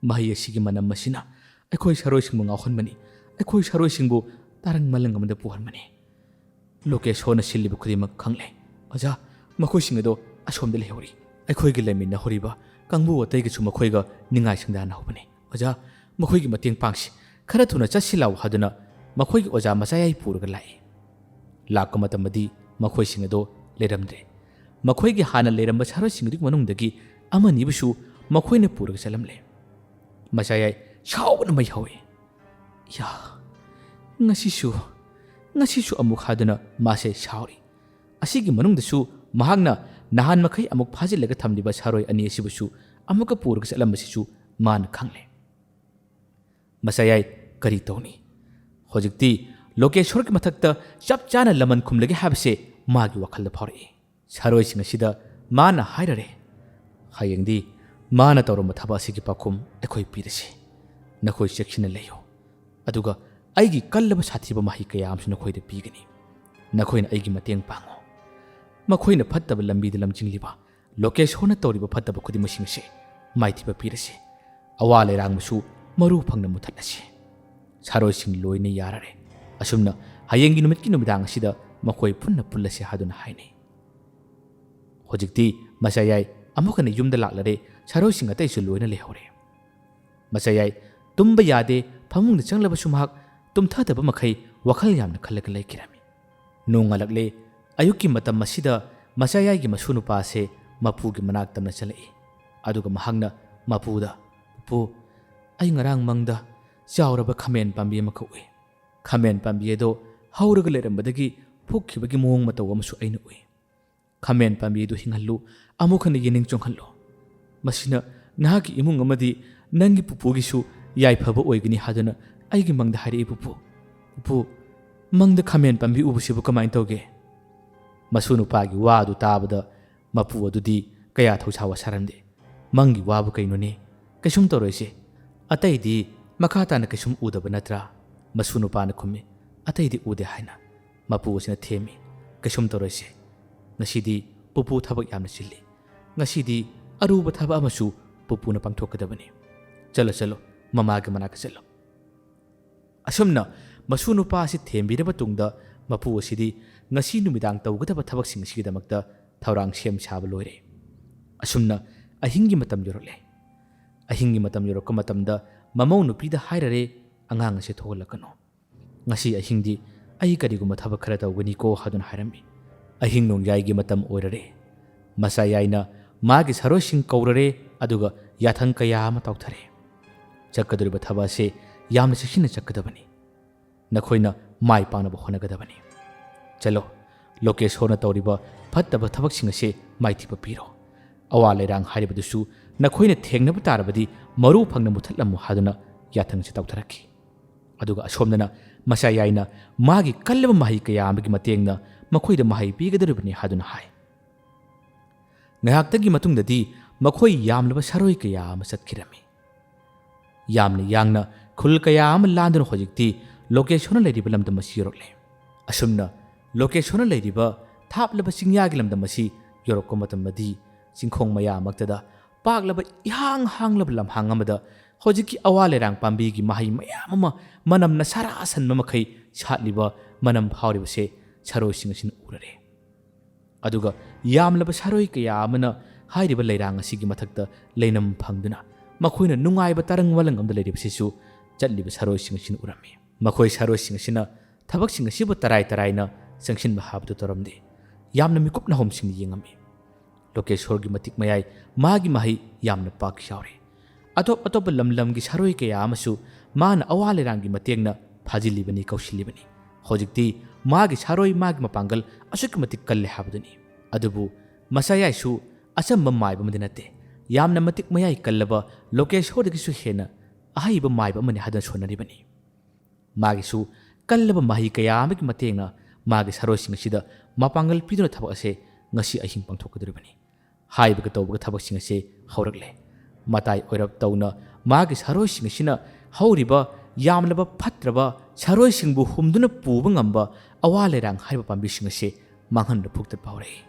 ꯃꯍꯩ ꯑꯁꯤꯒꯤ ꯃꯅꯝ ꯑꯁꯤꯅ ꯑꯩꯈꯣꯏ ꯁꯥꯔꯣꯏꯁꯤꯡꯕꯨ ꯉꯥꯎꯍꯟꯕꯅꯤ, ꯑꯩꯈꯣꯏ ꯁꯥꯔꯣꯏꯁꯤꯡꯕꯨ ꯇꯥꯔꯪ ꯃꯂꯪ ꯑꯃꯗ ꯄꯨꯍꯟꯕꯅꯤ꯫ ꯂꯣꯀꯦꯁꯣꯔꯅ ꯁꯤꯜꯂꯤꯕ ꯈꯨꯗꯤꯡꯃꯛ ꯈꯪꯂꯦ꯫ ꯑꯣꯖꯥ, ꯃꯈꯣꯏꯁꯤꯡ ꯑꯗꯣ ꯑꯁꯣꯝꯗ ꯂꯩꯍꯧꯔꯤ꯫ ꯑꯩꯈꯣꯏꯒ ꯂꯩꯃꯤꯟꯅꯍꯧꯔꯤꯕ ꯀꯥꯡꯕꯨ ꯑꯇꯩꯒꯁꯨ ꯃꯈꯣꯏꯒ ꯅꯤꯡꯉꯥꯏ ꯁꯪꯗꯥꯅꯍꯧꯕꯅꯤ꯫ ꯑꯣꯖꯥ, ꯃꯈꯣꯏꯒꯤ ꯃꯇꯦꯡ ꯄꯥꯡꯁꯤ, ꯈꯔ ꯊꯨꯅ ꯆꯠꯁꯤ ꯂꯥꯎ" ꯍꯥꯏꯗꯨꯅ ꯃꯈꯣꯏꯒꯤ ꯑꯣꯖꯥ ꯃꯆꯥꯌꯥꯏ ꯄꯨꯔꯒ ꯂꯥꯛꯏ꯫ ꯂꯥꯛꯄ ꯃꯇꯝꯗꯗꯤ ꯃꯈꯣꯏꯁꯤꯡ ꯑꯗꯣ ꯂꯩꯔꯝꯗ꯭ꯔꯦ꯫ ꯃꯈꯣꯏꯒꯤ ꯍꯥꯟꯅ ꯂꯩꯔꯝꯕ ꯁꯥꯔꯣꯏꯁꯤꯡ ꯑꯗꯨꯒꯤ ꯃꯅꯨꯡꯗꯒꯤ ꯑꯃꯅꯤꯕꯨꯁꯨ ꯃꯈꯣꯏꯅ ꯄꯨꯔꯒ ꯆꯠꯂꯝꯂꯦ꯫ ꯃꯆꯥꯌꯥꯏ ꯁꯥꯎꯕꯅ ꯃꯩ ꯍꯧꯏ꯫ "ꯌꯥ, ꯉꯁꯤꯁꯨ, ꯉꯁꯤꯁꯨ ꯑꯃꯨꯛ" ꯍꯥꯏꯗꯨꯅ ꯃꯥꯁꯦ ꯁꯥꯎꯔꯤ꯫ ꯑꯁꯤꯒꯤ ꯃꯅꯨꯡꯗꯁꯨ ꯃꯍꯥꯛꯅ ꯅꯍꯥꯟ ꯃꯈꯩ ꯑꯃꯨꯛ ꯐꯥꯖꯤꯜꯂꯒ ꯊꯝꯂꯤꯕ ꯁꯥꯔꯣꯏ ꯑꯅꯤ ꯑꯁꯤꯕꯨꯁꯨ ꯑꯃꯨꯛꯀ ꯄꯨꯔꯒ ꯆꯠꯂꯝꯕꯁꯤꯁꯨ ꯃꯥꯅ ꯈꯪꯂꯦ꯫ ꯃꯆꯥꯌꯥꯏ ꯀꯔꯤ ꯇꯧꯅꯤ? ꯍꯧꯖꯤꯛꯇꯤ ꯂꯣꯀꯦꯁꯣꯔꯒꯤ ꯃꯊꯛꯇ ꯆꯞ ꯆꯥꯅ ꯂꯃꯟ ꯈꯨꯝꯂꯒꯦ ꯍꯥꯏꯕꯁꯦ ꯃꯥꯒꯤ ꯋꯥꯈꯜꯗ ꯐꯥꯎꯔꯛꯏ꯫ ꯁꯥꯔꯣꯏꯁꯤꯡ ꯑꯁꯤꯗ ꯃꯥꯅ ꯍꯥꯏꯔꯔꯦ, "ꯍꯌꯦꯡꯗꯤ ꯃꯥꯅ ꯇꯧꯔꯝꯕ ꯊꯕꯛ ꯑꯁꯤꯒꯤ ꯄꯥꯎꯈꯨꯝ ꯑꯩꯈꯣꯏ ꯄꯤꯔꯁꯤ꯫ ꯅꯈꯣꯏ ꯆꯦꯛꯁꯤꯟꯅ ꯂꯩꯌꯨ꯫ ꯑꯗꯨꯒ ꯑꯩꯒꯤ ꯀꯜꯂꯕ ꯁꯥꯊꯤꯕ ꯃꯍꯩ ꯀꯌꯥ ꯑꯃꯁꯨ ꯅꯈꯣꯏꯗ ꯄꯤꯒꯅꯤ꯫ ꯅꯈꯣꯏꯅ ꯑꯩꯒꯤ ꯃꯇꯦꯡ ꯄꯥꯡꯉꯨ꯫ ꯃꯈꯣꯏꯅ ꯐꯠꯇꯕ ꯂꯝꯕꯤꯗ ꯂꯝꯖꯤꯡꯂꯤꯕ ꯂꯣꯀꯦꯁꯣꯔꯅ ꯇꯧꯔꯤꯕ ꯐꯠꯇꯕ ꯈꯨꯗꯤꯡꯃꯛꯁꯤꯡ ꯑꯁꯤ ꯃꯥꯏꯊꯤꯕ ꯄꯤꯔꯁꯤ꯫ ꯑꯋꯥ ꯂꯩꯔꯥꯡꯕꯁꯨ ꯃꯔꯨ ꯐꯪꯅ ꯃꯨꯊꯠꯂꯁꯤ꯫ ꯁꯥꯔꯣꯏꯁꯤꯡ ꯂꯣꯏꯅ ꯌꯥꯔꯔꯦ꯫ ꯑꯁꯨꯝꯅ ꯍꯌꯦꯡꯒꯤ ꯅꯨꯃꯤꯠꯀꯤ ꯅꯨꯃꯤꯗꯥꯡ ꯑꯁꯤꯗ ꯃꯈꯣꯏ ꯄꯨꯟꯅ ꯄꯨꯜꯂꯁꯤ" ꯍꯥꯏꯗꯨꯅ ꯍꯥꯏꯅꯩ꯫ ꯍꯧꯖꯤꯛꯇꯤ ꯃꯆꯥꯌꯥꯏ ꯑꯃꯨꯛ ꯍꯟꯅ ꯌꯨꯝꯗ ꯂꯥꯛꯂꯔꯦ, ꯁꯥꯔꯣꯏꯁꯤꯡ ꯑꯇꯩꯁꯨ ꯂꯣꯏꯅ ꯂꯩꯍꯧꯔꯦ꯫ ꯃꯆꯥꯌꯥꯏ ꯇꯨꯝꯕ ꯌꯥꯗꯦ, ꯐꯃꯨꯡꯗ ꯆꯪꯂꯕꯁꯨ ꯃꯍꯥꯛ ꯇꯨꯝꯊꯗꯕ ꯃꯈꯩ ꯋꯥꯈꯜ ꯌꯥꯝꯅ ꯈꯜꯂꯒ ꯂꯩꯈꯤꯔꯝꯃꯤ꯫ ꯅꯣꯡꯉꯥꯜꯂꯛꯂꯦ꯫ ꯑꯌꯨꯛꯀꯤ ꯃꯇꯝ ꯑꯁꯤꯗ ꯃꯆꯥꯌꯥꯏꯒꯤ ꯃꯁꯨ ꯅꯨꯄꯥ ꯑꯁꯦ ꯃꯄꯨꯒꯤ ꯃꯅꯥꯛ ꯇꯝꯅ ꯆꯠꯂꯛꯏ꯫ ꯑꯗꯨꯒ ꯃꯍꯥꯛꯅ ꯃꯄꯨꯗ, "ꯄꯨꯄꯨ, ꯑꯩ ꯉꯔꯥꯡ ꯃꯪꯗ ꯆꯥꯎꯔꯕ ꯈꯥꯃꯦꯟ ꯄꯥꯝꯕꯤ ꯑꯃꯈꯛ ꯎꯏ꯫ ꯈꯥꯃꯦꯟ ꯄꯥꯝꯕꯤ ꯑꯗꯣ ꯍꯧꯔꯒ ꯂꯩꯔꯝꯕꯗꯒꯤ ꯐꯨꯛꯈꯤꯕꯒꯤ ꯃꯑꯣꯡ ꯃꯇꯧ ꯑꯃꯁꯨ ꯑꯩꯅ ꯎꯏ꯫ "ꯈꯥꯃꯦꯟ ꯄꯥꯝꯕꯤ ꯑꯗꯨ ꯍꯤꯡꯍꯜꯂꯨ, ꯑꯃꯨꯛ ꯍꯟꯅ ꯌꯦꯅꯤꯡ ꯆꯣꯡꯍꯜꯂꯨ꯫ ꯃꯁꯤꯅ ꯅꯍꯥꯛꯀꯤ ꯏꯃꯨꯡ ꯑꯃꯗꯤ ꯅꯪꯒꯤ ꯄꯨꯄꯨꯒꯤꯁꯨ ꯌꯥꯏꯐꯕ ꯑꯣꯏꯒꯅꯤ" ꯍꯥꯏꯗꯨꯅ ꯑꯩꯒꯤ ꯃꯪꯗ ꯍꯥꯏꯔꯛꯏ꯫ "ꯄꯨꯄꯨ, ꯄꯨꯄꯨ, ꯃꯪꯗ ꯈꯥꯃꯦꯟ ꯄꯥꯝꯕꯤ ꯎꯕꯁꯤꯕꯨ ꯀꯃꯥꯏꯅ ꯇꯧꯒꯦ?" ꯃꯁꯨ ꯅꯨꯄꯥꯒꯤ ꯋꯥ ꯑꯗꯨ ꯇꯥꯕꯗ ꯃꯄꯨ ꯑꯗꯨꯗꯤ ꯀꯌꯥ ꯊꯧꯁꯥ ꯋꯥꯁꯥꯔꯝꯗꯦ꯫ "ꯃꯪꯒꯤ ꯋꯥꯕꯨ ꯀꯩꯅꯣꯅꯦ? ꯀꯩꯁꯨꯝ ꯇꯧꯔꯣꯏꯁꯦ꯫ ꯑꯇꯩꯗꯤ ꯃꯈꯥ ꯇꯥꯅ ꯀꯩꯁꯨꯝ ꯎꯗꯕ ꯅꯠꯇ꯭ꯔꯥ?" ꯃꯁꯨ ꯅꯨꯄꯥꯅ ꯈꯨꯝꯃꯤ, "ꯑꯇꯩꯗꯤ ꯎꯗꯦ" ꯍꯥꯏꯅ꯫ ꯃꯄꯨ ꯑꯁꯤꯅ ꯊꯦꯝꯃꯤ, "ꯀꯩꯁꯨꯝ ꯇꯧꯔꯣꯏꯁꯦ꯫ ꯉꯁꯤꯗꯤ ꯄꯨꯄꯨ ꯊꯕꯛ ꯌꯥꯝꯅ ꯆꯤꯜꯂꯤ꯫ ꯉꯁꯤꯗꯤ ꯑꯔꯨꯕ ꯊꯕꯛ ꯑꯃꯁꯨ ꯄꯨꯄꯨꯅ ꯄꯥꯡꯊꯣꯛꯀꯗꯕꯅꯤ꯫ ꯆꯠꯂꯣ, ꯆꯠꯂꯣ, ꯃꯃꯥꯒꯤ ꯃꯅꯥꯛꯇ ꯆꯠꯂꯣ"꯫ ꯑꯁꯨꯝꯅ ꯃꯁꯨ ꯅꯨꯄꯥ ꯑꯁꯤ ꯊꯦꯝꯕꯤꯔꯕ ꯇꯨꯡꯗ ꯃꯄꯨ ꯑꯁꯤꯗꯤ ꯉꯁꯤ ꯅꯨꯃꯤꯗꯥꯡ ꯇꯧꯒꯗꯕ ꯊꯕꯛꯁꯤꯡ ꯑꯁꯤꯒꯤꯗꯃꯛꯇ ꯊꯧꯔꯥꯡ ꯁꯦꯝ ꯁꯥꯕ ꯂꯣꯏꯔꯦ꯫ ꯑꯁꯨꯝꯅ ꯑꯍꯤꯡꯒꯤ ꯃꯇꯝ ꯌꯧꯔꯛꯂꯦ꯫ ꯑꯍꯤꯡꯒꯤ ꯃꯇꯝ ꯌꯧꯔꯛꯄ ꯃꯇꯝꯗ ꯃꯃꯧ ꯅꯨꯄꯤꯗ ꯍꯥꯏꯔꯔꯦ, "ꯑꯉꯥꯡ ꯑꯁꯦ ꯊꯣꯛꯍꯜꯂꯛꯀꯅꯨ꯫ ꯉꯁꯤ ꯑꯍꯤꯡꯗꯤ ꯑꯩ ꯀꯔꯤꯒꯨꯝꯕ ꯊꯕꯛ ꯈꯔ ꯇꯧꯒꯅꯤꯀꯣ" ꯍꯥꯏꯗꯨꯅ ꯍꯥꯏꯔꯝꯃꯤ꯫ ꯑꯍꯤꯡ ꯅꯣꯡꯌꯥꯏꯒꯤ ꯃꯇꯝ ꯑꯣꯏꯔꯔꯦ꯫ ꯃꯆꯥ ꯌꯥꯏꯅ ꯃꯥꯒꯤ ꯁꯥꯔꯣꯏꯁꯤꯡ ꯀꯧꯔꯔꯦ, ꯑꯗꯨꯒ ꯌꯥꯊꯪ ꯀꯌꯥ ꯑꯃ ꯇꯧꯊꯔꯦ꯫ "ꯆꯠꯀꯗꯧꯔꯤꯕ ꯊꯕꯛ ꯑꯁꯦ ꯌꯥꯝꯅ ꯆꯦꯛꯁꯤꯟꯅ ꯆꯠꯀꯗꯕꯅꯤ꯫ ꯅꯈꯣꯏꯅ ꯃꯥꯏ ꯄꯥꯛꯅꯕ ꯍꯣꯠꯅꯒꯗꯕꯅꯤ꯫ ꯆꯠꯂꯣ, ꯂꯣꯀꯦꯁꯣꯔꯅ ꯇꯧꯔꯤꯕ ꯐꯠꯇꯕ ꯊꯕꯛꯁꯤꯡ ꯑꯁꯦ ꯃꯥꯏꯊꯤꯕ ꯄꯤꯔꯣ꯫ ꯑꯋꯥ ꯂꯩꯔꯥꯡ ꯍꯥꯏꯔꯤꯕꯗꯨꯁꯨ ꯅꯈꯣꯏꯅ ꯊꯦꯡꯅꯕ ꯇꯥꯔꯕꯗꯤ ꯃꯔꯨ ꯐꯪꯅ ꯃꯨꯊꯠꯂꯝꯃꯨ" ꯍꯥꯏꯗꯨꯅ ꯌꯥꯊꯪ ꯑꯁꯤ ꯇꯧꯊꯔꯛꯈꯤ꯫ ꯑꯗꯨꯒ ꯑꯁꯣꯝꯗꯅ ꯃꯆꯥ ꯌꯥꯏꯅ ꯃꯥꯒꯤ ꯀꯜꯂꯕ ꯃꯍꯩ ꯀꯌꯥ ꯑꯃꯒꯤ ꯃꯇꯦꯡꯅ ꯃꯈꯣꯏꯗ ꯃꯍꯩ ꯄꯤꯒꯗꯧꯔꯤꯕꯅꯤ ꯍꯥꯏꯗꯨꯅ ꯍꯥꯏ꯫ ꯉꯥꯏꯍꯥꯛꯇꯒꯤ ꯃꯇꯨꯡꯗꯗꯤ ꯃꯈꯣꯏ ꯌꯥꯝꯂꯕ ꯁꯥꯔꯣꯏ ꯀꯌꯥ ꯑꯃ ꯆꯠꯈꯤꯔꯝꯃꯤ꯫ ꯌꯥꯝꯅ ꯌꯥꯡꯅ ꯈꯨꯜ ꯀꯌꯥ ꯑꯃ ꯂꯥꯟꯗꯨꯅ ꯍꯧꯖꯤꯛꯇꯤ ꯂꯣꯀꯦꯁꯣꯔꯅ ꯂꯩꯔꯤꯕ ꯂꯝꯗꯝ ꯑꯁꯤ ꯌꯧꯔꯛꯂꯦ꯫ ꯑꯁꯨꯝꯅ ꯂꯣꯀꯦꯁꯣꯔꯅ ꯂꯩꯔꯤꯕ ꯊꯥꯞꯂꯕ ꯆꯤꯡꯌꯥꯒꯤ ꯂꯝꯗꯝ ꯑꯁꯤ ꯌꯧꯔꯛꯄ ꯃꯇꯝꯗꯗꯤ ꯆꯤꯡꯈꯣꯡ ꯃꯌꯥꯃꯛꯇꯗ ꯄꯥꯛꯂꯕ ꯏꯍꯥꯡ ꯍꯥꯡꯂꯕ ꯂꯝꯍꯥꯡ ꯑꯃꯗ ꯍꯧꯖꯤꯛꯀꯤ ꯑꯋꯥ ꯂꯩꯔꯥꯡ ꯄꯥꯝꯕꯤꯒꯤ ꯃꯍꯩ ꯃꯌꯥꯝ ꯑꯃ ꯃꯅꯝꯅ ꯁꯥꯔꯥ ꯁꯟꯕ ꯃꯈꯩ ꯁꯥꯠꯂꯤꯕ, ꯃꯅꯝ ꯐꯥꯎꯔꯤꯕꯁꯦ ꯁꯥꯔꯣꯏꯁꯤꯡ ꯑꯁꯤꯅ ꯎꯔꯔꯦ꯫ ꯑꯗꯨꯒ ꯌꯥꯝꯂꯕ ꯁꯥꯔꯣꯏ ꯀꯌꯥ ꯑꯃꯅ ꯍꯥꯏꯔꯤꯕ ꯂꯩꯔꯥꯡ ꯑꯁꯤꯒꯤ ꯃꯊꯛꯇ ꯂꯩꯅꯝ ꯐꯪꯗꯨꯅ ꯃꯈꯣꯏꯅ ꯅꯨꯡꯉꯥꯏꯕ ꯇꯔꯪ ꯋꯥꯂꯪ ꯑꯃꯗ ꯂꯩꯔꯤꯕꯁꯤꯁꯨ ꯆꯠꯂꯤꯕ ꯁꯥꯔꯣꯏꯁꯤꯡ ꯑꯁꯤꯅ ꯎꯔꯝꯃꯤ꯫ ꯃꯈꯣꯏ ꯁꯥꯔꯣꯏꯁꯤꯡ ꯑꯁꯤꯅ ꯊꯕꯛꯁꯤꯡ ꯑꯁꯤꯕꯨ ꯇꯔꯥꯏ ꯇꯔꯥꯏꯅ ꯆꯪꯁꯤꯟꯕ ꯍꯥꯏꯕꯗꯨ ꯇꯧꯔꯝꯗꯦ꯫ ꯌꯥꯝꯅ ꯃꯤꯀꯨꯞ ꯅꯍꯣꯝꯁꯤꯡꯅ ꯌꯦꯡꯉꯝꯃꯤ꯫ ꯂꯣꯀꯦꯁꯣꯔꯒꯤ ꯃꯇꯤꯛ ꯃꯌꯥꯏ ꯃꯥꯒꯤ ꯃꯍꯩ ꯌꯥꯝꯅ ꯄꯥꯛ ꯌꯥꯎꯔꯦ꯫ ꯑꯇꯣꯞ ꯑꯇꯣꯞꯄ ꯂꯝ ꯂꯝꯒꯤ ꯁꯥꯔꯣꯏ ꯀꯌꯥ ꯑꯃꯁꯨ ꯃꯥꯅ ꯑꯋꯥ ꯂꯩꯔꯥꯡꯒꯤ ꯃꯇꯦꯡꯅ ꯐꯥꯖꯤꯜꯂꯤꯕꯅꯤ, ꯀꯧꯁꯤꯜꯂꯤꯕꯅꯤ꯫ ꯍꯧꯖꯤꯛꯇꯤ ꯃꯥꯒꯤ ꯁꯥꯔꯣꯏ, ꯃꯥꯒꯤ ꯃꯄꯥꯡꯒꯜ ꯑꯁꯨꯛꯀꯤ ꯃꯇꯤꯛ ꯀꯜꯂꯦ ꯍꯥꯏꯕꯗꯨꯅꯤ꯫ ꯑꯗꯨꯕꯨ ꯃꯆꯥꯌꯥꯏꯁꯨ ꯑꯆꯝꯕ ꯃꯥꯏꯕ ꯑꯃꯗꯤ ꯅꯠꯇꯦ꯫ ꯌꯥꯝꯅ ꯃꯇꯤꯛ ꯃꯌꯥꯏ ꯀꯜꯂꯕ ꯂꯣꯀꯦꯁꯣꯔꯗꯒꯤꯁꯨ ꯍꯦꯟꯅ ꯑꯍꯩꯕ ꯃꯥꯏꯕ ꯑꯃꯅꯤ ꯍꯥꯏꯗꯨꯅ ꯁꯣꯟꯅꯔꯤꯕꯅꯤ꯫ ꯃꯥꯒꯤꯁꯨ ꯀꯜꯂꯕ ꯃꯍꯩ ꯀꯌꯥ ꯑꯃꯒꯤ ꯃꯇꯦꯡꯅ ꯃꯥꯒꯤ ꯁꯥꯔꯣꯏꯁꯤꯡ ꯑꯁꯤꯗ ꯃꯄꯥꯡꯒꯜ ꯄꯤꯗꯨꯅ ꯊꯕꯛ ꯑꯁꯦ ꯉꯁꯤ ꯑꯍꯤꯡ ꯄꯥꯡꯊꯣꯛꯀꯗꯧꯔꯤꯕꯅꯤ꯫ ꯍꯥꯏꯕꯒ ꯇꯧꯕꯒ ꯊꯕꯛꯁꯤꯡ ꯑꯁꯦ ꯍꯧꯔꯛꯂꯦ꯫ ꯃꯇꯥꯏ ꯑꯣꯏꯔꯞ ꯇꯧꯅ ꯃꯥꯒꯤ ꯁꯥꯔꯣꯏꯁꯤꯡ ꯑꯁꯤꯅ ꯍꯧꯔꯤꯕ ꯌꯥꯝꯂꯕ ꯐꯠꯇ꯭ꯔꯕ ꯁꯥꯔꯣꯏꯁꯤꯡꯕꯨ ꯍꯨꯝꯗꯨꯅ ꯄꯨꯕ ꯉꯝꯕ ꯑꯋꯥ ꯂꯩꯔꯥꯡ ꯍꯥꯏꯔꯤꯕ ꯄꯥꯝꯕꯤꯁꯤꯡ ꯑꯁꯦ ꯃꯥꯡꯍꯟꯕ ꯐꯨꯛꯇꯠꯄ ꯍꯧꯔꯛꯏ꯫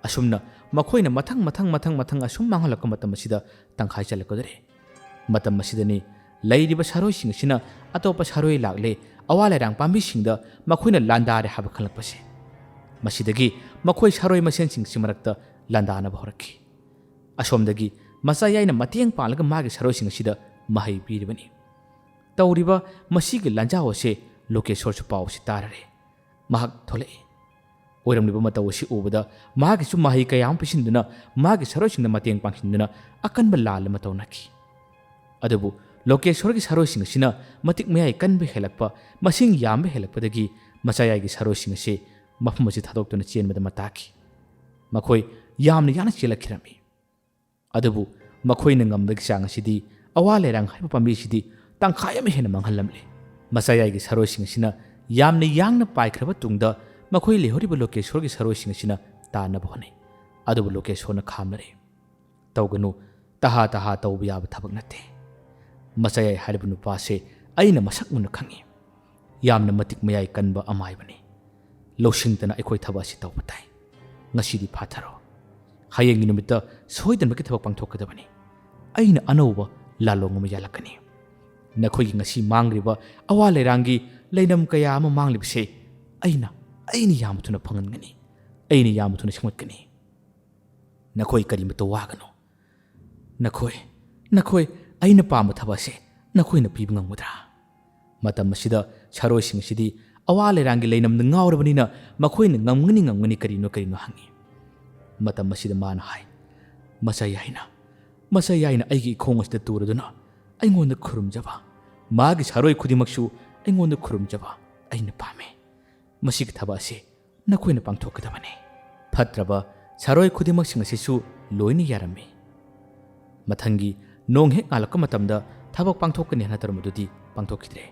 ꯑꯁꯨꯝꯅ ꯃꯈꯣꯏꯅ ꯃꯊꯪ ꯃꯊꯪ ꯃꯊꯪ ꯃꯊꯪ ꯑꯁꯨꯝ ꯃꯥꯡꯍꯜꯂꯛꯄ ꯃꯇꯝ ꯑꯁꯤꯗ ꯇꯪꯈꯥꯏ ꯆꯜꯂꯛꯀꯗꯧꯔꯦ꯫ ꯃꯇꯝ ꯑꯁꯤꯗꯅꯤ ꯂꯩꯔꯤꯕ ꯁꯥꯔꯣꯏꯁꯤꯡ ꯑꯁꯤꯅ ꯑꯇꯣꯞꯄ ꯁꯥꯔꯣꯏ ꯂꯥꯛꯂꯦ, ꯑꯋꯥ ꯂꯩꯔꯥꯡ ꯄꯥꯝꯕꯤꯁꯤꯡꯗ ꯃꯈꯣꯏꯅ ꯂꯥꯟꯗꯥꯔꯦ ꯍꯥꯏꯕ ꯈꯪꯂꯛꯄꯁꯦ꯫ ꯃꯁꯤꯗꯒꯤ ꯃꯈꯣꯏ ꯁꯥꯔꯣꯏ ꯃꯁꯦꯟꯁꯤꯡꯁꯤ ꯃꯔꯛꯇ ꯂꯥꯟꯗꯥꯅꯕ ꯍꯧꯔꯛꯈꯤ꯫ ꯑꯁꯣꯝꯗꯒꯤ ꯃꯆꯥꯌꯥꯏꯅ ꯃꯇꯦꯡ ꯄꯥꯡꯂꯒ ꯃꯥꯒꯤ ꯁꯥꯔꯣꯏꯁꯤꯡ ꯑꯁꯤꯗ ꯃꯍꯩ ꯄꯤꯔꯤꯕꯅꯤ꯫ ꯇꯧꯔꯤꯕ ꯃꯁꯤꯒꯤ ꯂꯥꯟꯖꯥꯎ ꯑꯁꯤ ꯂꯣꯀꯦꯁꯣꯔꯁꯨ ꯄꯥꯎ ꯑꯁꯤ ꯇꯥꯔꯔꯦ꯫ ꯃꯍꯥꯛ ꯊꯣꯛꯂꯛꯏ꯫ ꯑꯣꯏꯔꯝꯂꯤꯕ ꯃꯇꯧ ꯑꯁꯤ ꯎꯕꯗ ꯃꯍꯥꯛꯀꯤꯁꯨ ꯃꯍꯩ ꯀꯌꯥ ꯑꯃ ꯄꯤꯁꯤꯟꯗꯨꯅ ꯃꯥꯒꯤ ꯁꯥꯔꯣꯏꯁꯤꯡꯗ ꯃꯇꯦꯡ ꯄꯥꯡꯁꯤꯟꯗꯨꯅ ꯑꯀꯟꯕ ꯂꯥꯟ ꯑꯃ ꯇꯧꯅꯈꯤ꯫ ꯑꯗꯨꯕꯨ ꯂꯣꯀꯦꯁꯣꯔꯒꯤ ꯁꯥꯔꯣꯏꯁꯤꯡ ꯑꯁꯤꯅ ꯃꯇꯤꯛ ꯃꯌꯥꯏ ꯀꯟꯕ ꯍꯦꯜꯂꯛꯄ, ꯃꯁꯤꯡ ꯌꯥꯝꯕ ꯍꯦꯜꯂꯛꯄꯗꯒꯤ ꯃꯆꯥꯌꯥꯏꯒꯤ ꯁꯥꯔꯣꯏꯁꯤꯡ ꯑꯁꯤ ꯃꯐꯝ ꯑꯁꯤ ꯊꯥꯗꯣꯛꯇꯨꯅ ꯆꯦꯟꯕꯗ ꯃꯇꯥꯈꯤ꯫ ꯃꯈꯣꯏ ꯌꯥꯝꯅ ꯌꯥꯡꯅ ꯆꯦꯜꯂꯛꯈꯤꯔꯝꯃꯤ꯫ ꯑꯗꯨꯕꯨ ꯃꯈꯣꯏꯅ ꯉꯝꯕꯒꯤ ꯆꯥꯡ ꯑꯁꯤꯗꯤ ꯑꯋꯥ ꯂꯩꯔꯥꯡ ꯍꯥꯏꯕ ꯄꯥꯝꯕꯤ ꯑꯁꯤꯗꯤ ꯇꯪꯈꯥꯏ ꯑꯃ ꯍꯦꯟꯅ ꯃꯥꯡꯍꯜꯂꯝꯂꯦ꯫ ꯃꯆꯥꯌꯥꯏꯒꯤ ꯁꯥꯔꯣꯏꯁꯤꯡ ꯑꯁꯤꯅ ꯌꯥꯝꯅ ꯌꯥꯡꯅ ꯄꯥꯏꯈ꯭ꯔꯕ ꯇꯨꯡꯗ ꯃꯈꯣꯏ ꯂꯩꯍꯧꯔꯤꯕ ꯂꯣꯀꯦꯁꯣꯔꯒꯤ ꯁꯥꯔꯣꯏꯁꯤꯡ ꯑꯁꯤꯅ ꯇꯥꯟꯅꯕ ꯍꯣꯠꯅꯩ꯫ ꯑꯗꯨꯕꯨ ꯂꯣꯀꯦꯁꯣꯔꯅ ꯈꯥꯝꯅꯔꯦ꯫ "ꯇꯧꯒꯅꯨ, ꯇꯍꯥ ꯇꯍꯥ ꯇꯧꯕ ꯌꯥꯕ ꯊꯕꯛ ꯅꯠꯇꯦ꯫ ꯃꯆꯥꯌꯥꯏ ꯍꯥꯏꯔꯤꯕ ꯅꯨꯄꯥꯁꯦ ꯑꯩꯅ ꯃꯁꯛ ꯃꯨꯟꯅ ꯈꯪꯏ꯫ ꯌꯥꯝꯅ ꯃꯇꯤꯛ ꯃꯌꯥꯏ ꯀꯟꯕ ꯑꯃꯥꯏꯕꯅꯤ꯫ ꯂꯧꯁꯤꯡꯇꯅ ꯑꯩꯈꯣꯏ ꯊꯕꯛ ꯑꯁꯤ ꯇꯧꯕ ꯇꯥꯏ꯫ ꯉꯁꯤꯗꯤ ꯐꯥꯊꯔꯣ꯫ ꯍꯌꯦꯡꯒꯤ ꯅꯨꯃꯤꯠꯇ ꯁꯣꯏꯗꯅꯃꯛꯀꯤ ꯊꯕꯛ ꯄꯥꯡꯊꯣꯛꯀꯗꯕꯅꯤ꯫ ꯑꯩꯅ ꯑꯅꯧꯕ ꯂꯥꯂꯣꯡ ꯑꯃ ꯌꯥꯜꯂꯛꯀꯅꯤ꯫ ꯅꯈꯣꯏꯒꯤ ꯉꯁꯤ ꯃꯥꯡꯂꯤꯕ ꯑꯋꯥ ꯂꯩꯔꯥꯡꯒꯤ ꯂꯩꯅꯝ ꯀꯌꯥ ꯑꯃ ꯃꯥꯡꯂꯤꯕꯁꯦ ꯑꯩꯅ, ꯑꯩꯅ ꯌꯥꯝ ꯊꯨꯅ ꯐꯪꯍꯟꯒꯅꯤ꯫ ꯑꯩꯅ ꯌꯥꯝ ꯊꯨꯅ ꯁꯦꯝꯒꯠꯀꯅꯤ꯫ ꯅꯈꯣꯏ ꯀꯔꯤꯃꯠꯇ ꯋꯥꯒꯅꯨ꯫ ꯅꯈꯣꯏ, ꯅꯈꯣꯏ ꯑꯩꯅ ꯄꯥꯝꯕ ꯊꯕꯛ ꯑꯁꯤ ꯅꯈꯣꯏꯅ ꯄꯤꯕ ꯉꯝꯒꯗ꯭ꯔꯥ?" ꯃꯇꯝ ꯑꯁꯤꯗ ꯁꯥꯔꯣꯏꯁꯤꯡ ꯑꯁꯤꯗꯤ ꯑꯋꯥ ꯂꯩꯔꯥꯡꯒꯤ ꯂꯩꯅꯝꯗ ꯉꯥꯎꯔꯕꯅꯤꯅ ꯃꯈꯣꯏꯅ ꯉꯝꯒꯅꯤ, ꯉꯝꯒꯅꯤ, ꯀꯔꯤꯅꯣ ꯀꯔꯤꯅꯣ ꯍꯪꯉꯤ꯫ ꯃꯇꯝ ꯑꯁꯤꯗ ꯃꯥꯅ ꯍꯥꯏ, "ꯃꯆꯥꯌꯥꯏꯅ, ꯃꯆꯥꯌꯥꯏꯅ ꯑꯩꯒꯤ ꯏꯈꯣꯡ ꯑꯁꯤꯗ ꯇꯨꯔꯗꯨꯅ ꯑꯩꯉꯣꯟꯗ ꯈꯨꯔꯨꯝꯖꯕ, ꯃꯥꯒꯤ ꯁꯥꯔꯣꯏ ꯈꯨꯗꯤꯡꯃꯛꯁꯨ ꯑꯩꯉꯣꯟꯗ ꯈꯨꯔꯨꯝꯖꯕ ꯑꯩꯅ ꯄꯥꯝꯃꯤ꯫ ꯃꯁꯤꯒꯤ ꯊꯕꯛ ꯑꯁꯤ ꯅꯈꯣꯏꯅ ꯄꯥꯡꯊꯣꯛꯀꯗꯕꯅꯤ꯫ ꯐꯠꯇ꯭ꯔꯕ ꯁꯥꯔꯣꯏ ꯈꯨꯗꯤꯡꯃꯛꯁꯤꯡ ꯑꯁꯤꯁꯨ ꯂꯣꯏꯅ ꯌꯥꯔꯝꯃꯤ꯫ ꯃꯊꯪꯒꯤ ꯅꯣꯡ ꯍꯦꯛ ꯉꯥꯜꯂꯛꯄ ꯃꯇꯝꯗ ꯊꯕꯛ ꯄꯥꯡꯊꯣꯛꯀꯅꯤ ꯍꯥꯏꯅ ꯇꯧꯔꯝꯕꯗꯨꯗꯤ ꯄꯥꯡꯊꯣꯛꯈꯤꯗ꯭ꯔꯦ꯫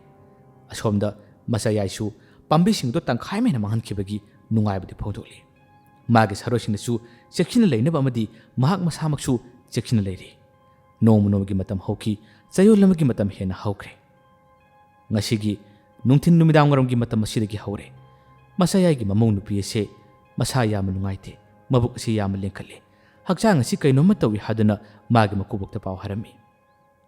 ꯑꯁꯣꯝꯗ ꯃꯆꯥꯌꯥꯏꯁꯨ ꯄꯥꯝꯕꯤꯁꯤꯡꯗꯨ ꯇꯪꯈꯥꯏ ꯑꯃ ꯍꯦꯟꯅ ꯃꯥꯡꯍꯟꯈꯤꯕꯒꯤ ꯅꯨꯡꯉꯥꯏꯕꯗꯤ ꯐꯣꯡꯗꯣꯛꯂꯤ꯫ ꯃꯥꯒꯤ ꯁꯥꯔꯣꯏꯁꯤꯡꯅꯁꯨ ꯆꯦꯛꯁꯤꯟꯅ ꯂꯩꯅꯕ ꯑꯃꯗꯤ ꯃꯍꯥꯛ ꯃꯁꯥꯃꯛꯁꯨ ꯆꯦꯛꯁꯤꯟꯅ ꯂꯩꯔꯤ꯫ ꯅꯣꯡꯃ ꯅꯣꯡꯃꯒꯤ ꯃꯇꯝ ꯍꯧꯈꯤ, ꯆꯌꯣꯜ ꯑꯃꯒꯤ ꯃꯇꯝ ꯍꯦꯟꯅ ꯍꯧꯈ꯭ꯔꯦ꯫ ꯉꯁꯤꯒꯤ ꯅꯨꯡꯊꯤꯜ ꯅꯨꯃꯤꯗꯥꯡ ꯋꯥꯏꯔꯝꯒꯤ ꯃꯇꯝ ꯑꯁꯤꯗꯒꯤ ꯍꯧꯔꯦ꯫ ꯃꯆꯥꯌꯥꯏꯒꯤ ꯃꯃꯧ ꯅꯨꯄꯤ ꯑꯁꯦ ꯃꯁꯥ ꯌꯥꯝꯅ ꯅꯨꯡꯉꯥꯏꯇꯦ, ꯃꯕꯨꯛ ꯑꯁꯤ ꯌꯥꯝꯅ ꯂꯦꯡꯈꯠꯂꯦ, ꯍꯛꯆꯥꯡ ꯑꯁꯤ ꯀꯩꯅꯣꯝꯃ ꯇꯧꯏ ꯍꯥꯏꯗꯨꯅ ꯃꯥꯒꯤ ꯃꯀꯨꯕꯣꯛꯇ ꯄꯥꯎ ꯍꯥꯏꯔꯝꯃꯤ꯫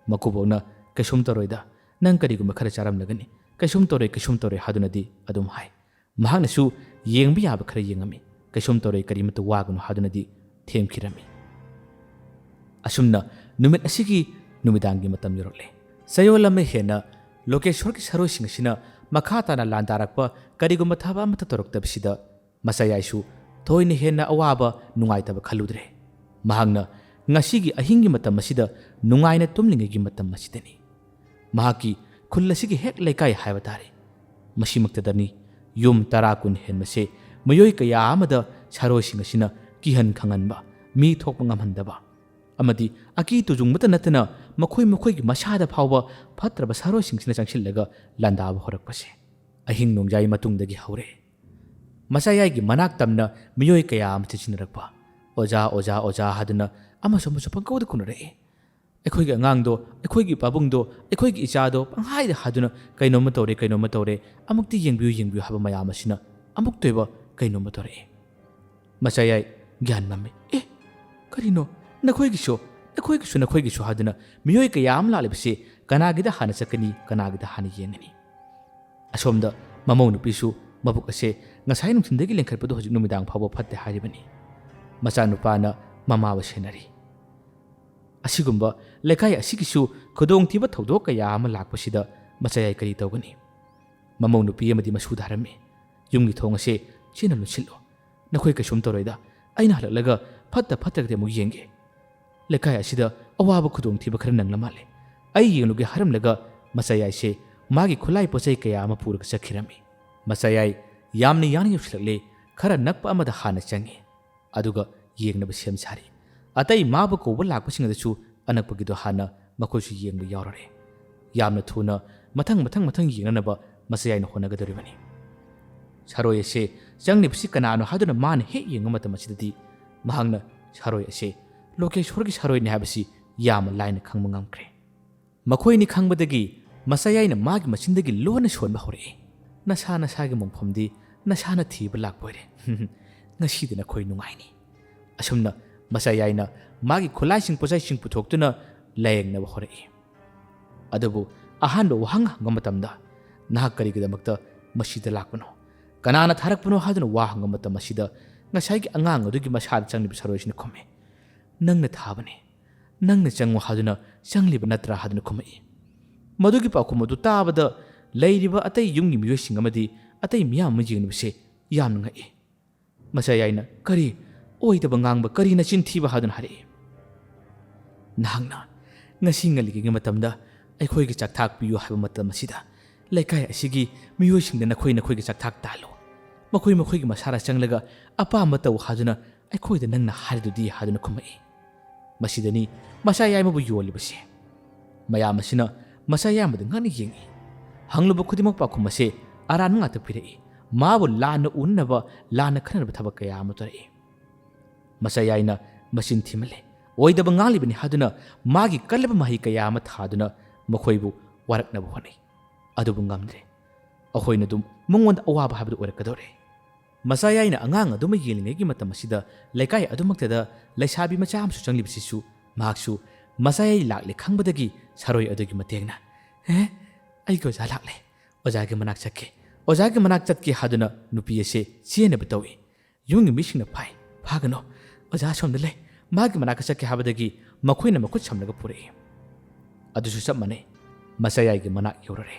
ꯃꯀꯨꯕꯣꯛꯅ, "ꯀꯩꯁꯨꯝ ꯇꯧꯔꯣꯏꯗ, ꯅꯪ ꯀꯔꯤꯒꯨꯝꯕ ꯈꯔ ꯆꯥꯔꯝꯂꯒꯅꯤ, ꯀꯩꯁꯨꯝ ꯇꯧꯔꯣꯏ, ꯀꯩꯁꯨꯝ ꯇꯧꯔꯣꯏ" ꯍꯥꯏꯗꯨꯅꯗꯤ ꯑꯗꯨꯝ ꯍꯥꯏ꯫ ꯃꯍꯥꯛꯅꯁꯨ ꯌꯦꯡꯕ ꯌꯥꯕ ꯈꯔ ꯌꯦꯡꯉꯝꯃꯤ, "ꯀꯩꯁꯨꯝ ꯇꯧꯔꯣꯏ, ꯀꯔꯤꯃꯠꯇ ꯋꯥꯒꯅꯨ" ꯍꯥꯏꯗꯨꯅꯗꯤ ꯊꯦꯝꯈꯤꯔꯝꯃꯤ꯫ ꯑꯁꯨꯝꯅ ꯅꯨꯃꯤꯠ ꯑꯁꯤꯒꯤ ꯅꯨꯃꯤꯗꯥꯡꯒꯤ ꯃꯇꯝ ꯌꯧꯔꯛꯂꯦ꯫ ꯆꯌꯣꯜ ꯑꯃ ꯍꯦꯟꯅ ꯂꯣꯀꯦꯁꯣꯔꯒꯤ ꯁꯥꯔꯣꯏꯁꯤꯡ ꯑꯁꯤꯅ ꯃꯈꯥ ꯇꯥꯅ ꯂꯥꯟꯗꯥꯔꯛꯄ ꯀꯔꯤꯒꯨꯝꯕ ꯊꯕꯛ ꯑꯃꯠꯇ ꯇꯧꯔꯛꯇꯕꯁꯤꯗ ꯃꯆꯥꯌꯥꯏꯁꯨ ꯊꯣꯏꯅ ꯍꯦꯟꯅ ꯑꯋꯥꯕ ꯅꯨꯡꯉꯥꯏꯇꯕ ꯈꯜꯂꯨꯗ꯭ꯔꯦ꯫ ꯃꯍꯥꯛꯅ ꯉꯁꯤꯒꯤ ꯑꯍꯤꯡꯒꯤ ꯃꯇꯝ ꯑꯁꯤꯗ ꯅꯨꯡꯉꯥꯏꯅ ꯇꯨꯝꯂꯤꯉꯩꯒꯤ ꯃꯇꯝ ꯑꯁꯤꯗꯅꯤ꯫ ꯃꯍꯥꯛꯀꯤ ꯈꯨꯜ ꯑꯁꯤꯒꯤ ꯍꯦꯛ ꯂꯩꯀꯥꯏ ꯍꯥꯏꯕ ꯇꯥꯔꯦ꯫ ꯃꯁꯤꯃꯛꯇꯗꯅꯤ ꯌꯨꯝ ꯇꯔꯥ ꯀꯨꯟ ꯍꯦꯟꯕꯁꯦ ꯃꯤꯑꯣꯏ ꯀꯌꯥ ꯑꯃꯗ ꯁꯥꯔꯣꯏꯁꯤꯡ ꯑꯁꯤꯅ ꯀꯤꯍꯟ ꯈꯪꯍꯟꯕ, ꯃꯤ ꯊꯣꯛꯄ ꯉꯝꯍꯟꯗꯕ ꯑꯃꯗꯤ ꯑꯀꯤ ꯇꯨꯖꯨꯡꯕꯇ ꯅꯠꯇꯅ ꯃꯈꯣꯏ ꯃꯈꯣꯏꯒꯤ ꯃꯁꯥꯗ ꯐꯥꯎꯕ ꯐꯠꯇ꯭ꯔꯕ ꯁꯥꯔꯣꯏꯁꯤꯡꯁꯤꯅ ꯆꯪꯁꯤꯜꯂꯒ ꯂꯥꯟꯗꯥꯕ ꯍꯧꯔꯛꯄꯁꯦ ꯑꯍꯤꯡ ꯅꯣꯡꯌꯥꯏ ꯃꯇꯨꯡꯗꯒꯤ ꯍꯧꯔꯦ꯫ ꯃꯆꯥꯌꯥꯏꯒꯤ ꯃꯅꯥꯛ ꯇꯝꯅ ꯃꯤꯑꯣꯏ ꯀꯌꯥ ꯑꯃ ꯆꯦꯟꯁꯤꯟꯅꯔꯛꯄ, "ꯑꯣꯖꯥ, ꯑꯣꯖꯥ, ꯑꯣꯖꯥ" ꯍꯥꯏꯗꯨꯅ ꯑꯃꯁꯨ ꯑꯃꯁꯨ ꯄꯪꯀꯧꯗ ꯀꯧꯅꯔꯛꯏ꯫ "ꯑꯩꯈꯣꯏꯒꯤ ꯑꯉꯥꯡꯗꯣ, ꯑꯩꯈꯣꯏꯒꯤ ꯄꯥꯕꯨꯡꯗꯣ, ꯑꯩꯈꯣꯏꯒꯤ ꯏꯆꯥꯗꯣ" ꯄꯪꯍꯥꯏꯗ ꯍꯥꯏꯗꯨꯅ "ꯀꯩꯅꯣꯝꯃ ꯇꯧꯔꯦ, ꯀꯩꯅꯣꯝꯃ ꯇꯧꯔꯦ, ꯑꯃꯨꯛꯇ ꯌꯦꯡꯕꯤꯌꯨ, ꯌꯦꯡꯕꯤꯌꯨ" ꯍꯥꯏꯕ ꯃꯌꯥꯝ ꯑꯁꯤꯅ ꯑꯃꯨꯛꯇ ꯑꯣꯏꯕ ꯀꯩꯅꯣꯝꯃ ꯇꯧꯔꯛꯏ꯫ ꯃꯆꯥꯌꯥꯏ ꯒ꯭ꯌꯥꯟ ꯃꯝꯃꯤ꯫ "ꯑꯦ, ꯀꯔꯤꯅꯣ? ꯅꯈꯣꯏꯒꯤꯁꯨ, ꯅꯈꯣꯏꯒꯤꯁꯨ, ꯅꯈꯣꯏꯒꯤꯁꯨ" ꯍꯥꯏꯗꯨꯅ ꯃꯤꯑꯣꯏ ꯀꯌꯥ ꯑꯃ ꯂꯥꯛꯂꯤꯕꯁꯤ ꯀꯅꯥꯒꯤꯗ ꯍꯥꯟꯅ ꯆꯠꯀꯅꯤ, ꯀꯅꯥꯒꯤꯗ ꯍꯥꯟꯅ ꯌꯦꯡꯒꯅꯤ? ꯑꯁꯣꯝꯗ ꯃꯃꯧ ꯅꯨꯄꯤꯁꯨ ꯃꯕꯨꯛ ꯑꯁꯦ ꯉꯁꯥꯏ ꯅꯨꯡꯊꯤꯟꯗꯒꯤ ꯂꯦꯡꯈꯠꯄꯗꯨ ꯍꯧꯖꯤꯛ ꯅꯨꯃꯤꯗꯥꯡ ꯐꯥꯎꯕ ꯐꯠꯇꯦ ꯍꯥꯏꯔꯤꯕꯅꯤ꯫ ꯃꯆꯥꯅꯨꯄꯥꯅ ꯃꯃꯥꯕꯨ ꯁꯦꯟꯅꯔꯤ꯫ ꯑꯁꯤꯒꯨꯝꯕ ꯂꯩꯀꯥꯏ ꯑꯁꯤꯒꯤꯁꯨ ꯈꯨꯗꯣꯡꯊꯤꯕ ꯊꯧꯗꯣꯛ ꯀꯌꯥ ꯑꯃ ꯂꯥꯛꯄꯁꯤꯗ ꯃꯆꯥꯌꯥꯏ ꯀꯔꯤ ꯇꯧꯒꯅꯤ? ꯃꯃꯧ ꯅꯨꯄꯤ ꯑꯃꯗꯤ ꯃꯁꯨꯗ ꯍꯥꯏꯔꯝꯃꯤ, "ꯌꯨꯝꯒꯤ ꯊꯣꯡ ꯑꯁꯦ ꯆꯦꯠꯅ ꯂꯣꯟꯁꯤꯜꯂꯨ꯫ ꯅꯈꯣꯏ ꯀꯩꯁꯨꯝ ꯇꯧꯔꯣꯏꯗ꯫ ꯑꯩꯅ ꯍꯜꯂꯛꯂꯒ ꯐꯠꯇ ꯐꯠꯇ꯭ꯔꯒꯗꯤ ꯑꯃꯨꯛ ꯌꯦꯡꯒꯦ꯫ ꯂꯩꯀꯥꯏ ꯑꯁꯤꯗ ꯑꯋꯥꯕ ꯈꯨꯗꯣꯡꯊꯤꯕ ꯈꯔ ꯅꯪꯂ ꯃꯥꯜꯂꯦ꯫ ꯑꯩ ꯌꯦꯡꯂꯨꯒꯦ" ꯍꯥꯏꯔꯝꯂꯒ ꯃꯆꯥꯌꯥꯏꯁꯦ ꯃꯥꯒꯤ ꯈꯨꯠꯂꯥꯏ ꯄꯣꯠꯆꯩ ꯀꯌꯥ ꯑꯃ ꯄꯨꯔꯒ ꯆꯠꯈꯤꯔꯝꯃꯤ꯫ ꯃꯆꯥꯌꯥꯏ ꯌꯥꯝꯅ ꯌꯥꯡꯅ ꯌꯧꯁꯤꯜꯂꯛꯂꯦ꯫ ꯈꯔ ꯅꯛꯄ ꯑꯃꯗ ꯍꯥꯟꯅ ꯆꯪꯉꯤ꯫ ꯑꯗꯨꯒ ꯌꯦꯡꯅꯕ ꯁꯦꯝ ꯁꯥꯔꯤ꯫ ꯑꯇꯩ ꯃꯥꯕꯨ ꯀꯧꯕ ꯂꯥꯛꯄꯁꯤꯡ ꯑꯗꯨꯁꯨ ꯑꯅꯛꯄꯒꯤꯗꯣ ꯍꯥꯟꯅ ꯃꯈꯣꯏꯁꯨ ꯌꯦꯡꯕ ꯌꯥꯎꯔꯔꯦ꯫ ꯌꯥꯝꯅ ꯊꯨꯅ ꯃꯊꯪ ꯃꯊꯪ ꯃꯊꯪ ꯌꯦꯡꯅꯅꯕ ꯃꯆꯥꯌꯥꯏꯅ ꯍꯣꯠꯅꯒꯗꯧꯔꯤꯕꯅꯤ꯫ ꯁꯔꯣꯏ ꯑꯁꯦ ꯆꯪꯂꯤꯕꯁꯤ ꯀꯅꯥꯅꯣ ꯍꯥꯏꯗꯨꯅ ꯃꯥꯅ ꯍꯦꯛ ꯌꯦꯡꯕ ꯃꯇꯝ ꯑꯁꯤꯗꯗꯤ ꯃꯍꯥꯛꯅ ꯁꯔꯣꯏ ꯑꯁꯦ ꯂꯣꯀꯦꯁꯣꯔꯒꯤ ꯁꯔꯣꯏꯅꯤ ꯍꯥꯏꯕꯁꯤ ꯌꯥꯝꯅ ꯂꯥꯏꯅ ꯈꯪꯕ ꯉꯝꯈ꯭ꯔꯦ꯫ ꯃꯈꯣꯏꯅꯤ ꯈꯪꯕꯗꯒꯤ ꯃꯆꯥꯌꯥꯏꯅ ꯃꯥꯒꯤ ꯃꯆꯤꯟꯗꯒꯤ ꯂꯣꯟꯅ ꯁꯣꯟꯕ ꯍꯧꯔꯛꯏ꯫ "ꯅꯁꯥ ꯅꯁꯥꯒꯤ ꯃꯣꯡꯐꯝꯗꯤ ꯅꯁꯥꯅ ꯊꯤꯕ ꯂꯥꯛꯄ ꯑꯣꯏꯔꯦ꯫ ꯉꯁꯤꯗꯤ ꯅꯈꯣꯏ ꯅꯨꯡꯉꯥꯏꯅꯤ꯫" ꯑꯁꯨꯝꯅ ꯃꯆꯥꯌꯥꯏꯅ ꯃꯥꯒꯤ ꯈꯨꯠꯂꯥꯏꯁꯤꯡ ꯄꯣꯠꯆꯩꯁꯤꯡ ꯄꯨꯊꯣꯛꯇꯨꯅ ꯂꯥꯌꯦꯡꯅꯕ ꯍꯧꯔꯛꯏ꯫ ꯑꯗꯨꯕꯨ ꯑꯍꯥꯟꯕ ꯋꯥꯍꯪ ꯍꯪꯕ ꯃꯇꯝꯗ, "ꯅꯍꯥꯛ ꯀꯔꯤꯒꯤꯗꯃꯛꯇ ꯃꯁꯤꯗ ꯂꯥꯛꯄꯅꯣ? ꯀꯅꯥꯅ ꯊꯥꯔꯛꯄꯅꯣ?" ꯍꯥꯏꯗꯨꯅ ꯋꯥ ꯍꯪꯕ ꯃꯇꯝ ꯑꯁꯤꯗ ꯉꯁꯥꯏꯒꯤ ꯑꯉꯥꯡ ꯑꯗꯨꯒꯤ ꯃꯁꯥꯗ ꯆꯪꯂꯤꯕ ꯁꯔꯣꯏꯁꯤꯅ ꯈꯨꯝꯃꯤ, "ꯅꯪꯅ ꯊꯥꯕꯅꯤ꯫ ꯅꯪꯅ ꯆꯪꯉꯨ ꯍꯥꯏꯗꯨꯅ ꯆꯪꯂꯤꯕ ꯅꯠꯇ꯭ꯔꯥ?" ꯍꯥꯏꯗꯨꯅ ꯈꯨꯝꯃꯛꯏ꯫ ꯃꯗꯨꯒꯤ ꯄꯥꯎꯈꯨꯝ ꯑꯗꯨ ꯇꯥꯕꯗ ꯂꯩꯔꯤꯕ ꯑꯇꯩ ꯌꯨꯝꯒꯤ ꯃꯤꯑꯣꯏꯁꯤꯡ ꯑꯃꯗꯤ ꯑꯇꯩ ꯃꯤꯌꯥꯝ ꯑꯃ ꯌꯦꯡꯂꯤꯕꯁꯦ ꯌꯥꯝꯅ ꯉꯛꯏ꯫ ꯃꯆꯥꯌꯥꯏꯅ, "ꯀꯔꯤ? ꯑꯣꯏꯗꯕ ꯉꯥꯡꯕ, ꯀꯔꯤ ꯅꯆꯤꯟ ꯊꯤꯕ?" ꯍꯥꯏꯗꯨꯅ ꯍꯥꯏꯔꯛꯏ꯫ "ꯅꯍꯥꯛꯅ ꯉꯁꯤ ꯉꯜꯂꯤꯉꯩꯒꯤ ꯃꯇꯝꯗ ꯑꯩꯈꯣꯏꯒꯤ ꯆꯥꯛꯊꯥꯛ ꯄꯤꯌꯨ ꯍꯥꯏꯕ ꯃꯇꯝ ꯑꯁꯤꯗ ꯂꯩꯀꯥꯏ ꯑꯁꯤꯒꯤ ꯃꯤꯑꯣꯏꯁꯤꯡꯗ ꯅꯈꯣꯏ ꯅꯈꯣꯏꯒꯤ ꯆꯥꯛꯊꯥꯛ ꯇꯥꯜꯂꯨ꯫ ꯃꯈꯣꯏ ꯃꯈꯣꯏꯒꯤ ꯃꯁꯥꯅ ꯆꯪꯂꯒ ꯑꯄꯥꯝꯕ ꯇꯧ ꯍꯥꯏꯗꯨꯅ ꯑꯩꯈꯣꯏꯗ ꯅꯪꯅ ꯍꯥꯏꯔꯤꯗꯨꯗꯤ?" ꯍꯥꯏꯗꯨꯅ ꯈꯨꯝꯃꯛꯏ꯫ ꯃꯁꯤꯗꯅꯤ ꯃꯆꯥꯌꯥꯏꯃꯕꯨ ꯌꯣꯜꯂꯤꯕꯁꯦ꯫ ꯃꯌꯥꯝ ꯑꯁꯤꯅ ꯃꯆꯥꯌꯥꯏꯃꯗ ꯉꯛꯅ ꯌꯦꯡꯏ꯫ ꯍꯪꯂꯨꯕ ꯈꯨꯗꯤꯡꯃꯛ ꯄꯥꯎꯈꯨꯝ ꯑꯁꯦ ꯑꯔꯥꯟꯕ ꯉꯥꯛꯇ ꯄꯤꯔꯛꯏ꯫ ꯃꯥꯕꯨ ꯂꯥꯟꯅ ꯎꯅꯅꯕ, ꯂꯥꯟꯅ ꯈꯟꯅꯅꯕ ꯊꯕꯛ ꯀꯌꯥ ꯑꯃ ꯇꯧꯔꯛꯏ꯫ ꯃꯆꯥꯌꯥꯏꯅ ꯃꯆꯤꯟ ꯊꯤꯃꯜꯂꯦ, ꯑꯣꯏꯗꯕ ꯉꯥꯡꯂꯤꯕꯅꯤ ꯍꯥꯏꯗꯨꯅ ꯃꯥꯒꯤ ꯀꯜꯂꯕ ꯃꯍꯩ ꯀꯌꯥ ꯑꯃ ꯊꯥꯗꯨꯅ ꯃꯈꯣꯏꯕꯨ ꯋꯥꯔꯛꯅꯕ ꯍꯣꯠꯅꯩ꯫ ꯑꯗꯨꯕꯨ ꯉꯝꯗ꯭ꯔꯦ꯫ ꯑꯩꯈꯣꯏꯅ ꯑꯗꯨꯝ ꯃꯉꯣꯟꯗ ꯑꯋꯥꯕ ꯍꯥꯏꯕꯗꯨ ꯑꯣꯏꯔꯛꯀꯗꯧꯔꯦ꯫ ꯃꯆꯥꯌꯥꯏꯅ ꯑꯉꯥꯡ ꯑꯗꯨꯃ ꯌꯦꯡꯂꯤꯉꯩꯒꯤ ꯃꯇꯝ ꯑꯁꯤꯗ ꯂꯩꯀꯥꯏ ꯑꯗꯨꯃꯛꯇꯗ ꯂꯩꯁꯥꯕꯤ ꯃꯆꯥ ꯑꯃꯁꯨ ꯆꯪꯂꯤꯕꯁꯤꯁꯨ ꯃꯍꯥꯛꯁꯨ ꯃꯆꯥꯌꯥꯏ ꯂꯥꯛꯂꯦ ꯈꯪꯕꯗꯒꯤ ꯁꯔꯣꯏ ꯑꯗꯨꯒꯤ ꯃꯇꯦꯡꯅ, "ꯑꯦ, ꯑꯩꯒꯤ ꯑꯣꯖꯥ ꯂꯥꯛꯂꯦ꯫ ꯑꯣꯖꯥꯒꯤ ꯃꯅꯥꯛ ꯆꯠꯀꯦ꯫ ꯑꯣꯖꯥꯒꯤ ꯃꯅꯥꯛ ꯆꯠꯀꯦ" ꯍꯥꯏꯗꯨꯅ ꯅꯨꯄꯤ ꯑꯁꯦ ꯆꯦꯟꯅꯕ ꯇꯧꯏ꯫ ꯌꯨꯝꯒꯤ ꯃꯤꯁꯤꯡꯅ ꯐꯥꯏ꯫ "ꯐꯥꯒꯅꯨ꯫ ꯑꯣꯖꯥ ꯑꯁꯣꯝꯗ ꯂꯩ꯫ ꯃꯥꯒꯤ ꯃꯅꯥꯛꯇ ꯆꯠꯀꯦ" ꯍꯥꯏꯕꯗꯒꯤ ꯃꯈꯣꯏꯅ ꯃꯈꯨꯠ ꯁꯝꯂꯒ ꯄꯨꯔꯛꯏ꯫ ꯑꯗꯨꯁꯨ ꯆꯞ ꯃꯥꯟꯅꯩ꯫ ꯃꯆꯥꯌꯥꯏꯒꯤ ꯃꯅꯥꯛ ꯌꯧꯔꯔꯦ꯫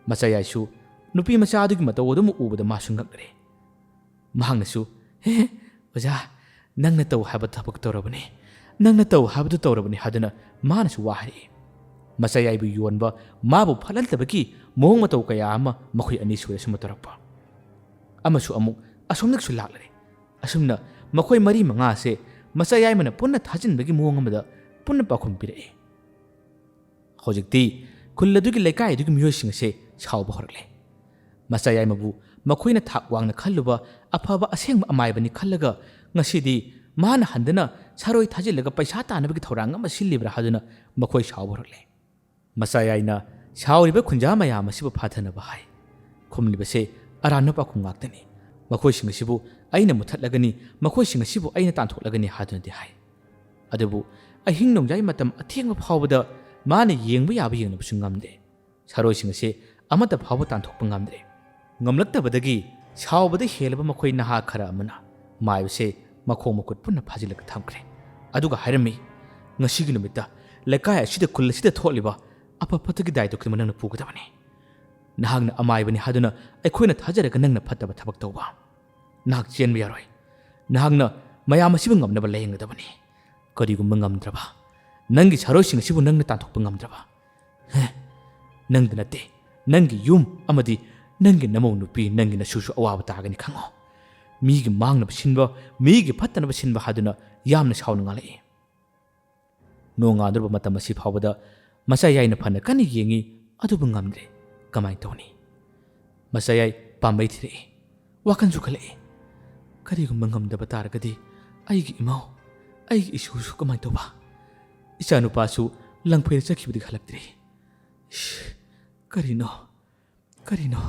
ꯃꯆꯥꯌꯥꯏꯁꯨ ꯅꯨꯄꯤ ꯃꯆꯥ ꯑꯗꯨꯒꯤ ꯃꯇꯧ ꯑꯗꯨꯃꯛ ꯎꯕꯗ ꯃꯥꯁꯨ ꯉꯛꯂꯔꯦ꯫ ꯃꯍꯥꯛꯅꯁꯨ, "ꯍꯦ, ꯑꯣꯖꯥ, ꯅꯪꯅ ꯇꯧ ꯍꯥꯏꯕ ꯊꯕꯛ ꯇꯧꯔꯕꯅꯤ, ꯅꯪꯅ ꯇꯧ ꯍꯥꯏꯕꯗꯨ ꯇꯧꯔꯕꯅꯤ" ꯍꯥꯏꯗꯨꯅ ꯃꯥꯅꯁꯨ ꯋꯥ ꯍꯥꯏꯔꯛꯏ꯫ ꯃꯆꯥꯌꯥꯏꯕꯨ ꯌꯣꯟꯕ, ꯃꯥꯕꯨ ꯐꯠꯍꯟꯗꯕꯒꯤ ꯃꯑꯣꯡ ꯃꯇꯧ ꯀꯌꯥ ꯑꯃ ꯃꯈꯣꯏ ꯑꯅꯤ ꯁꯨꯔꯦ ꯁꯨꯝꯕ ꯇꯧꯔꯛꯄ꯫ ꯑꯃꯁꯨ ꯑꯃꯨꯛ ꯑꯁꯣꯝꯗꯒꯤꯁꯨ ꯂꯥꯛꯂꯔꯦ꯫ ꯑꯁꯨꯝꯅ ꯃꯈꯣꯏ ꯃꯔꯤ ꯃꯉꯥ ꯑꯁꯦ ꯃꯆꯥꯌꯥꯏꯃꯅ ꯄꯨꯟꯅ ꯊꯥꯖꯤꯟꯕꯒꯤ ꯃꯑꯣꯡ ꯑꯃꯗ ꯄꯨꯟꯅ ꯄꯥꯎꯈꯨꯝ ꯄꯤꯔꯛꯏ꯫ ꯍꯧꯖꯤꯛꯇꯤ ꯈꯨꯜ ꯑꯗꯨꯒꯤ ꯂꯩꯀꯥꯏ ꯑꯗꯨꯒꯤ ꯃꯤꯑꯣꯏꯁꯤꯡ ꯑꯁꯦ ꯁꯥꯎꯕ ꯍꯧꯔꯛꯂꯦ꯫ ꯃꯆꯥꯌꯥꯏꯃꯕꯨ ꯃꯈꯣꯏꯅ ꯊꯥꯛ ꯋꯥꯡꯅ ꯈꯜꯂꯨꯕ ꯑꯐꯕ ꯑꯁꯦꯡꯕ ꯑꯃꯥꯏꯕꯅꯤ ꯈꯜꯂꯒ ꯉꯁꯤꯗꯤ ꯃꯥꯅ ꯍꯟꯗꯅ ꯁꯥꯔꯣꯏ ꯊꯥꯖꯤꯜꯂꯒ ꯄꯩꯁꯥ ꯇꯥꯟꯅꯕꯒꯤ ꯊꯧꯔꯥꯡ ꯑꯃ ꯁꯤꯜꯂꯤꯕ꯭ꯔꯥ ꯍꯥꯏꯗꯨꯅ ꯃꯈꯣꯏ ꯁꯥꯎꯕ ꯍꯧꯔꯛꯂꯦ꯫ ꯃꯆꯥꯌꯥꯏꯅ ꯁꯥꯎꯔꯤꯕ ꯈꯨꯟꯖꯥ ꯃꯌꯥꯝ ꯑꯁꯤꯕꯨ ꯐꯥꯊꯅꯕ ꯍꯥꯏ꯫ ꯈꯨꯝꯂꯤꯕꯁꯦ ꯑꯔꯥꯟꯕ ꯄꯥꯎꯈꯨꯝ ꯉꯥꯛꯇꯅꯤ꯫ ꯃꯈꯣꯏꯁꯤꯡ ꯑꯁꯤꯕꯨ ꯑꯩꯅ ꯃꯨꯊꯠꯂꯒꯅꯤ, ꯃꯈꯣꯏꯁꯤꯡ ꯑꯁꯤꯕꯨ ꯑꯩꯅ ꯇꯥꯟꯊꯣꯛꯂꯒꯅꯤ ꯍꯥꯏꯗꯨꯅꯗꯤ ꯍꯥꯏ꯫ ꯑꯗꯨꯕꯨ ꯑꯍꯤꯡ ꯅꯣꯡꯌꯥꯏ ꯃꯇꯝ ꯑꯊꯦꯡꯕ ꯐꯥꯎꯕꯗ ꯃꯥꯅ ꯌꯦꯡꯕ ꯌꯥꯕ ꯌꯦꯡꯅꯕꯁꯨ ꯉꯝꯗꯦ꯫ ꯁꯥꯔꯣꯏꯁꯤꯡ ꯑꯁꯤ ꯑꯃꯠꯇ ꯐꯥꯎꯕ ꯇꯥꯟꯊꯣꯛꯄ ꯉꯝꯗ꯭ꯔꯦ꯫ ꯉꯝꯂꯛꯇꯕꯗꯒꯤ ꯁꯥꯎꯕꯗ ꯍꯦꯜꯂꯕ ꯃꯈꯣꯏ ꯅꯍꯥ ꯈꯔ ꯑꯃꯅ ꯃꯥꯏꯕꯁꯦ ꯃꯈꯣꯡ ꯃꯈꯨꯠ ꯄꯨꯟꯅ ꯐꯥꯖꯤꯜꯂꯒ ꯊꯝꯈ꯭ꯔꯦ꯫ ꯑꯗꯨꯒ ꯍꯥꯏꯔꯝꯃꯤ, "ꯉꯁꯤꯒꯤ ꯅꯨꯃꯤꯠꯇ ꯂꯩꯀꯥꯏ ꯑꯁꯤꯗ, ꯈꯨꯜ ꯑꯁꯤꯗ ꯊꯣꯛꯂꯤꯕ ꯑꯐ ꯐꯠꯇꯒꯤ ꯗꯥꯏꯇꯣ ꯈꯨꯗꯤꯡꯃꯛ ꯅꯪꯅ ꯄꯨꯒꯗꯕꯅꯤ꯫ ꯅꯍꯥꯛꯅ ꯑꯃꯥꯏꯕꯅꯤ ꯍꯥꯏꯗꯨꯅ ꯑꯩꯈꯣꯏꯅ ꯊꯥꯖꯔꯒ ꯅꯪꯅ ꯐꯠꯇꯕ ꯊꯕꯛ ꯇꯧꯕ꯫ ꯅꯍꯥꯛ ꯆꯦꯟꯕ ꯌꯥꯔꯣꯏ꯫ ꯅꯍꯥꯛꯅ ꯃꯌꯥꯝ ꯑꯁꯤꯕꯨ ꯉꯝꯅꯕ ꯂꯥꯌꯦꯡꯒꯗꯕꯅꯤ꯫ ꯀꯔꯤꯒꯨꯝꯕ ꯉꯝꯗ꯭ꯔꯕ, ꯅꯪꯒꯤ ꯁꯥꯔꯣꯏꯁꯤꯡ ꯑꯁꯤꯕꯨ ꯅꯪꯅ ꯇꯥꯟꯊꯣꯛꯄ ꯉꯝꯗ꯭ꯔꯕ, ꯍꯦ, ꯅꯪꯗ ꯅꯠꯇꯦ, ꯅꯪꯒꯤ ꯌꯨꯝ ꯑꯃꯗꯤ ꯅꯪꯒꯤ ꯅꯃꯧ ꯅꯨꯄꯤ, ꯅꯪꯒꯤ ꯅꯁꯨꯁꯨ ꯑꯋꯥꯕ ꯇꯥꯒꯅꯤ ꯈꯪꯉꯣ꯫" ꯃꯤꯒꯤ ꯃꯥꯡꯅꯕ ꯁꯤꯟꯕ, ꯃꯤꯒꯤ ꯐꯠꯇꯅꯕ ꯁꯤꯟꯕ ꯍꯥꯏꯗꯨꯅ ꯌꯥꯝꯅ ꯁꯥꯎꯅ ꯉꯥꯡꯂꯛꯏ꯫ ꯅꯣꯡꯉꯥꯟꯗꯧꯔꯕ ꯃꯇꯝ ꯑꯁꯤ ꯐꯥꯎꯕꯗ ꯃꯆꯥꯌꯥꯏꯅ ꯐꯅ ꯀꯟꯅ ꯌꯦꯡꯉꯤ, ꯑꯗꯨꯕꯨ ꯉꯝꯗ꯭ꯔꯦ꯫ ꯀꯃꯥꯏꯅ ꯇꯧꯅꯤ? ꯃꯆꯥꯌꯥꯏ ꯄꯥꯝꯕꯩ ꯊꯤꯔꯛꯏ꯫ ꯋꯥꯈꯜꯁꯨ ꯈꯜꯂꯛꯏ꯫ ꯀꯔꯤꯒꯨꯝꯕ ꯉꯝꯗꯕ ꯇꯥꯔꯒꯗꯤ ꯑꯩꯒꯤ ꯏꯃꯧ, ꯑꯩꯒꯤ ꯏꯁꯨꯁꯨ ꯀꯃꯥꯏꯅ ꯇꯧꯕ? ꯏꯆꯥꯅꯨꯄꯥꯁꯨ ꯂꯪꯐꯩꯗ ꯆꯠꯈꯤꯕꯗꯒꯤ ꯍꯜꯂꯛꯇ꯭ꯔꯤ꯫ ꯏꯁ, ꯀꯔꯤꯅꯣ? ꯀꯔꯤꯅꯣ?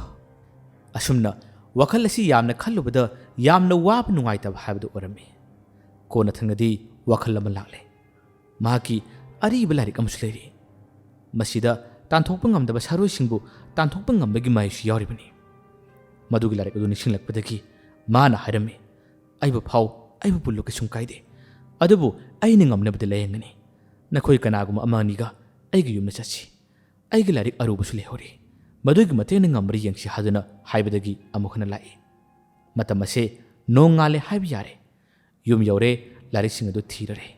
ꯑꯁꯨꯝꯅ ꯋꯥꯈꯜ ꯑꯁꯤ ꯌꯥꯝꯅ ꯈꯜꯂꯨꯕꯗ ꯌꯥꯝꯅ ꯋꯥꯕ ꯅꯨꯡꯉꯥꯏꯇꯕ ꯍꯥꯏꯕꯗꯨ ꯑꯣꯏꯔꯝꯃꯤ꯫ ꯀꯣꯟꯅ ꯊꯪꯅꯗꯤ ꯋꯥꯈꯜ ꯑꯃ ꯂꯥꯛꯂꯦ꯫ ꯃꯍꯥꯛꯀꯤ ꯑꯔꯤꯕ ꯂꯥꯏꯔꯤꯛ ꯑꯃꯁꯨ ꯂꯩꯔꯤ꯫ ꯃꯁꯤꯗ ꯇꯥꯟꯊꯣꯛꯄ ꯉꯝꯗꯕ ꯁꯥꯔꯣꯏꯁꯤꯡꯕꯨ ꯇꯥꯟꯊꯣꯛꯄ ꯉꯝꯕꯒꯤ ꯃꯍꯩꯁꯨ ꯌꯥꯎꯔꯤꯕꯅꯤ꯫ ꯃꯗꯨꯒꯤ ꯂꯥꯏꯔꯤꯛ ꯑꯗꯨ ꯅꯤꯡꯁꯤꯡꯂꯛꯄꯗꯒꯤ ꯃꯥꯅ ꯍꯥꯏꯔꯝꯃꯤ, "ꯑꯩꯕꯨ ꯐꯥꯎ, ꯑꯩꯕꯨ ꯄꯨꯜꯂꯨ, ꯀꯩꯁꯨꯝ ꯀꯥꯏꯗꯦ꯫ ꯑꯗꯨꯕꯨ ꯑꯩꯅ ꯉꯝꯅꯕꯗꯤ ꯂꯥꯌꯦꯡꯒꯅꯤ꯫ ꯅꯈꯣꯏ ꯀꯅꯥꯒꯨꯝꯕ ꯑꯃ ꯑꯅꯤꯒ ꯑꯩꯒꯤ ꯌꯨꯝꯗ ꯆꯠꯁꯤ꯫ ꯑꯩꯒꯤ ꯂꯥꯏꯔꯤꯛ ꯑꯔꯨꯕꯁꯨ ꯂꯩꯍꯧꯔꯤ꯫ ꯃꯗꯨꯒꯤ ꯃꯇꯦꯡꯅ ꯉꯝꯕ꯭ꯔꯥ ꯌꯦꯡꯁꯤ" ꯍꯥꯏꯗꯨꯅ ꯍꯥꯏꯕꯗꯒꯤ ꯑꯃꯨꯛ ꯍꯟꯅ ꯂꯥꯛꯏ꯫ ꯃꯇꯝ ꯑꯁꯦ ꯅꯣꯡꯉꯥꯜꯂꯦ ꯍꯥꯏꯕ ꯌꯥꯔꯦ꯫ ꯌꯨꯝ ꯌꯧꯔꯦ, ꯂꯥꯏꯔꯤꯛꯁꯤꯡ ꯑꯗꯨ ꯊꯤꯔꯔꯦ꯫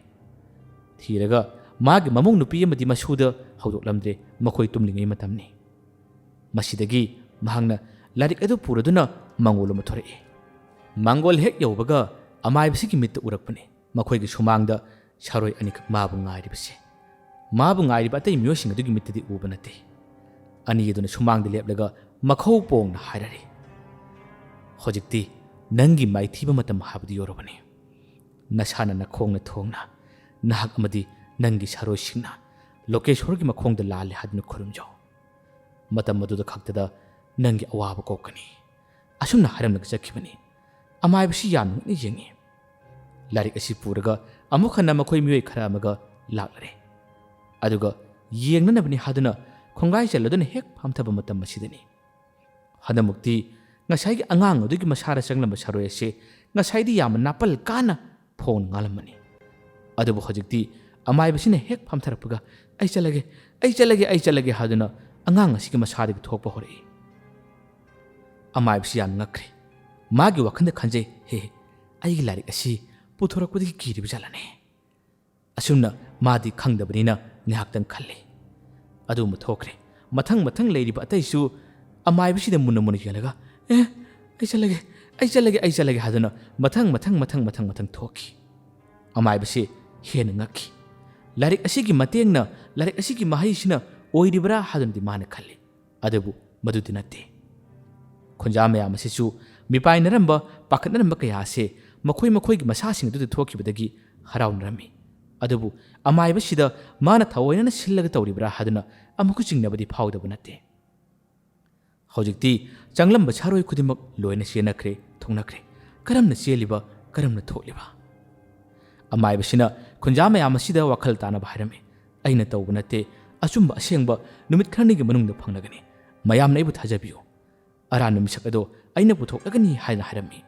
ꯊꯤꯔꯒ ꯃꯥꯒꯤ ꯃꯃꯧ ꯅꯨꯄꯤ ꯑꯃꯗꯤ ꯃꯁꯨꯗ ꯍꯧꯗꯣꯛꯂꯝꯗ꯭ꯔꯦ꯫ ꯃꯈꯣꯏ ꯇꯨꯝꯂꯤꯉꯩ ꯃꯇꯝꯅꯤ꯫ ꯃꯁꯤꯗꯒꯤ ꯃꯍꯥꯛꯅ ꯂꯥꯏꯔꯤꯛ ꯑꯗꯨ ꯄꯨꯔꯗꯨꯅ ꯃꯪꯒꯣꯜ ꯑꯃ ꯊꯣꯔꯛꯏ꯫ ꯃꯪꯒꯣꯜ ꯍꯦꯛ ꯌꯧꯕꯒ ꯑꯃꯥꯏꯕꯁꯤꯒꯤ ꯃꯤꯠꯇ ꯎꯔꯛꯄꯅꯤ ꯃꯈꯣꯏꯒꯤ ꯁꯨꯃꯥꯡꯗ ꯁꯥꯔꯣꯏ ꯑꯅꯤꯈꯛ ꯃꯥꯕꯨ ꯉꯥꯏꯔꯤꯕꯁꯦ꯫ ꯃꯥꯕꯨ ꯉꯥꯏꯔꯤꯕ ꯑꯇꯩ ꯃꯤꯑꯣꯏꯁꯤꯡ ꯑꯗꯨꯒꯤ ꯃꯤꯠꯇꯗꯤ ꯎꯕ ꯅꯠꯇꯦ꯫ ꯑꯅꯤ ꯑꯗꯨꯅ ꯁꯨꯃꯥꯡꯗ ꯂꯦꯞꯂꯒ ꯃꯈꯧ ꯄꯣꯡꯅ ꯍꯥꯏꯔꯔꯤ, "ꯍꯧꯖꯤꯛꯇꯤ ꯅꯪꯒꯤ ꯃꯥꯏꯊꯤꯕ ꯃꯇꯝ ꯍꯥꯏꯕꯗꯨ ꯌꯧꯔꯕꯅꯤ꯫ ꯅꯁꯥꯅ ꯅꯈꯣꯡꯅ ꯊꯣꯡꯅ ꯅꯍꯥꯛ ꯑꯃꯗꯤ ꯅꯪꯒꯤ ꯁꯥꯔꯣꯏꯁꯤꯡꯅ ꯂꯣꯀꯦꯁꯣꯔꯒꯤ ꯃꯈꯣꯡꯗ ꯂꯥꯜꯂꯦ ꯍꯥꯏꯗꯨꯅ ꯈꯨꯔꯨꯝꯖꯧ꯫ ꯃꯇꯝ ꯑꯗꯨꯗ ꯈꯛꯇꯗ ꯅꯪꯒꯤ ꯑꯋꯥꯕ ꯀꯣꯛꯀꯅꯤ"꯫ ꯑꯁꯨꯝꯅ ꯍꯥꯏꯔꯝꯂꯒ ꯆꯠꯈꯤꯕꯅꯤ꯫ ꯑꯃꯥꯏꯕꯁꯤ ꯌꯥꯝꯅ ꯉꯛꯅ ꯌꯦꯡꯉꯤ꯫ ꯂꯥꯏꯔꯤꯛ ꯑꯁꯤ ꯄꯨꯔꯒ ꯑꯃꯨꯛ ꯍꯟꯅ ꯃꯈꯣꯏ ꯃꯤꯑꯣꯏ ꯈꯔ ꯑꯃꯒ ꯂꯥꯛꯂꯔꯦ꯫ ꯑꯗꯨꯒ ꯌꯦꯡꯅꯅꯕꯅꯤ ꯍꯥꯏꯗꯨꯅ ꯈꯣꯡꯒꯥꯏ ꯆꯜꯂꯗꯨꯅ ꯍꯦꯛ ꯐꯝꯊꯕ ꯃꯇꯝ ꯑꯁꯤꯗꯅꯤ꯫ ꯍꯟꯗꯛꯃꯨꯛꯇꯤ ꯉꯁꯥꯏꯒꯤ ꯑꯉꯥꯡ ꯑꯗꯨꯒꯤ ꯃꯁꯥꯗ ꯆꯪꯂꯝꯕ ꯁꯥꯔꯣꯏ ꯑꯁꯤ ꯉꯁꯥꯏꯗꯤ ꯌꯥꯝꯅ ꯅꯥꯄꯜ ꯀꯥꯅ ꯐꯣꯡꯅ ꯉꯥꯜꯂꯝꯕꯅꯤ꯫ ꯑꯗꯨꯕꯨ ꯍꯧꯖꯤꯛꯇꯤ ꯑꯃꯥꯏꯕꯁꯤꯅ ꯍꯦꯛ ꯐꯝꯊꯔꯛꯄꯒ, "ꯑꯩ ꯆꯠꯂꯒꯦ, ꯑꯩ ꯆꯠꯂꯒꯦ, ꯑꯩ ꯆꯠꯂꯒꯦ" ꯍꯥꯏꯗꯨꯅ ꯑꯉꯥꯡ ꯑꯁꯤꯒꯤ ꯃꯁꯥꯗꯒꯤ ꯊꯣꯛꯄ ꯍꯧꯔꯛꯏ꯫ ꯑꯃꯥꯏꯕꯁꯤ ꯌꯥꯝꯅ ꯉꯛꯈ꯭ꯔꯦ꯫ ꯃꯥꯒꯤ ꯋꯥꯈꯜꯗ ꯈꯟꯖꯩ, "ꯍꯦ, ꯑꯩꯒꯤ ꯂꯥꯏꯔꯤꯛ ꯑꯁꯤ ꯄꯨꯊꯣꯔꯛꯄꯗꯒꯤ ꯀꯤꯔꯤꯕ ꯖꯥꯠꯂꯅꯦ?" ꯑꯁꯨꯝꯅ ꯃꯥꯗꯤ ꯈꯪꯗꯕꯅꯤꯅ ꯉꯥꯏꯍꯥꯛꯇꯪ ꯈꯜꯂꯤ꯫ ꯑꯗꯨ ꯑꯃ ꯊꯣꯛꯈ꯭ꯔꯦ꯫ ꯃꯊꯪ ꯃꯊꯪ ꯂꯩꯔꯤꯕ ꯑꯇꯩꯁꯨ ꯑꯃꯥꯏꯕꯁꯤꯗ ꯃꯨꯟꯅ ꯃꯨꯟꯅ ꯌꯦꯡꯂꯒ, "ꯑꯦ, ꯑꯩ ꯆꯠꯂꯒꯦ, ꯑꯩ ꯆꯠꯂꯒꯦ, ꯑꯩ ꯆꯠꯂꯒꯦ" ꯍꯥꯏꯗꯨꯅ ꯃꯊꯪ ꯃꯊꯪ ꯃꯊꯪ ꯃꯊꯪ ꯃꯊꯪ ꯊꯣꯛꯈꯤ꯫ ꯑꯃꯥꯏꯕꯁꯤ ꯍꯦꯟꯅ ꯉꯛꯈꯤ꯫ ꯂꯥꯏꯔꯤꯛ ꯑꯁꯤꯒꯤ ꯃꯇꯦꯡꯅ, ꯂꯥꯏꯔꯤꯛ ꯑꯁꯤꯒꯤ ꯃꯍꯩꯁꯤꯅ ꯑꯣꯏꯔꯤꯕ꯭ꯔꯥ ꯍꯥꯏꯗꯨꯅꯗꯤ ꯃꯥꯅ ꯈꯜꯂꯤ꯫ ꯑꯗꯨꯕꯨ ꯃꯗꯨꯗꯤ ꯅꯠꯇꯦ꯫ ꯈꯨꯟꯖꯥ ꯃꯌꯥꯝ ꯑꯁꯤꯁꯨ ꯃꯤꯄꯥꯏꯅꯔꯝꯕ, ꯄꯥꯈꯠꯅꯔꯝꯕ ꯀꯌꯥ ꯑꯁꯤ ꯃꯈꯣꯏ ꯃꯈꯣꯏꯒꯤ ꯃꯁꯥꯁꯤꯡ ꯑꯗꯨꯗ ꯊꯣꯛꯈꯤꯕꯗꯒꯤ ꯍꯔꯥꯎꯅꯔꯝꯃꯤ꯫ ꯑꯗꯨꯕꯨ ꯑꯃꯥꯏꯕꯁꯤꯗ ꯃꯥꯅ ꯊꯑꯣꯏꯅꯅ ꯁꯤꯜꯂꯒ ꯇꯧꯔꯤꯕ꯭ꯔꯥ ꯍꯥꯏꯗꯨꯅ ꯑꯃꯨꯛꯀ ꯆꯤꯡꯅꯕꯗꯤ ꯐꯥꯎꯗꯕ ꯅꯠꯇꯦ꯫ ꯍꯧꯖꯤꯛꯇꯤ ꯆꯪꯂꯝꯕ ꯁꯥꯔꯣꯏ ꯈꯨꯗꯤꯡꯃꯛ ꯂꯣꯏꯅ ꯆꯦꯟꯅꯈ꯭ꯔꯦ, ꯊꯣꯛꯅꯈ꯭ꯔꯦ꯫ ꯀꯔꯝꯅ ꯆꯦꯜꯂꯤꯕ, ꯀꯔꯝꯅ ꯊꯣꯛꯂꯤꯕ? ꯑꯃꯥꯏꯕꯁꯤꯅ ꯈꯨꯟꯖꯥ ꯃꯌꯥꯝ ꯑꯁꯤꯗ ꯋꯥꯈꯜ ꯇꯥꯅꯕ ꯍꯥꯏꯔꯝꯃꯤ꯫ "ꯑꯩꯅ ꯇꯧꯕ ꯅꯠꯇꯦ, ꯑꯆꯨꯝꯕ ꯑꯁꯦꯡꯕ ꯅꯨꯃꯤꯠ ꯈꯔꯅꯤꯒꯤ ꯃꯅꯨꯡꯗ ꯐꯪꯂꯒꯅꯤ꯫ ꯃꯌꯥꯝꯅ ꯑꯩꯕꯨ ꯊꯥꯖꯕꯤꯌꯨ꯫ ꯑꯔꯥꯟꯕ ꯃꯤꯁꯛ ꯑꯗꯣ ꯑꯩꯅ ꯄꯨꯊꯣꯛꯂꯒꯅꯤ" ꯍꯥꯏꯅ ꯍꯥꯏꯔꯝꯃꯤ꯫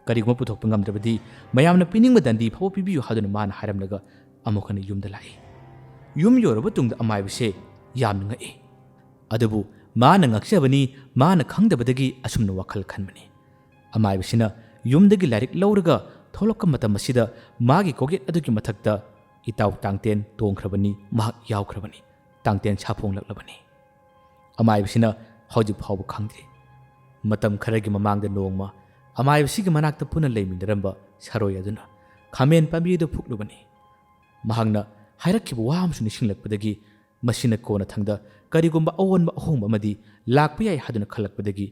ꯀꯔꯤꯒꯨꯝꯕ ꯄꯨꯊꯣꯛꯄ ꯉꯝꯗ꯭ꯔꯕꯗꯤ ꯃꯌꯥꯝꯅ ꯄꯤꯅꯤꯡꯕ ꯗꯟꯗꯤ ꯐꯥꯎꯕ ꯄꯤꯕꯤꯌꯨ ꯍꯥꯏꯗꯨꯅ ꯃꯥꯅ ꯍꯥꯏꯔꯝꯂꯒ ꯑꯃꯨꯛ ꯍꯟꯅ ꯌꯨꯝꯗ ꯂꯥꯛꯏ꯫ ꯌꯨꯝ ꯌꯧꯔꯕ ꯇꯨꯡꯗ ꯑꯃꯥꯏꯕꯁꯦ ꯌꯥꯝꯅ ꯉꯛꯏ꯫ ꯑꯗꯨꯕꯨ ꯃꯥꯅ ꯉꯛꯆꯕꯅꯤ, ꯃꯥꯅ ꯈꯪꯗꯕꯗꯒꯤ ꯑꯁꯨꯝꯅ ꯋꯥꯈꯜ ꯈꯟꯕꯅꯤ꯫ ꯑꯃꯥꯏꯕꯁꯤꯅ ꯌꯨꯝꯗꯒꯤ ꯂꯥꯏꯔꯤꯛ ꯂꯧꯔꯒ ꯊꯣꯛꯂꯛꯄ ꯃꯇꯝ ꯑꯁꯤꯗ ꯃꯥꯒꯤ ꯀꯣꯛꯌꯦꯠ ꯑꯗꯨꯒꯤ ꯃꯊꯛꯇ ꯏꯇꯥꯎ ꯇꯥꯡꯇꯦꯟ ꯇꯣꯡꯈ꯭ꯔꯕꯅꯤ, ꯃꯍꯥꯛ ꯌꯥꯎꯈ꯭ꯔꯕꯅꯤ꯫ ꯇꯥꯡꯇꯦꯟ ꯁꯥꯐꯣꯡꯂꯛꯂꯕꯅꯤ꯫ ꯑꯃꯥꯏꯕꯁꯤꯅ ꯍꯧꯖꯤꯛ ꯐꯥꯎꯕ ꯈꯪꯗ꯭ꯔꯤ꯫ ꯃꯇꯝ ꯈꯔꯒꯤ ꯃꯃꯥꯡꯗ ꯅꯣꯡꯃ ꯑꯃꯥꯏꯕꯁꯤꯒꯤ ꯃꯅꯥꯛꯇ ꯄꯨꯟꯅ ꯂꯩꯃꯤꯟꯅꯔꯝꯕ ꯁꯥꯔꯣꯏ ꯑꯗꯨꯅ ꯈꯥꯃꯦꯟ ꯄꯥꯝꯕꯤ ꯑꯗꯨ ꯐꯨꯛꯂꯨꯕꯅꯤ꯫ ꯃꯍꯥꯛꯅ ꯍꯥꯏꯔꯛꯈꯤꯕ ꯋꯥ ꯑꯃꯁꯨ ꯅꯤꯡꯁꯤꯡꯂꯛꯄꯗꯒꯤ ꯃꯁꯤꯅ ꯀꯣꯟꯅꯊꯪꯗ ꯀꯔꯤꯒꯨꯝꯕ ꯑꯑꯣꯟꯕ ꯑꯍꯣꯡꯕ ꯑꯃꯗꯤ ꯂꯥꯛꯄ ꯌꯥꯏ ꯍꯥꯏꯗꯨꯅ ꯈꯜꯂꯛꯄꯗꯒꯤ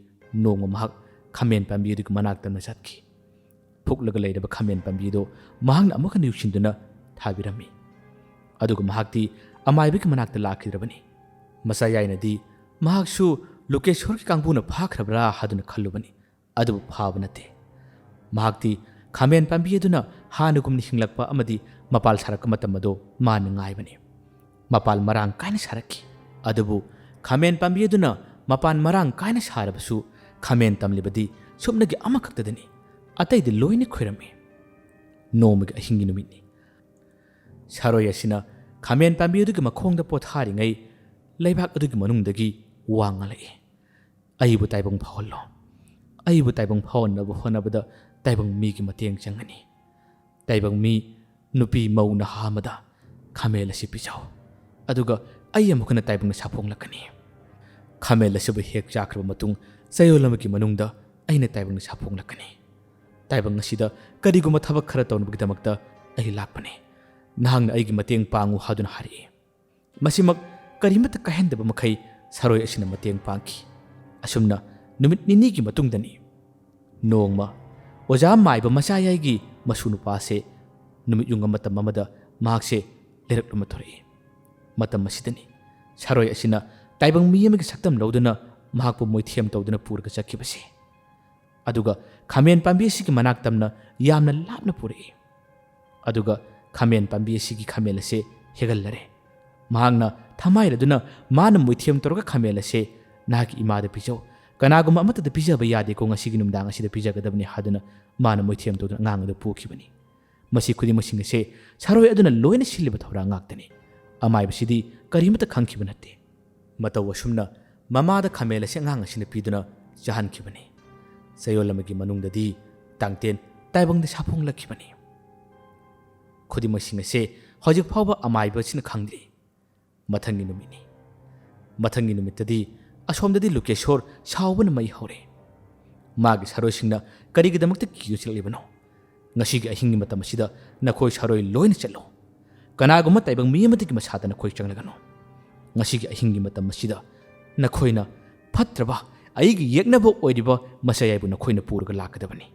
ꯅꯣꯡꯃ ꯃꯍꯥꯛ ꯈꯥꯃꯦꯟ ꯄꯥꯝꯕꯤ ꯑꯗꯨꯒꯤ ꯃꯅꯥꯛꯇ ꯆꯠꯈꯤ꯫ ꯐꯨꯛꯂꯒ ꯂꯩꯔꯕ ꯈꯥꯃꯦꯟ ꯄꯥꯝꯕꯤ ꯑꯗꯨ ꯃꯍꯥꯛꯅ ꯑꯃꯨꯛ ꯍꯟꯅ ꯌꯨꯡꯁꯤꯟꯗꯨꯅ ꯊꯥꯕꯤꯔꯝꯃꯤ꯫ ꯑꯗꯨꯒ ꯃꯍꯥꯛꯇꯤ ꯑꯃꯥꯏꯕꯒꯤ ꯃꯅꯥꯛꯇ ꯂꯥꯛꯈꯤꯗ꯭ꯔꯕꯅꯤ꯫ ꯃꯆꯥ ꯌꯥꯏꯅꯗꯤ ꯃꯍꯥꯛꯁꯨ ꯂꯨꯀꯦꯁꯣꯔꯒꯤ ꯀꯥꯡꯕꯨꯅ ꯐꯥꯈ꯭ꯔꯕ꯭ꯔꯥ ꯍꯥꯏꯗꯨꯅ ꯈꯜꯂꯨꯕꯅꯤ꯫ ꯑꯗꯨꯕꯨ ꯐꯥꯕ ꯅꯠꯇꯦ꯫ ꯃꯍꯥꯛꯇꯤ ꯈꯥꯃꯦꯟ ꯄꯥꯝꯕꯤ ꯑꯗꯨꯅ ꯍꯥꯟꯅꯒꯨꯝꯅ ꯍꯤꯡꯂꯛꯄ ꯑꯃꯗꯤ ꯃꯄꯥꯜ ꯁꯥꯔꯛꯄ ꯃꯇꯝ ꯑꯗꯨ ꯃꯥꯅ ꯉꯥꯏꯕꯅꯤ꯫ ꯃꯄꯥꯜ ꯃꯔꯥꯡ ꯀꯥꯏꯅ ꯁꯥꯔꯛꯈꯤ꯫ ꯑꯗꯨꯕꯨ ꯈꯥꯃꯦꯟ ꯄꯥꯝꯕꯤ ꯑꯗꯨꯅ ꯃꯄꯥꯟ ꯃꯔꯥꯡ ꯀꯥꯏꯅ ꯁꯥꯔꯕꯁꯨ ꯈꯥꯃꯦꯟ ꯇꯝꯂꯤꯕꯗꯤ ꯁꯨꯞꯅꯒꯤ ꯑꯃꯈꯛꯇꯗꯅꯤ꯫ ꯑꯇꯩꯗꯤ ꯂꯣꯏꯅ ꯈꯨꯏꯔꯝꯃꯤ꯫ ꯅꯣꯡꯃꯒꯤ ꯑꯍꯤꯡꯒꯤ ꯅꯨꯃꯤꯠꯅꯤ꯫ ꯁꯥꯔꯣꯏ ꯑꯁꯤꯅ ꯈꯥꯃꯦꯟ ꯄꯥꯝꯕꯤ ꯑꯗꯨꯒꯤ ꯃꯈꯣꯡꯗ ꯄꯣꯊꯥꯔꯤꯉꯩ ꯂꯩꯕꯥꯛ ꯑꯗꯨꯒꯤ ꯃꯅꯨꯡꯗꯒꯤ ꯋꯥ ꯉꯥꯡꯂꯛꯏ, "ꯑꯩꯕꯨ ꯇꯥꯏꯕꯪ ꯐꯥꯎꯍꯜꯂꯣ꯫ ꯑꯩꯕꯨ ꯇꯥꯏꯕꯪ ꯐꯥꯎꯍꯟꯅꯕ ꯍꯣꯠꯅꯕꯗ ꯇꯥꯏꯕꯪ ꯃꯤꯒꯤ ꯃꯇꯦꯡ ꯆꯪꯒꯅꯤ꯫ ꯇꯥꯏꯕꯪ ꯃꯤ ꯅꯨꯄꯤ ꯃꯧ ꯅꯍꯥ ꯑꯃꯗ ꯈꯥꯃꯦꯟ ꯑꯁꯤ ꯄꯤꯖꯧ꯫ ꯑꯗꯨꯒ ꯑꯩ ꯑꯃꯨꯛ ꯍꯟꯅ ꯇꯥꯏꯕꯪꯗ ꯁꯥꯐꯣꯡꯂꯛꯀꯅꯤ꯫ ꯈꯥꯃꯦꯟ ꯑꯁꯤꯕꯨ ꯍꯦꯛ ꯆꯥꯈ꯭ꯔꯕ ꯃꯇꯨꯡ ꯆꯌꯣꯜ ꯑꯃꯒꯤ ꯃꯅꯨꯡꯗ ꯑꯩꯅ ꯇꯥꯏꯕꯪꯗ ꯁꯥꯐꯣꯡꯂꯛꯀꯅꯤ꯫ ꯇꯥꯏꯕꯪ ꯑꯁꯤꯗ ꯀꯔꯤꯒꯨꯝꯕ ꯊꯕꯛ ꯈꯔ ꯇꯧꯅꯕꯒꯤꯗꯃꯛꯇ ꯑꯩ ꯂꯥꯛꯄꯅꯤ꯫ ꯅꯍꯥꯛꯅ ꯑꯩꯒꯤ ꯃꯇꯦꯡ ꯄꯥꯡꯉꯨ" ꯍꯥꯏꯗꯨꯅ ꯍꯥꯏꯔꯛꯏ꯫ ꯃꯁꯤꯃꯛ ꯀꯔꯤꯃꯠꯇ ꯀꯥꯏꯍꯟꯗꯕ ꯃꯈꯩ ꯁꯥꯔꯣꯏ ꯑꯁꯤꯅ ꯃꯇꯦꯡ ꯄꯥꯡꯈꯤ꯫ ꯑꯁꯨꯝꯅ ꯅꯨꯃꯤꯠ ꯅꯤꯅꯤꯒꯤ ꯃꯇꯨꯡꯗꯅꯤ꯫ ꯅꯣꯡꯃ ꯑꯣꯖꯥ ꯃꯥꯏꯕ ꯃꯆꯥꯌꯥꯏꯒꯤ ꯃꯁꯨ ꯅꯨꯄꯥꯁꯦ ꯅꯨꯃꯤꯠ ꯌꯨꯡꯕ ꯃꯇꯝ ꯑꯃꯗ ꯃꯍꯥꯛꯁꯦ ꯂꯩꯔꯛꯂꯨꯝꯕ ꯊꯣꯔꯛꯏ꯫ ꯃꯇꯝ ꯑꯁꯤꯗꯅꯤ ꯁꯥꯔꯣꯏ ꯑꯁꯤꯅ ꯇꯥꯏꯕꯪ ꯃꯤ ꯑꯃꯒꯤ ꯁꯛꯇꯝ ꯂꯧꯗꯨꯅ ꯃꯍꯥꯛꯄꯨ ꯃꯣꯏꯊꯦꯝ ꯇꯧꯗꯨꯅ ꯄꯨꯔꯒ ꯆꯠꯈꯤꯕꯁꯦ꯫ ꯑꯗꯨꯒ ꯈꯥꯃꯦꯟ ꯄꯥꯝꯕꯤ ꯑꯁꯤꯒꯤ ꯃꯅꯥꯛ ꯇꯝꯅ ꯌꯥꯝꯅ ꯂꯥꯞꯅ ꯄꯨꯔꯛꯏ꯫ ꯑꯗꯨꯒ ꯈꯥꯃꯦꯟ ꯄꯥꯝꯕꯤ ꯑꯁꯤꯒꯤ ꯈꯥꯃꯦꯟ ꯑꯁꯦ ꯍꯦꯛꯍꯜꯂꯔꯦ꯫ ꯃꯍꯥꯛꯅ ꯊꯃꯥꯏꯔꯗꯨꯅ ꯃꯥꯅ ꯃꯣꯏꯊꯦꯝ ꯇꯧꯔꯒ ꯈꯥꯃꯦꯟ ꯑꯁꯦ "ꯅꯍꯥꯛꯀꯤ ꯏꯃꯥꯗ ꯄꯤꯖꯧ꯫ ꯀꯅꯥꯒꯨꯝꯕ ꯑꯃꯠꯇꯗ ꯄꯤꯖꯕ ꯌꯥꯗꯦꯀꯣ, ꯉꯁꯤꯒꯤ ꯅꯨꯃꯤꯗꯥꯡ ꯑꯁꯤꯗ ꯄꯤꯖꯒꯗꯕꯅꯤ" ꯍꯥꯏꯗꯨꯅ ꯃꯥꯅ ꯃꯣꯏꯊꯦꯝ ꯇꯧꯗꯨꯅ ꯑꯉꯥꯡ ꯑꯗꯨ ꯄꯨꯈꯤꯕꯅꯤ꯫ ꯃꯁꯤ ꯈꯨꯗꯤꯡꯃꯛꯁꯤꯡ ꯑꯁꯦ ꯁꯥꯔꯣꯏ ꯑꯗꯨꯅ ꯂꯣꯏꯅ ꯁꯤꯜꯂꯤꯕ ꯊꯧꯔꯥꯡ ꯉꯥꯛꯇꯅꯤ꯫ ꯑꯃꯥꯏꯕꯁꯤꯗꯤ ꯀꯔꯤꯃꯠꯇ ꯈꯪꯈꯤꯕ ꯅꯠꯇꯦ꯫ ꯃꯇꯧ ꯑꯁꯨꯝꯅ ꯃꯃꯥꯗ ꯈꯥꯃꯦꯟ ꯑꯁꯤ ꯑꯉꯥꯡ ꯑꯁꯤꯅ ꯄꯤꯗꯨꯅ ꯆꯥꯍꯟꯈꯤꯕꯅꯤ꯫ ꯆꯌꯣꯜ ꯑꯃꯒꯤ ꯃꯅꯨꯡꯗꯗꯤ ꯇꯥꯡꯇꯦꯟ ꯇꯥꯏꯕꯪꯗ ꯁꯥꯐꯣꯡꯂꯛꯈꯤꯕꯅꯤ꯫ ꯈꯨꯗꯤꯡꯃꯛꯁꯤꯡ ꯑꯁꯦ ꯍꯧꯖꯤꯛ ꯐꯥꯎꯕ ꯑꯃꯥꯏꯕꯁꯤꯅ ꯈꯪꯗ꯭ꯔꯤ꯫ ꯃꯊꯪꯒꯤ ꯅꯨꯃꯤꯠꯅꯤ꯫ ꯃꯊꯪꯒꯤ ꯅꯨꯃꯤꯠꯇꯗꯤ ꯑꯁꯣꯝꯗꯗꯤ ꯂꯨꯀꯦꯁꯣꯔ ꯁꯥꯎꯕꯅ ꯃꯩ ꯍꯧꯔꯦ꯫ ꯃꯥꯒꯤ ꯁꯥꯔꯣꯏꯁꯤꯡꯅ ꯀꯔꯤꯒꯤꯗꯃꯛꯇ ꯀꯤꯗꯨꯅ ꯆꯠꯂꯤꯕꯅꯣ? ꯉꯁꯤꯒꯤ ꯑꯍꯤꯡꯒꯤ ꯃꯇꯝ ꯑꯁꯤꯗ ꯅꯈꯣꯏ ꯁꯥꯔꯣꯏ ꯂꯣꯏꯅ ꯆꯠꯂꯣ꯫ ꯀꯅꯥꯒꯨꯝꯕ ꯇꯥꯏꯕꯪ ꯃꯤ ꯑꯃꯗꯒꯤ ꯃꯁꯥꯗ ꯅꯈꯣꯏ ꯆꯪꯂꯒꯅꯨ꯫ ꯉꯁꯤꯒꯤ ꯑꯍꯤꯡꯒꯤ ꯃꯇꯝ ꯑꯁꯤꯗ ꯅꯈꯣꯏꯅ ꯐꯠꯇ꯭ꯔꯕ, ꯑꯩꯒꯤ ꯌꯦꯛꯅꯕ ꯑꯣꯏꯔꯤꯕ ꯃꯆꯥꯌꯥꯏꯕꯨ ꯅꯈꯣꯏꯅ ꯄꯨꯔꯒ ꯂꯥꯛꯀꯗꯕꯅꯤ꯫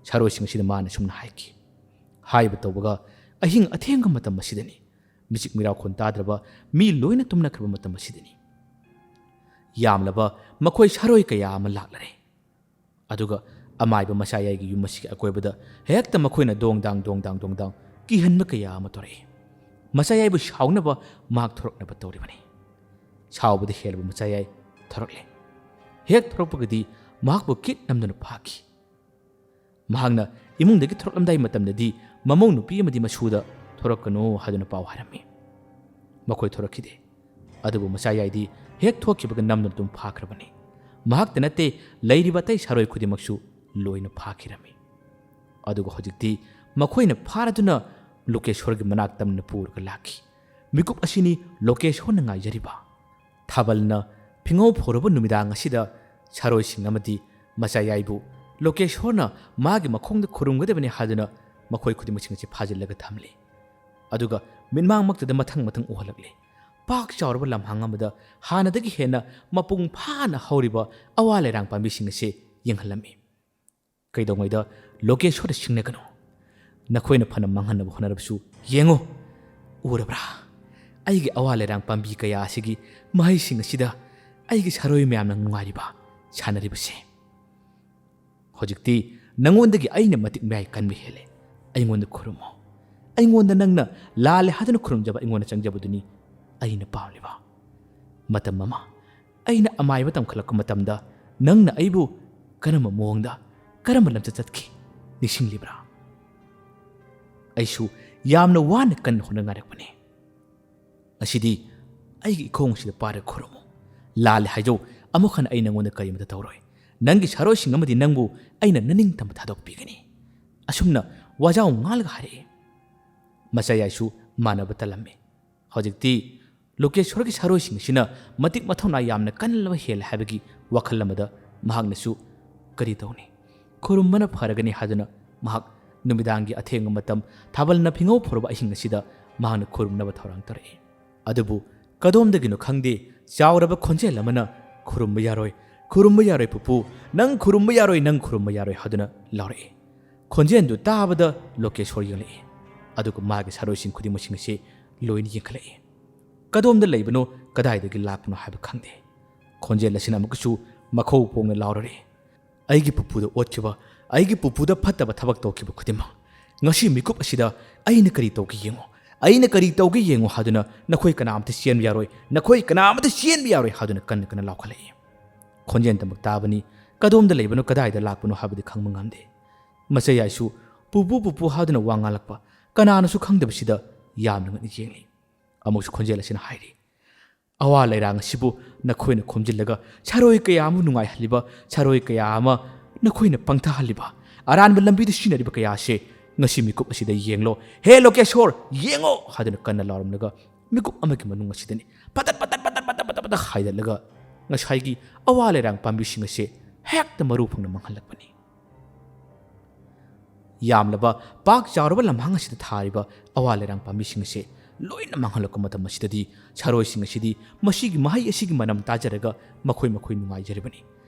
ꯁꯥꯔꯣꯏꯁꯤꯡ ꯑꯁꯤꯗ ꯃꯥꯅ ꯁꯨꯝꯅ ꯍꯥꯏꯈꯤ꯫ ꯍꯥꯏꯕ ꯇꯧꯕꯒ ꯑꯍꯤꯡ ꯑꯊꯦꯡꯕ ꯃꯇꯝ ꯑꯁꯤꯗꯅꯤ꯫ ꯃꯤꯆꯤꯛ ꯃꯤꯔꯥꯎꯈꯣꯟ ꯇꯥꯗ꯭ꯔꯕ, ꯃꯤ ꯂꯣꯏꯅ ꯇꯨꯝꯅꯈ꯭ꯔꯕ ꯃꯇꯝ ꯑꯁꯤꯗꯅꯤ꯫ ꯌꯥꯝꯂꯕ ꯃꯈꯣꯏ ꯁꯥꯔꯣꯏ ꯀꯌꯥ ꯑꯃ ꯂꯥꯛꯂꯔꯦ꯫ ꯑꯗꯨꯒ ꯑꯃꯥꯏꯕ ꯃꯆꯥꯌꯥꯏꯒꯤ ꯌꯨꯝ ꯑꯁꯤꯒꯤ ꯑꯀꯣꯏꯕꯗ ꯍꯦꯛꯇ ꯃꯈꯣꯏꯅ ꯗꯣꯡ ꯗꯥꯡ ꯗꯣꯡ ꯗꯥꯡ ꯗꯣꯡ ꯗꯥꯡ ꯀꯤꯍꯟꯕ ꯀꯌꯥ ꯑꯃ ꯇꯧꯔꯛꯏ꯫ ꯃꯆꯥꯌꯥꯏꯕꯨ ꯁꯥꯎꯅꯕ ꯃꯍꯥꯛ ꯊꯣꯔꯛꯅꯕ ꯇꯧꯔꯤꯕꯅꯤ꯫ ꯁꯥꯎꯕꯗ ꯍꯦꯜꯂꯕ ꯃꯆꯥꯌꯥꯏ ꯊꯣꯔꯛꯂꯦ꯫ ꯍꯦꯛ ꯊꯣꯔꯛꯄꯒꯗꯤ ꯃꯍꯥꯛꯄꯨ ꯀꯤꯠ ꯅꯝꯗꯨꯅ ꯐꯥꯈꯤ꯫ ꯃꯍꯥꯛꯅ ꯏꯃꯨꯡꯗꯒꯤ ꯊꯣꯔꯛꯂꯝꯗꯥꯏ ꯃꯇꯝꯗꯗꯤ ꯃꯃꯧ ꯅꯨꯄꯤ ꯑꯃꯗꯤ ꯃꯁꯨꯗ "ꯊꯣꯔꯛꯀꯅꯨ" ꯍꯥꯏꯗꯨꯅ ꯄꯥꯎ ꯍꯥꯏꯔꯝꯃꯤ꯫ ꯃꯈꯣꯏ ꯊꯣꯔꯛꯈꯤꯗꯦ꯫ ꯑꯗꯨꯕꯨ ꯃꯆꯥꯌꯥꯏꯗꯤ ꯍꯦꯛ ꯊꯣꯛꯈꯤꯕꯒ ꯅꯝꯗꯨꯅ ꯑꯗꯨꯝ ꯐꯥꯈ꯭ꯔꯕꯅꯤ꯫ ꯃꯍꯥꯛꯇ ꯅꯠꯇꯦ, ꯂꯩꯔꯤꯕ ꯑꯇꯩ ꯁꯥꯔꯣꯏ ꯈꯨꯗꯤꯡꯃꯛꯁꯨ ꯂꯣꯏꯅ ꯐꯥꯈꯤꯔꯝꯃꯤ꯫ ꯑꯗꯨꯒ ꯍꯧꯖꯤꯛꯇꯤ ꯃꯈꯣꯏꯅ ꯐꯥꯔꯗꯨꯅ ꯂꯣꯀꯦꯁꯣꯔꯒꯤ ꯃꯅꯥꯛ ꯇꯝꯅ ꯄꯨꯔꯒ ꯂꯥꯛꯈꯤ꯫ ꯃꯤꯀꯨꯞ ꯑꯁꯤꯅꯤ ꯂꯣꯀꯦꯁꯣꯔꯅ ꯉꯥꯏꯖꯔꯤꯕ꯫ ꯊꯥꯕꯜꯅ ꯐꯤꯉꯧ ꯐꯧꯔꯕ ꯅꯨꯃꯤꯗꯥꯡ ꯑꯁꯤꯗ ꯁꯥꯔꯣꯏꯁꯤꯡ ꯑꯃꯗꯤ ꯃꯆꯥꯌꯥꯏꯕꯨ ꯂꯣꯀꯦꯁꯣꯔꯅ ꯃꯥꯒꯤ ꯃꯈꯣꯡꯗ ꯈꯨꯔꯨꯝꯒꯗꯕꯅꯤ ꯍꯥꯏꯗꯨꯅ ꯃꯈꯣꯏ ꯈꯨꯗꯤꯡꯃꯛꯁꯤꯡ ꯑꯁꯤ ꯐꯥꯖꯤꯜꯂꯒ ꯊꯝꯂꯤ꯫ ꯑꯗꯨꯒ ꯃꯤꯠꯃꯥꯡꯃꯛꯇꯗ ꯃꯊꯪ ꯃꯊꯪ ꯎꯍꯜꯂꯛꯂꯤ꯫ ꯄꯥꯛ ꯆꯥꯎꯔꯕ ꯂꯝꯍꯥꯡ ꯑꯃꯗ ꯍꯥꯟꯅꯗꯒꯤ ꯍꯦꯟꯅ ꯃꯄꯨꯡ ꯐꯥꯅ ꯍꯧꯔꯤꯕ ꯑꯋꯥ ꯂꯩꯔꯥꯡ ꯄꯥꯝꯕꯤꯁꯤꯡ ꯑꯁꯤ ꯌꯦꯡꯍꯜꯂꯝꯃꯤ꯫ ꯀꯩꯗꯧꯉꯩꯗ ꯂꯣꯀꯦꯁꯣꯔꯗ ꯁꯤꯡꯅꯒꯅꯨ꯫ ꯅꯈꯣꯏꯅ ꯐꯅ ꯃꯥꯡꯍꯟꯅꯕ ꯍꯣꯠꯅꯔꯕꯁꯨ ꯌꯦꯡꯉꯨ꯫ ꯎꯔꯕ꯭ꯔꯥ? ꯑꯩꯒꯤ ꯑꯋꯥ ꯂꯩꯔꯥꯡ ꯄꯥꯝꯕꯤ ꯀꯌꯥ ꯑꯁꯤꯒꯤ ꯃꯍꯩꯁꯤꯡ ꯑꯁꯤꯗ ꯑꯩꯒꯤ ꯁꯥꯔꯣꯏ ꯃꯌꯥꯝꯅ ꯅꯨꯡꯉꯥꯏꯔꯤꯕ, ꯁꯥꯟꯅꯔꯤꯕꯁꯦ꯫ ꯍꯧꯖꯤꯛꯇꯤ ꯅꯉꯣꯟꯗꯒꯤ ꯑꯩꯅ ꯃꯇꯤꯛ ꯃꯌꯥꯏ ꯀꯟꯕ ꯍꯦꯜꯂꯦ꯫ ꯑꯩꯉꯣꯟꯗ ꯈꯨꯔꯨꯝꯃꯣ꯫ ꯑꯩꯉꯣꯟꯗ ꯅꯪꯅ ꯂꯥꯜꯂꯦ ꯍꯥꯏꯗꯨꯅ ꯈꯨꯔꯨꯝꯖꯕ ꯑꯩꯉꯣꯟꯗ ꯆꯪꯖꯕꯗꯨꯅꯤ ꯑꯩꯅ ꯄꯥꯝꯂꯤꯕ꯫ ꯃꯇꯝ ꯑꯃ ꯑꯩꯅ ꯑꯃꯥꯏꯕ ꯇꯝꯈꯠꯂꯛꯄ ꯃꯇꯝꯗ ꯅꯪꯅ ꯑꯩꯕꯨ ꯀꯔꯝꯕ ꯃꯑꯣꯡꯗ, ꯀꯔꯝꯕ ꯂꯝꯆꯠ ꯆꯠꯈꯤ, ꯅꯤꯡꯁꯤꯡꯂꯤꯕ꯭ꯔꯥ? ꯑꯩꯁꯨ ꯌꯥꯝꯅ ꯋꯥꯅ ꯀꯟꯅ ꯍꯣꯠꯅꯉꯥꯏꯔꯛꯄꯅꯤ꯫ ꯉꯁꯤꯗꯤ ꯑꯩꯒꯤ ꯏꯈꯣꯡ ꯑꯁꯤꯗ ꯄꯥꯏꯔꯒ ꯈꯨꯔꯨꯝꯃꯨ꯫ ꯂꯥꯜꯂꯦ ꯍꯥꯏꯖꯧ, ꯑꯃꯨꯛ ꯍꯟꯅ ꯑꯩ ꯅꯪꯉꯣꯟꯗ ꯀꯔꯤꯃꯇ ꯇꯧꯔꯣꯏ꯫ ꯅꯪꯒꯤ ꯁꯥꯔꯣꯏꯁꯤꯡ ꯑꯃꯗꯤ ꯅꯪꯕꯨ ꯑꯩꯅ ꯅꯅꯤꯡꯇꯝꯕ ꯊꯥꯗꯣꯛꯄꯤꯒꯅꯤ꯫ ꯑꯁꯨꯝꯅ ꯋꯥꯖꯥꯎ ꯉꯥꯜꯂꯒ ꯍꯥꯏꯔꯛꯏ꯫ ꯃꯆꯥꯌꯥꯏꯁꯨ ꯃꯥꯟꯅꯕ ꯇꯜꯂꯝꯃꯤ꯫ ꯍꯧꯖꯤꯛꯇꯤ ꯂꯣꯀꯦꯁ꯭ꯋꯔꯒꯤ ꯁꯥꯔꯣꯏꯁꯤꯡ ꯑꯁꯤꯅ ꯃꯇꯤꯛ ꯃꯊꯧꯅꯥ ꯌꯥꯝꯅ ꯀꯜꯂꯕ ꯍꯦꯜꯂꯦ ꯍꯥꯏꯕꯒꯤ ꯋꯥꯈꯜ ꯑꯃꯗ ꯃꯍꯥꯛꯅꯁꯨ ꯀꯔꯤ ꯇꯧꯅꯤ? ꯈꯨꯔꯨꯝꯕꯅ ꯐꯔꯒꯅꯤ ꯍꯥꯏꯗꯨꯅ ꯃꯍꯥꯛ ꯅꯨꯃꯤꯗꯥꯡꯒꯤ ꯑꯊꯦꯡꯕ ꯃꯇꯝ, ꯊꯥꯕꯜꯅ ꯐꯤꯉꯧ ꯐꯣꯔꯕ ꯑꯍꯤꯡ ꯑꯁꯤꯗ ꯃꯍꯥꯛꯅ ꯈꯨꯔꯨꯝꯅꯕ ꯊꯧꯔꯥꯡ ꯇꯧꯔꯛꯏ꯫ ꯑꯗꯨꯕꯨ ꯀꯗꯣꯝꯗꯒꯤꯅꯣ ꯈꯪꯗꯦ, ꯆꯥꯎꯔꯕ ꯈꯣꯟꯖꯦꯜ ꯑꯃꯅ, "ꯈꯨꯔꯨꯝꯕ ꯌꯥꯔꯣꯏ, ꯈꯨꯔꯨꯝꯕ ꯌꯥꯔꯣꯏ ꯄꯨꯄꯨ, ꯅꯪ ꯈꯨꯔꯨꯝꯕ ꯌꯥꯔꯣꯏ, ꯅꯪ ꯈꯨꯔꯨꯝꯕ ꯌꯥꯔꯣꯏ" ꯍꯥꯏꯗꯨꯅ ꯂꯥꯎꯔꯛꯏ꯫ ꯈꯣꯟꯖꯦꯜꯗꯨ ꯇꯥꯕꯗ ꯂꯣꯀꯦꯁ꯭ꯋꯔ ꯌꯦꯡꯂꯛꯏ꯫ ꯑꯗꯨꯒ ꯃꯥꯒꯤ ꯁꯥꯔꯣꯏꯁꯤꯡ ꯈꯨꯗꯤꯡꯃꯛꯁꯤꯡ ꯑꯁꯤ ꯂꯣꯏꯅ ꯌꯦꯡꯈꯠꯂꯛꯏ꯫ ꯀꯗꯣꯝꯗ ꯂꯩꯕꯅꯣ, ꯀꯗꯥꯏꯗꯒꯤ ꯂꯥꯛꯄꯅꯣ ꯍꯥꯏꯕ ꯈꯪꯗꯦ꯫ ꯈꯣꯟꯖꯦꯜ ꯑꯁꯤꯅ ꯑꯃꯨꯛꯀꯁꯨ ꯃꯈꯧ ꯄꯣꯡꯅ ꯂꯥꯎꯔꯔꯤ꯫ "ꯑꯩꯒꯤ ꯄꯨꯄꯨꯗ ꯑꯣꯠꯈꯤꯕ, ꯑꯩꯒꯤ ꯄꯨꯄꯨꯗ ꯐꯠꯇꯕ ꯊꯕꯛ ꯇꯧꯈꯤꯕ ꯈꯨꯗꯤꯡꯃꯛ, ꯉꯁꯤ ꯃꯤꯀꯨꯞ ꯑꯁꯤꯗ ꯑꯩꯅ ꯀꯔꯤ ꯇꯧꯒꯦ ꯌꯦꯡꯉꯨ, ꯑꯩꯅ ꯀꯔꯤ ꯇꯧꯒꯦ ꯌꯦꯡꯉꯨ" ꯍꯥꯏꯗꯨꯅ ꯅꯈꯣꯏ ꯀꯅꯥ ꯑꯃꯠꯇ ꯆꯦꯟꯕ ꯌꯥꯔꯣꯏ, ꯅꯈꯣꯏ ꯀꯅꯥ ꯑꯃꯠꯇ ꯆꯦꯟꯕ ꯌꯥꯔꯣꯏ ꯍꯥꯏꯗꯨꯅ ꯀꯟꯅ ꯀꯟꯅ ꯂꯥꯎꯈꯠꯂꯛꯏ꯫ ꯈꯣꯟꯖꯦꯜꯗꯃꯛ ꯇꯥꯕꯅꯤ, ꯀꯗꯣꯝꯗ ꯂꯩꯕꯅꯣ, ꯀꯗꯥꯏꯗ ꯂꯥꯛꯄꯅꯣ ꯍꯥꯏꯕꯗꯤ ꯈꯪꯕ ꯉꯝꯗꯦ꯫ ꯃꯆꯌꯥꯏꯁꯨ "ꯄꯨꯄꯨ, ꯄꯨꯄꯨ" ꯍꯥꯏꯗꯨꯅ ꯋꯥ ꯉꯥꯡꯂꯛꯄ, ꯀꯅꯥꯅꯁꯨ ꯈꯪꯗꯕꯁꯤꯗ ꯌꯥꯝꯅ ꯉꯛꯅ ꯌꯦꯡꯂꯤ꯫ ꯑꯃꯨꯛꯁꯨ ꯈꯣꯟꯖꯦꯜ ꯑꯁꯤꯅ ꯍꯥꯏꯔꯤ, "ꯑꯋꯥ ꯂꯩꯔꯥꯡ ꯑꯁꯤꯕꯨ ꯅꯈꯣꯏꯅ ꯈꯣꯝꯖꯤꯜꯂꯒ ꯁꯥꯔꯣꯏ ꯀꯌꯥ ꯑꯃ ꯅꯨꯡꯉꯥꯏꯍꯜꯂꯤꯕ, ꯁꯥꯔꯣꯏ ꯀꯌꯥ ꯑꯃ ꯅꯈꯣꯏꯅ ꯄꯪꯊꯍꯜꯂꯤꯕ, ꯑꯔꯥꯟꯕ ꯂꯝꯕꯤꯗ ꯁꯤꯖꯤꯟꯅꯔꯤꯕ ꯀꯌꯥ ꯑꯁꯦ ꯉꯁꯤ ꯃꯤꯀꯨꯞ ꯑꯁꯤꯗ ꯌꯦꯡꯂꯣ, ꯍꯦ ꯂꯣꯀꯦꯁꯣꯔ, ꯌꯦꯡꯉꯣ" ꯍꯥꯏꯗꯨꯅ ꯀꯟꯅ ꯂꯥꯎꯔꯝꯂꯒ ꯃꯤꯀꯨꯞ ꯑꯃꯒꯤ ꯃꯅꯨꯡ ꯑꯁꯤꯗꯅꯤ ꯄꯇꯠ ꯄꯇꯠ ꯄꯇꯠ ꯄꯇꯠ ꯄꯇꯠ ꯄꯇꯠ ꯍꯥꯏꯗꯠꯂꯒ ꯉꯁꯥꯏꯒꯤ ꯑꯋꯥ ꯂꯩꯔꯥꯡ ꯄꯥꯝꯕꯤꯁꯤꯡ ꯑꯁꯦ ꯍꯦꯛꯇ ꯃꯔꯨ ꯐꯪꯅ ꯃꯥꯡꯍꯜꯂꯛꯄꯅꯤ꯫ ꯌꯥꯝꯂꯕ ꯄꯥꯛ ꯆꯥꯎꯔꯕ ꯂꯝꯍꯥꯡ ꯑꯁꯤꯗ ꯊꯥꯔꯤꯕ ꯑꯋꯥ ꯂꯩꯔꯥꯡ ꯄꯥꯝꯕꯤꯁꯤꯡ ꯑꯁꯦ ꯂꯣꯏꯅ ꯃꯥꯡꯍꯜꯂꯛꯄ ꯃꯇꯝ ꯑꯁꯤꯗꯗꯤ ꯁꯥꯔꯣꯏꯁꯤꯡ ꯑꯁꯤꯗꯤ ꯃꯁꯤꯒꯤ ꯃꯍꯩ ꯑꯁꯤꯒꯤ ꯃꯅꯝ ꯇꯥꯖꯔꯒ ꯃꯈꯣꯏ ꯃꯈꯣꯏ ꯅꯨꯡꯉꯥꯏꯖꯔꯤꯕꯅꯤ꯫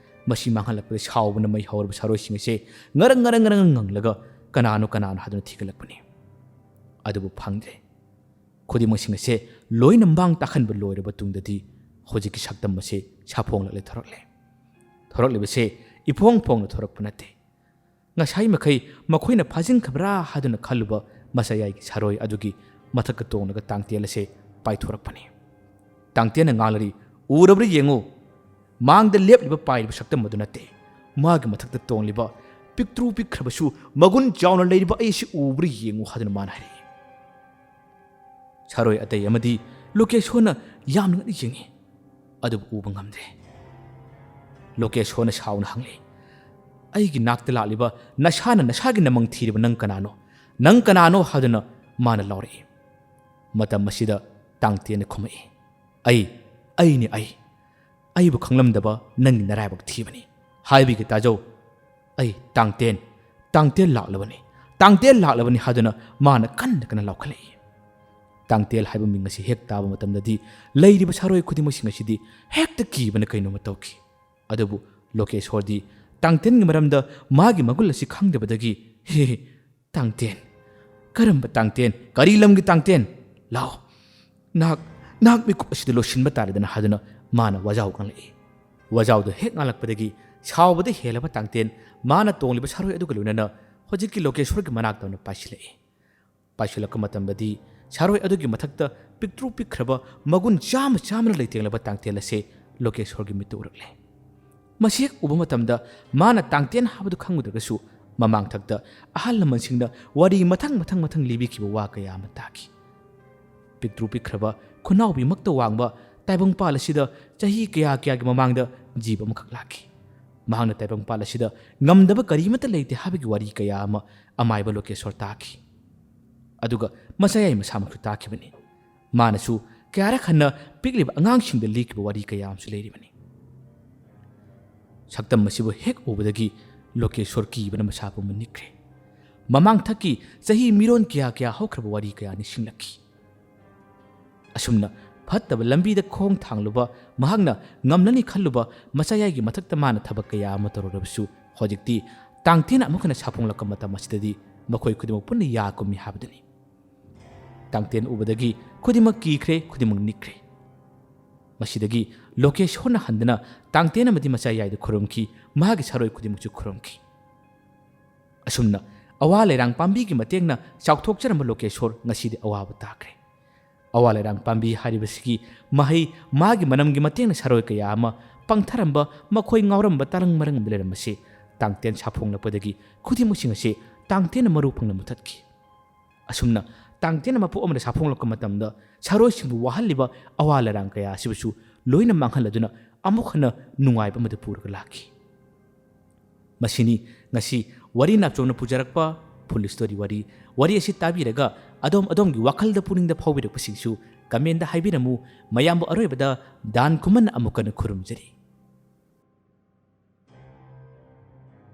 ꯃꯁꯤ ꯃꯥꯡꯍꯜꯂꯛꯄꯗ ꯁꯥꯎꯕꯅ ꯃꯩ ꯍꯧꯔꯕ ꯁꯥꯔꯣꯏꯁꯤꯡ ꯑꯁꯦ ꯉꯔꯪ ꯉꯔꯪ ꯉꯔꯪ ꯉꯪꯂꯒ ꯀꯅꯥꯅꯣ ꯀꯅꯥꯅꯣ ꯍꯥꯏꯗꯨꯅ ꯊꯤꯒꯠꯂꯛꯄꯅꯤ꯫ ꯑꯗꯨꯕꯨ ꯐꯪꯗ꯭ꯔꯦ꯫ ꯈꯨꯗꯤꯡꯃꯛꯁꯤꯡ ꯑꯁꯦ ꯂꯣꯏꯅ ꯃꯥꯡ ꯇꯥꯛꯍꯟꯕ ꯂꯣꯏꯔꯕ ꯇꯨꯡꯗꯗꯤ ꯍꯧꯖꯤꯛꯀꯤ ꯁꯛꯇꯝ ꯑꯁꯦ ꯁꯥꯐꯣꯡꯂꯛꯂꯦ ꯊꯣꯔꯛꯂꯦ꯫ ꯊꯣꯔꯛꯂꯤꯕꯁꯦ ꯏꯐꯣꯡ ꯐꯣꯡꯅ ꯊꯣꯔꯛꯄ ꯅꯠꯇꯦ꯫ ꯉꯁꯥꯏ ꯃꯈꯩ ꯃꯈꯣꯏꯅ ꯐꯥꯖꯤꯟꯈ꯭ꯔꯕ꯭ꯔꯥ ꯍꯥꯏꯗꯨꯅ ꯈꯜꯂꯨꯕ ꯃꯆꯌꯥꯏꯒꯤ ꯁꯥꯔꯣꯏ ꯑꯗꯨꯒꯤ ꯃꯊꯛꯇ ꯇꯣꯡꯂꯒ ꯇꯥꯡꯇꯦꯜ ꯑꯁꯦ ꯄꯥꯏꯊꯣꯔꯛꯄꯅꯤ꯫ ꯇꯥꯡꯇꯦꯜꯅ ꯉꯥꯡꯂꯔꯤ, "ꯎꯔꯕ꯭ꯔꯥ ꯌꯦꯡꯉꯨ, ꯃꯥꯡꯗ ꯂꯦꯞꯂꯤꯕ ꯄꯥꯏꯔꯤꯕ ꯁꯛꯇꯝ ꯑꯗꯨ ꯅꯠꯇꯦ, ꯃꯥꯒꯤ ꯃꯊꯛꯇ ꯇꯣꯡꯂꯤꯕ ꯄꯤꯛꯇ꯭ꯔꯨ ꯄꯤꯛꯈ꯭ꯔꯕꯁꯨ ꯃꯒꯨꯟ ꯆꯥꯎꯅ ꯂꯩꯔꯤꯕ ꯑꯩ ꯑꯁꯤ ꯎꯕ꯭ꯔꯥ ꯌꯦꯡꯉꯨ" ꯍꯥꯏꯗꯨꯅ ꯃꯥꯅ ꯍꯥꯏꯔꯛꯏ꯫ ꯁꯥꯔꯣꯏ ꯑꯇꯩ ꯑꯃꯗꯤ ꯂꯣꯀꯦꯁꯣꯔꯅ ꯌꯥꯝꯅ ꯉꯛꯅ ꯌꯦꯡꯉꯤ, ꯑꯗꯨꯕꯨ ꯎꯕ ꯉꯝꯗ꯭ꯔꯦ꯫ ꯂꯣꯀꯦꯁꯣꯔꯅ ꯁꯥꯎꯅ ꯍꯪꯂꯤ, "ꯑꯩꯒꯤ ꯅꯥꯛꯇ ꯂꯥꯛꯂꯤꯕ ꯅꯁꯥꯅ ꯅꯁꯥꯒꯤ ꯅꯃꯪ ꯊꯤꯔꯤꯕ ꯅꯪ ꯀꯅꯥꯅꯣ? ꯅꯪ ꯀꯅꯥꯅꯣ?" ꯍꯥꯏꯗꯨꯅ ꯃꯥꯅ ꯂꯥꯎꯔꯛꯏ꯫ ꯃꯇꯝ ꯑꯁꯤꯗ ꯇꯥꯡꯇꯦꯟꯅ ꯈꯨꯝꯃꯛꯏ, "ꯑꯩ, ꯑꯩꯅꯤ ꯑꯩ꯫ ꯑꯩꯕꯨ ꯈꯪꯂꯝꯗꯕ ꯅꯪꯒꯤ ꯅꯔꯥꯏꯕꯛ ꯊꯤꯕꯅꯤ꯫ ꯍꯥꯏꯕꯤꯒꯦ ꯇꯥꯖꯧ꯫ ꯑꯩ ꯇꯥꯡꯇꯦꯟ, ꯇꯥꯡꯇꯦꯟ ꯂꯥꯛꯂꯕꯅꯤ꯫ ꯇꯥꯡꯇꯦꯟ ꯂꯥꯛꯂꯕꯅꯤ" ꯍꯥꯏꯗꯨꯅ ꯃꯥꯅ ꯀꯟꯅ ꯀꯟꯅ ꯂꯥꯎꯈꯠꯂꯛꯏ꯫ ꯇꯥꯡꯇꯦꯟ ꯍꯥꯏꯕ ꯃꯤꯡ ꯑꯁꯤ ꯍꯦꯛ ꯇꯥꯕ ꯃꯇꯝꯗꯗꯤ ꯂꯩꯔꯤꯕ ꯁꯥꯔꯣꯏ ꯈꯨꯗꯤꯡꯃꯛꯁꯤꯡ ꯑꯁꯤꯗꯤ ꯍꯦꯛꯇ ꯀꯤꯕꯅ ꯀꯩꯅꯣꯝꯃ ꯇꯧꯈꯤ꯫ ꯑꯗꯨꯕꯨ ꯂꯣꯀꯦꯁꯣꯔꯗꯤ ꯇꯥꯡꯇꯦꯟꯒꯤ ꯃꯔꯝꯗ ꯃꯥꯒꯤ ꯃꯒꯨꯟ ꯑꯁꯤ ꯈꯪꯗꯕꯗꯒꯤ, "ꯍꯦ ꯍꯦ, ꯇꯥꯡꯇꯦꯟ? ꯀꯔꯝꯕ ꯇꯥꯡꯇꯦꯟ? ꯀꯔꯤ ꯂꯝꯒꯤ ꯇꯥꯡꯇꯦꯟ? ꯂꯥꯛꯑꯣ, ꯅꯍꯥꯛ, ꯅꯍꯥꯛ ꯃꯤꯀꯨꯞ ꯑꯁꯤꯗ ꯂꯣꯠꯁꯤꯟꯕ ꯇꯥꯔꯦꯗꯅ" ꯍꯥꯏꯗꯨꯅ ꯃꯥꯅ ꯋꯥꯖꯥꯎ ꯉꯥꯡꯂꯛꯏ꯫ ꯋꯥꯖꯥꯎꯗꯨ ꯍꯦꯛ ꯉꯥꯡꯂꯛꯄꯗꯒꯤ ꯁꯥꯎꯕꯗ ꯍꯦꯜꯂꯕ ꯇꯥꯡꯇꯦꯟ ꯃꯥꯅ ꯇꯣꯡꯂꯤꯕ ꯁꯥꯔꯣꯏ ꯑꯗꯨꯒ ꯂꯣꯏꯅꯅ ꯍꯧꯖꯤꯛꯀꯤ ꯂꯣꯀꯦꯁꯣꯔꯒꯤ ꯃꯅꯥꯛꯇ ꯑꯣꯏꯅ ꯄꯥꯏꯁꯤꯜꯂꯛꯏ꯫ ꯄꯥꯏꯁꯤꯜꯂꯛꯄ ꯃꯇꯝꯗꯗꯤ ꯁꯥꯔꯣꯏ ꯑꯗꯨꯒꯤ ꯃꯊꯛꯇ ꯄꯤꯛꯇ꯭ꯔꯨ ꯄꯤꯛꯈ꯭ꯔꯕ ꯃꯒꯨꯟ ꯆꯥꯝꯃ ꯆꯥꯝꯃꯅ ꯂꯩꯇꯦꯡꯂꯕ ꯇꯥꯡꯇꯦꯟ ꯑꯁꯦ ꯂꯣꯀꯦꯁꯣꯔꯒꯤ ꯃꯤꯠꯇ ꯎꯔꯛꯂꯦ꯫ ꯃꯁꯤ ꯍꯦꯛ ꯎꯕ ꯃꯇꯝꯗ ꯃꯥꯅ ꯇꯥꯡꯇꯦꯟ ꯍꯥꯏꯕꯗꯨ ꯈꯪꯉꯨꯗ꯭ꯔꯒꯁꯨ ꯃꯃꯥꯡꯊꯛꯇ ꯑꯍꯜ ꯂꯃꯟꯁꯤꯡꯅ ꯋꯥꯔꯤ ꯃꯊꯪ ꯃꯊꯪ ꯃꯊꯪ ꯂꯤꯕꯤꯈꯤꯕ ꯋꯥ ꯀꯌꯥ ꯑꯃ ꯇꯥꯈꯤ꯫ ꯄꯤꯛꯇ꯭ꯔꯨ ꯄꯤꯛꯈ꯭ꯔꯕ ꯈꯨꯅꯥꯎꯕꯤꯃꯛꯇ ꯋꯥꯡꯕ ꯇꯥꯏꯕꯪꯄꯥꯜ ꯑꯁꯤꯗ ꯆꯍꯤ ꯀꯌꯥ ꯀꯌꯥꯒꯤ ꯃꯃꯥꯡꯗ ꯖꯤꯕ ꯑꯃꯈꯛ ꯂꯥꯛꯈꯤ꯫ ꯃꯍꯥꯛꯅ ꯇꯥꯏꯕꯪꯄꯥꯜ ꯑꯁꯤꯗ ꯉꯝꯗꯕ ꯀꯔꯤꯃꯠꯇ ꯂꯩꯇꯦ ꯍꯥꯏꯕꯒꯤ ꯋꯥꯔꯤ ꯀꯌꯥ ꯑꯃ ꯑꯃꯥꯏꯕ ꯂꯣꯀꯦꯁꯣꯔ ꯇꯥꯈꯤ꯫ ꯑꯗꯨꯒ ꯃꯆꯥꯌꯥꯏ ꯃꯁꯥꯃꯛꯁꯨ ꯇꯥꯈꯤꯕꯅꯤ꯫ ꯃꯥꯅꯁꯨ ꯀꯌꯥꯔꯛ ꯍꯟꯅ ꯄꯤꯛꯂꯤꯕ ꯑꯉꯥꯡꯁꯤꯡꯗ ꯂꯤꯈꯤꯕ ꯋꯥꯔꯤ ꯀꯌꯥ ꯑꯃꯁꯨ ꯂꯩꯔꯤꯕꯅꯤ꯫ ꯁꯛꯇꯝ ꯑꯁꯤꯕꯨ ꯍꯦꯛ ꯎꯕꯗꯒꯤ ꯂꯣꯀꯦꯁꯣꯔ ꯀꯤꯕꯅ ꯃꯁꯥ ꯄꯨꯝꯕ ꯅꯤꯛꯈ꯭ꯔꯦ꯫ ꯃꯃꯥꯡꯊꯛꯀꯤ ꯆꯍꯤ ꯃꯤꯔꯣꯟ ꯀꯌꯥ ꯀꯌꯥ ꯍꯧꯈ꯭ꯔꯕ ꯋꯥꯔꯤ ꯀꯌꯥ ꯅꯤꯡꯁꯤꯡꯂꯛꯈꯤ꯫ ꯑꯁꯨꯝꯅ ꯐꯠꯇꯕ ꯂꯝꯕꯤꯗ ꯈꯣꯡ ꯊꯥꯡꯂꯨꯕ ꯃꯍꯥꯛꯅ ꯉꯝꯂꯅꯤ ꯈꯜꯂꯨꯕ ꯃꯆꯥꯌꯥꯏꯒꯤ ꯃꯊꯛꯇ ꯃꯥꯅ ꯊꯕꯛ ꯀꯌꯥ ꯑꯃ ꯇꯧꯔꯨꯔꯕꯁꯨ ꯍꯧꯖꯤꯛꯇꯤ ꯇꯥꯡꯊꯦꯟꯅ ꯑꯃꯨꯛ ꯍꯟꯅ ꯁꯥꯐꯣꯡꯂꯛꯄ ꯃꯇꯝ ꯑꯁꯤꯗꯗꯤ ꯃꯈꯣꯏ ꯈꯨꯗꯤꯡꯃꯛ ꯄꯨꯟꯅ ꯌꯥ ꯀꯨꯝꯃꯤ ꯍꯥꯏꯕꯗꯨꯅꯤ꯫ ꯇꯥꯡꯊꯦꯟ ꯎꯕꯗꯒꯤ ꯈꯨꯗꯤꯡꯃꯛ ꯀꯤꯈ꯭ꯔꯦ, ꯈꯨꯗꯤꯡꯃꯛ ꯅꯤꯛꯈ꯭ꯔꯦ꯫ ꯃꯁꯤꯗꯒꯤ ꯂꯣꯀꯦꯁꯣꯔꯅ ꯍꯟꯗꯨꯅ ꯇꯥꯡꯊꯦꯟ ꯑꯃꯗꯤ ꯃꯆꯥꯌꯥꯏꯗ ꯈꯨꯔꯨꯝꯈꯤ, ꯃꯍꯥꯛꯀꯤ ꯁꯥꯔꯣꯏ ꯈꯨꯗꯤꯡꯃꯛꯁꯨ ꯈꯨꯔꯨꯝꯈꯤ꯫ ꯑꯁꯨꯝꯅ ꯑꯋꯥ ꯂꯩꯔꯥꯡ ꯄꯥꯝꯕꯤꯒꯤ ꯃꯇꯦꯡꯅ ꯆꯥꯎꯊꯣꯛꯆꯔꯝꯕ ꯂꯣꯀꯦꯁꯣꯔ ꯉꯁꯤꯗꯤ ꯑꯋꯥꯕ ꯇꯥꯈ꯭ꯔꯦ꯫ ꯑꯋꯥ ꯂꯩꯔꯥꯡ ꯄꯥꯝꯕꯤ ꯍꯥꯏꯔꯤꯕꯁꯤꯒꯤ ꯃꯍꯩ ꯃꯥꯒꯤ ꯃꯅꯝꯒꯤ ꯃꯇꯦꯡꯅ ꯁꯥꯔꯣꯏ ꯀꯌꯥ ꯑꯃ ꯄꯪꯊꯔꯝꯕ, ꯃꯈꯣꯏ ꯉꯥꯎꯔꯝꯕ ꯇꯥꯔꯪ ꯃꯔꯪ ꯑꯃꯗ ꯂꯩꯔꯝꯕꯁꯤ ꯇꯥꯡꯊꯦꯟ ꯁꯥꯐꯣꯡꯂꯛꯄꯗꯒꯤ ꯈꯨꯗꯤꯡꯃꯛꯁꯤꯡ ꯑꯁꯤ ꯇꯥꯡꯊꯦꯟꯅ ꯃꯔꯨ ꯐꯪꯅ ꯃꯨꯊꯠꯈꯤ꯫ ꯑꯁꯨꯝꯅ ꯇꯥꯡꯊꯦꯟꯅ ꯃꯄꯣꯛ ꯑꯃꯗ ꯁꯥꯐꯣꯡꯂꯛꯄ ꯃꯇꯝꯗ ꯁꯥꯔꯣꯏꯁꯤꯡꯕꯨ ꯋꯥꯍꯜꯂꯤꯕ ꯑꯋꯥ ꯂꯩꯔꯥꯡ ꯀꯌꯥ ꯑꯁꯤꯕꯨꯁꯨ ꯂꯣꯏꯅ ꯃꯥꯡꯍꯜꯂꯗꯨꯅ ꯑꯃꯨꯛ ꯍꯟꯅ ꯅꯨꯡꯉꯥꯏꯕ ꯑꯃꯗ ꯄꯨꯔꯒ ꯂꯥꯛꯈꯤ꯫ ꯃꯁꯤꯅꯤ ꯉꯁꯤ ꯋꯥꯔꯤ ꯅꯥꯆꯣꯝꯅ ꯄꯨꯖꯔꯛꯄ Full Story ꯋꯥꯔꯤ꯫ ꯋꯥꯔꯤ ꯑꯁꯤ ꯇꯥꯕꯤꯔꯒ ꯑꯗꯣꯝ ꯑꯗꯣꯝꯒꯤ ꯋꯥꯈꯜꯗ ꯄꯨꯛꯅꯤꯡꯗ ꯐꯥꯎꯕꯤꯔꯛꯄꯁꯤꯡꯁꯨ comment ꯍꯥꯏꯕꯤꯔꯝꯃꯨ꯫ ꯃꯌꯥꯝꯕꯨ ꯑꯔꯣꯏꯕꯗ ꯗꯥꯟ ꯈꯨꯃꯟ ꯑꯃꯨꯛ ꯍꯟꯅ ꯈꯨꯔꯨꯝꯖꯔꯤ꯫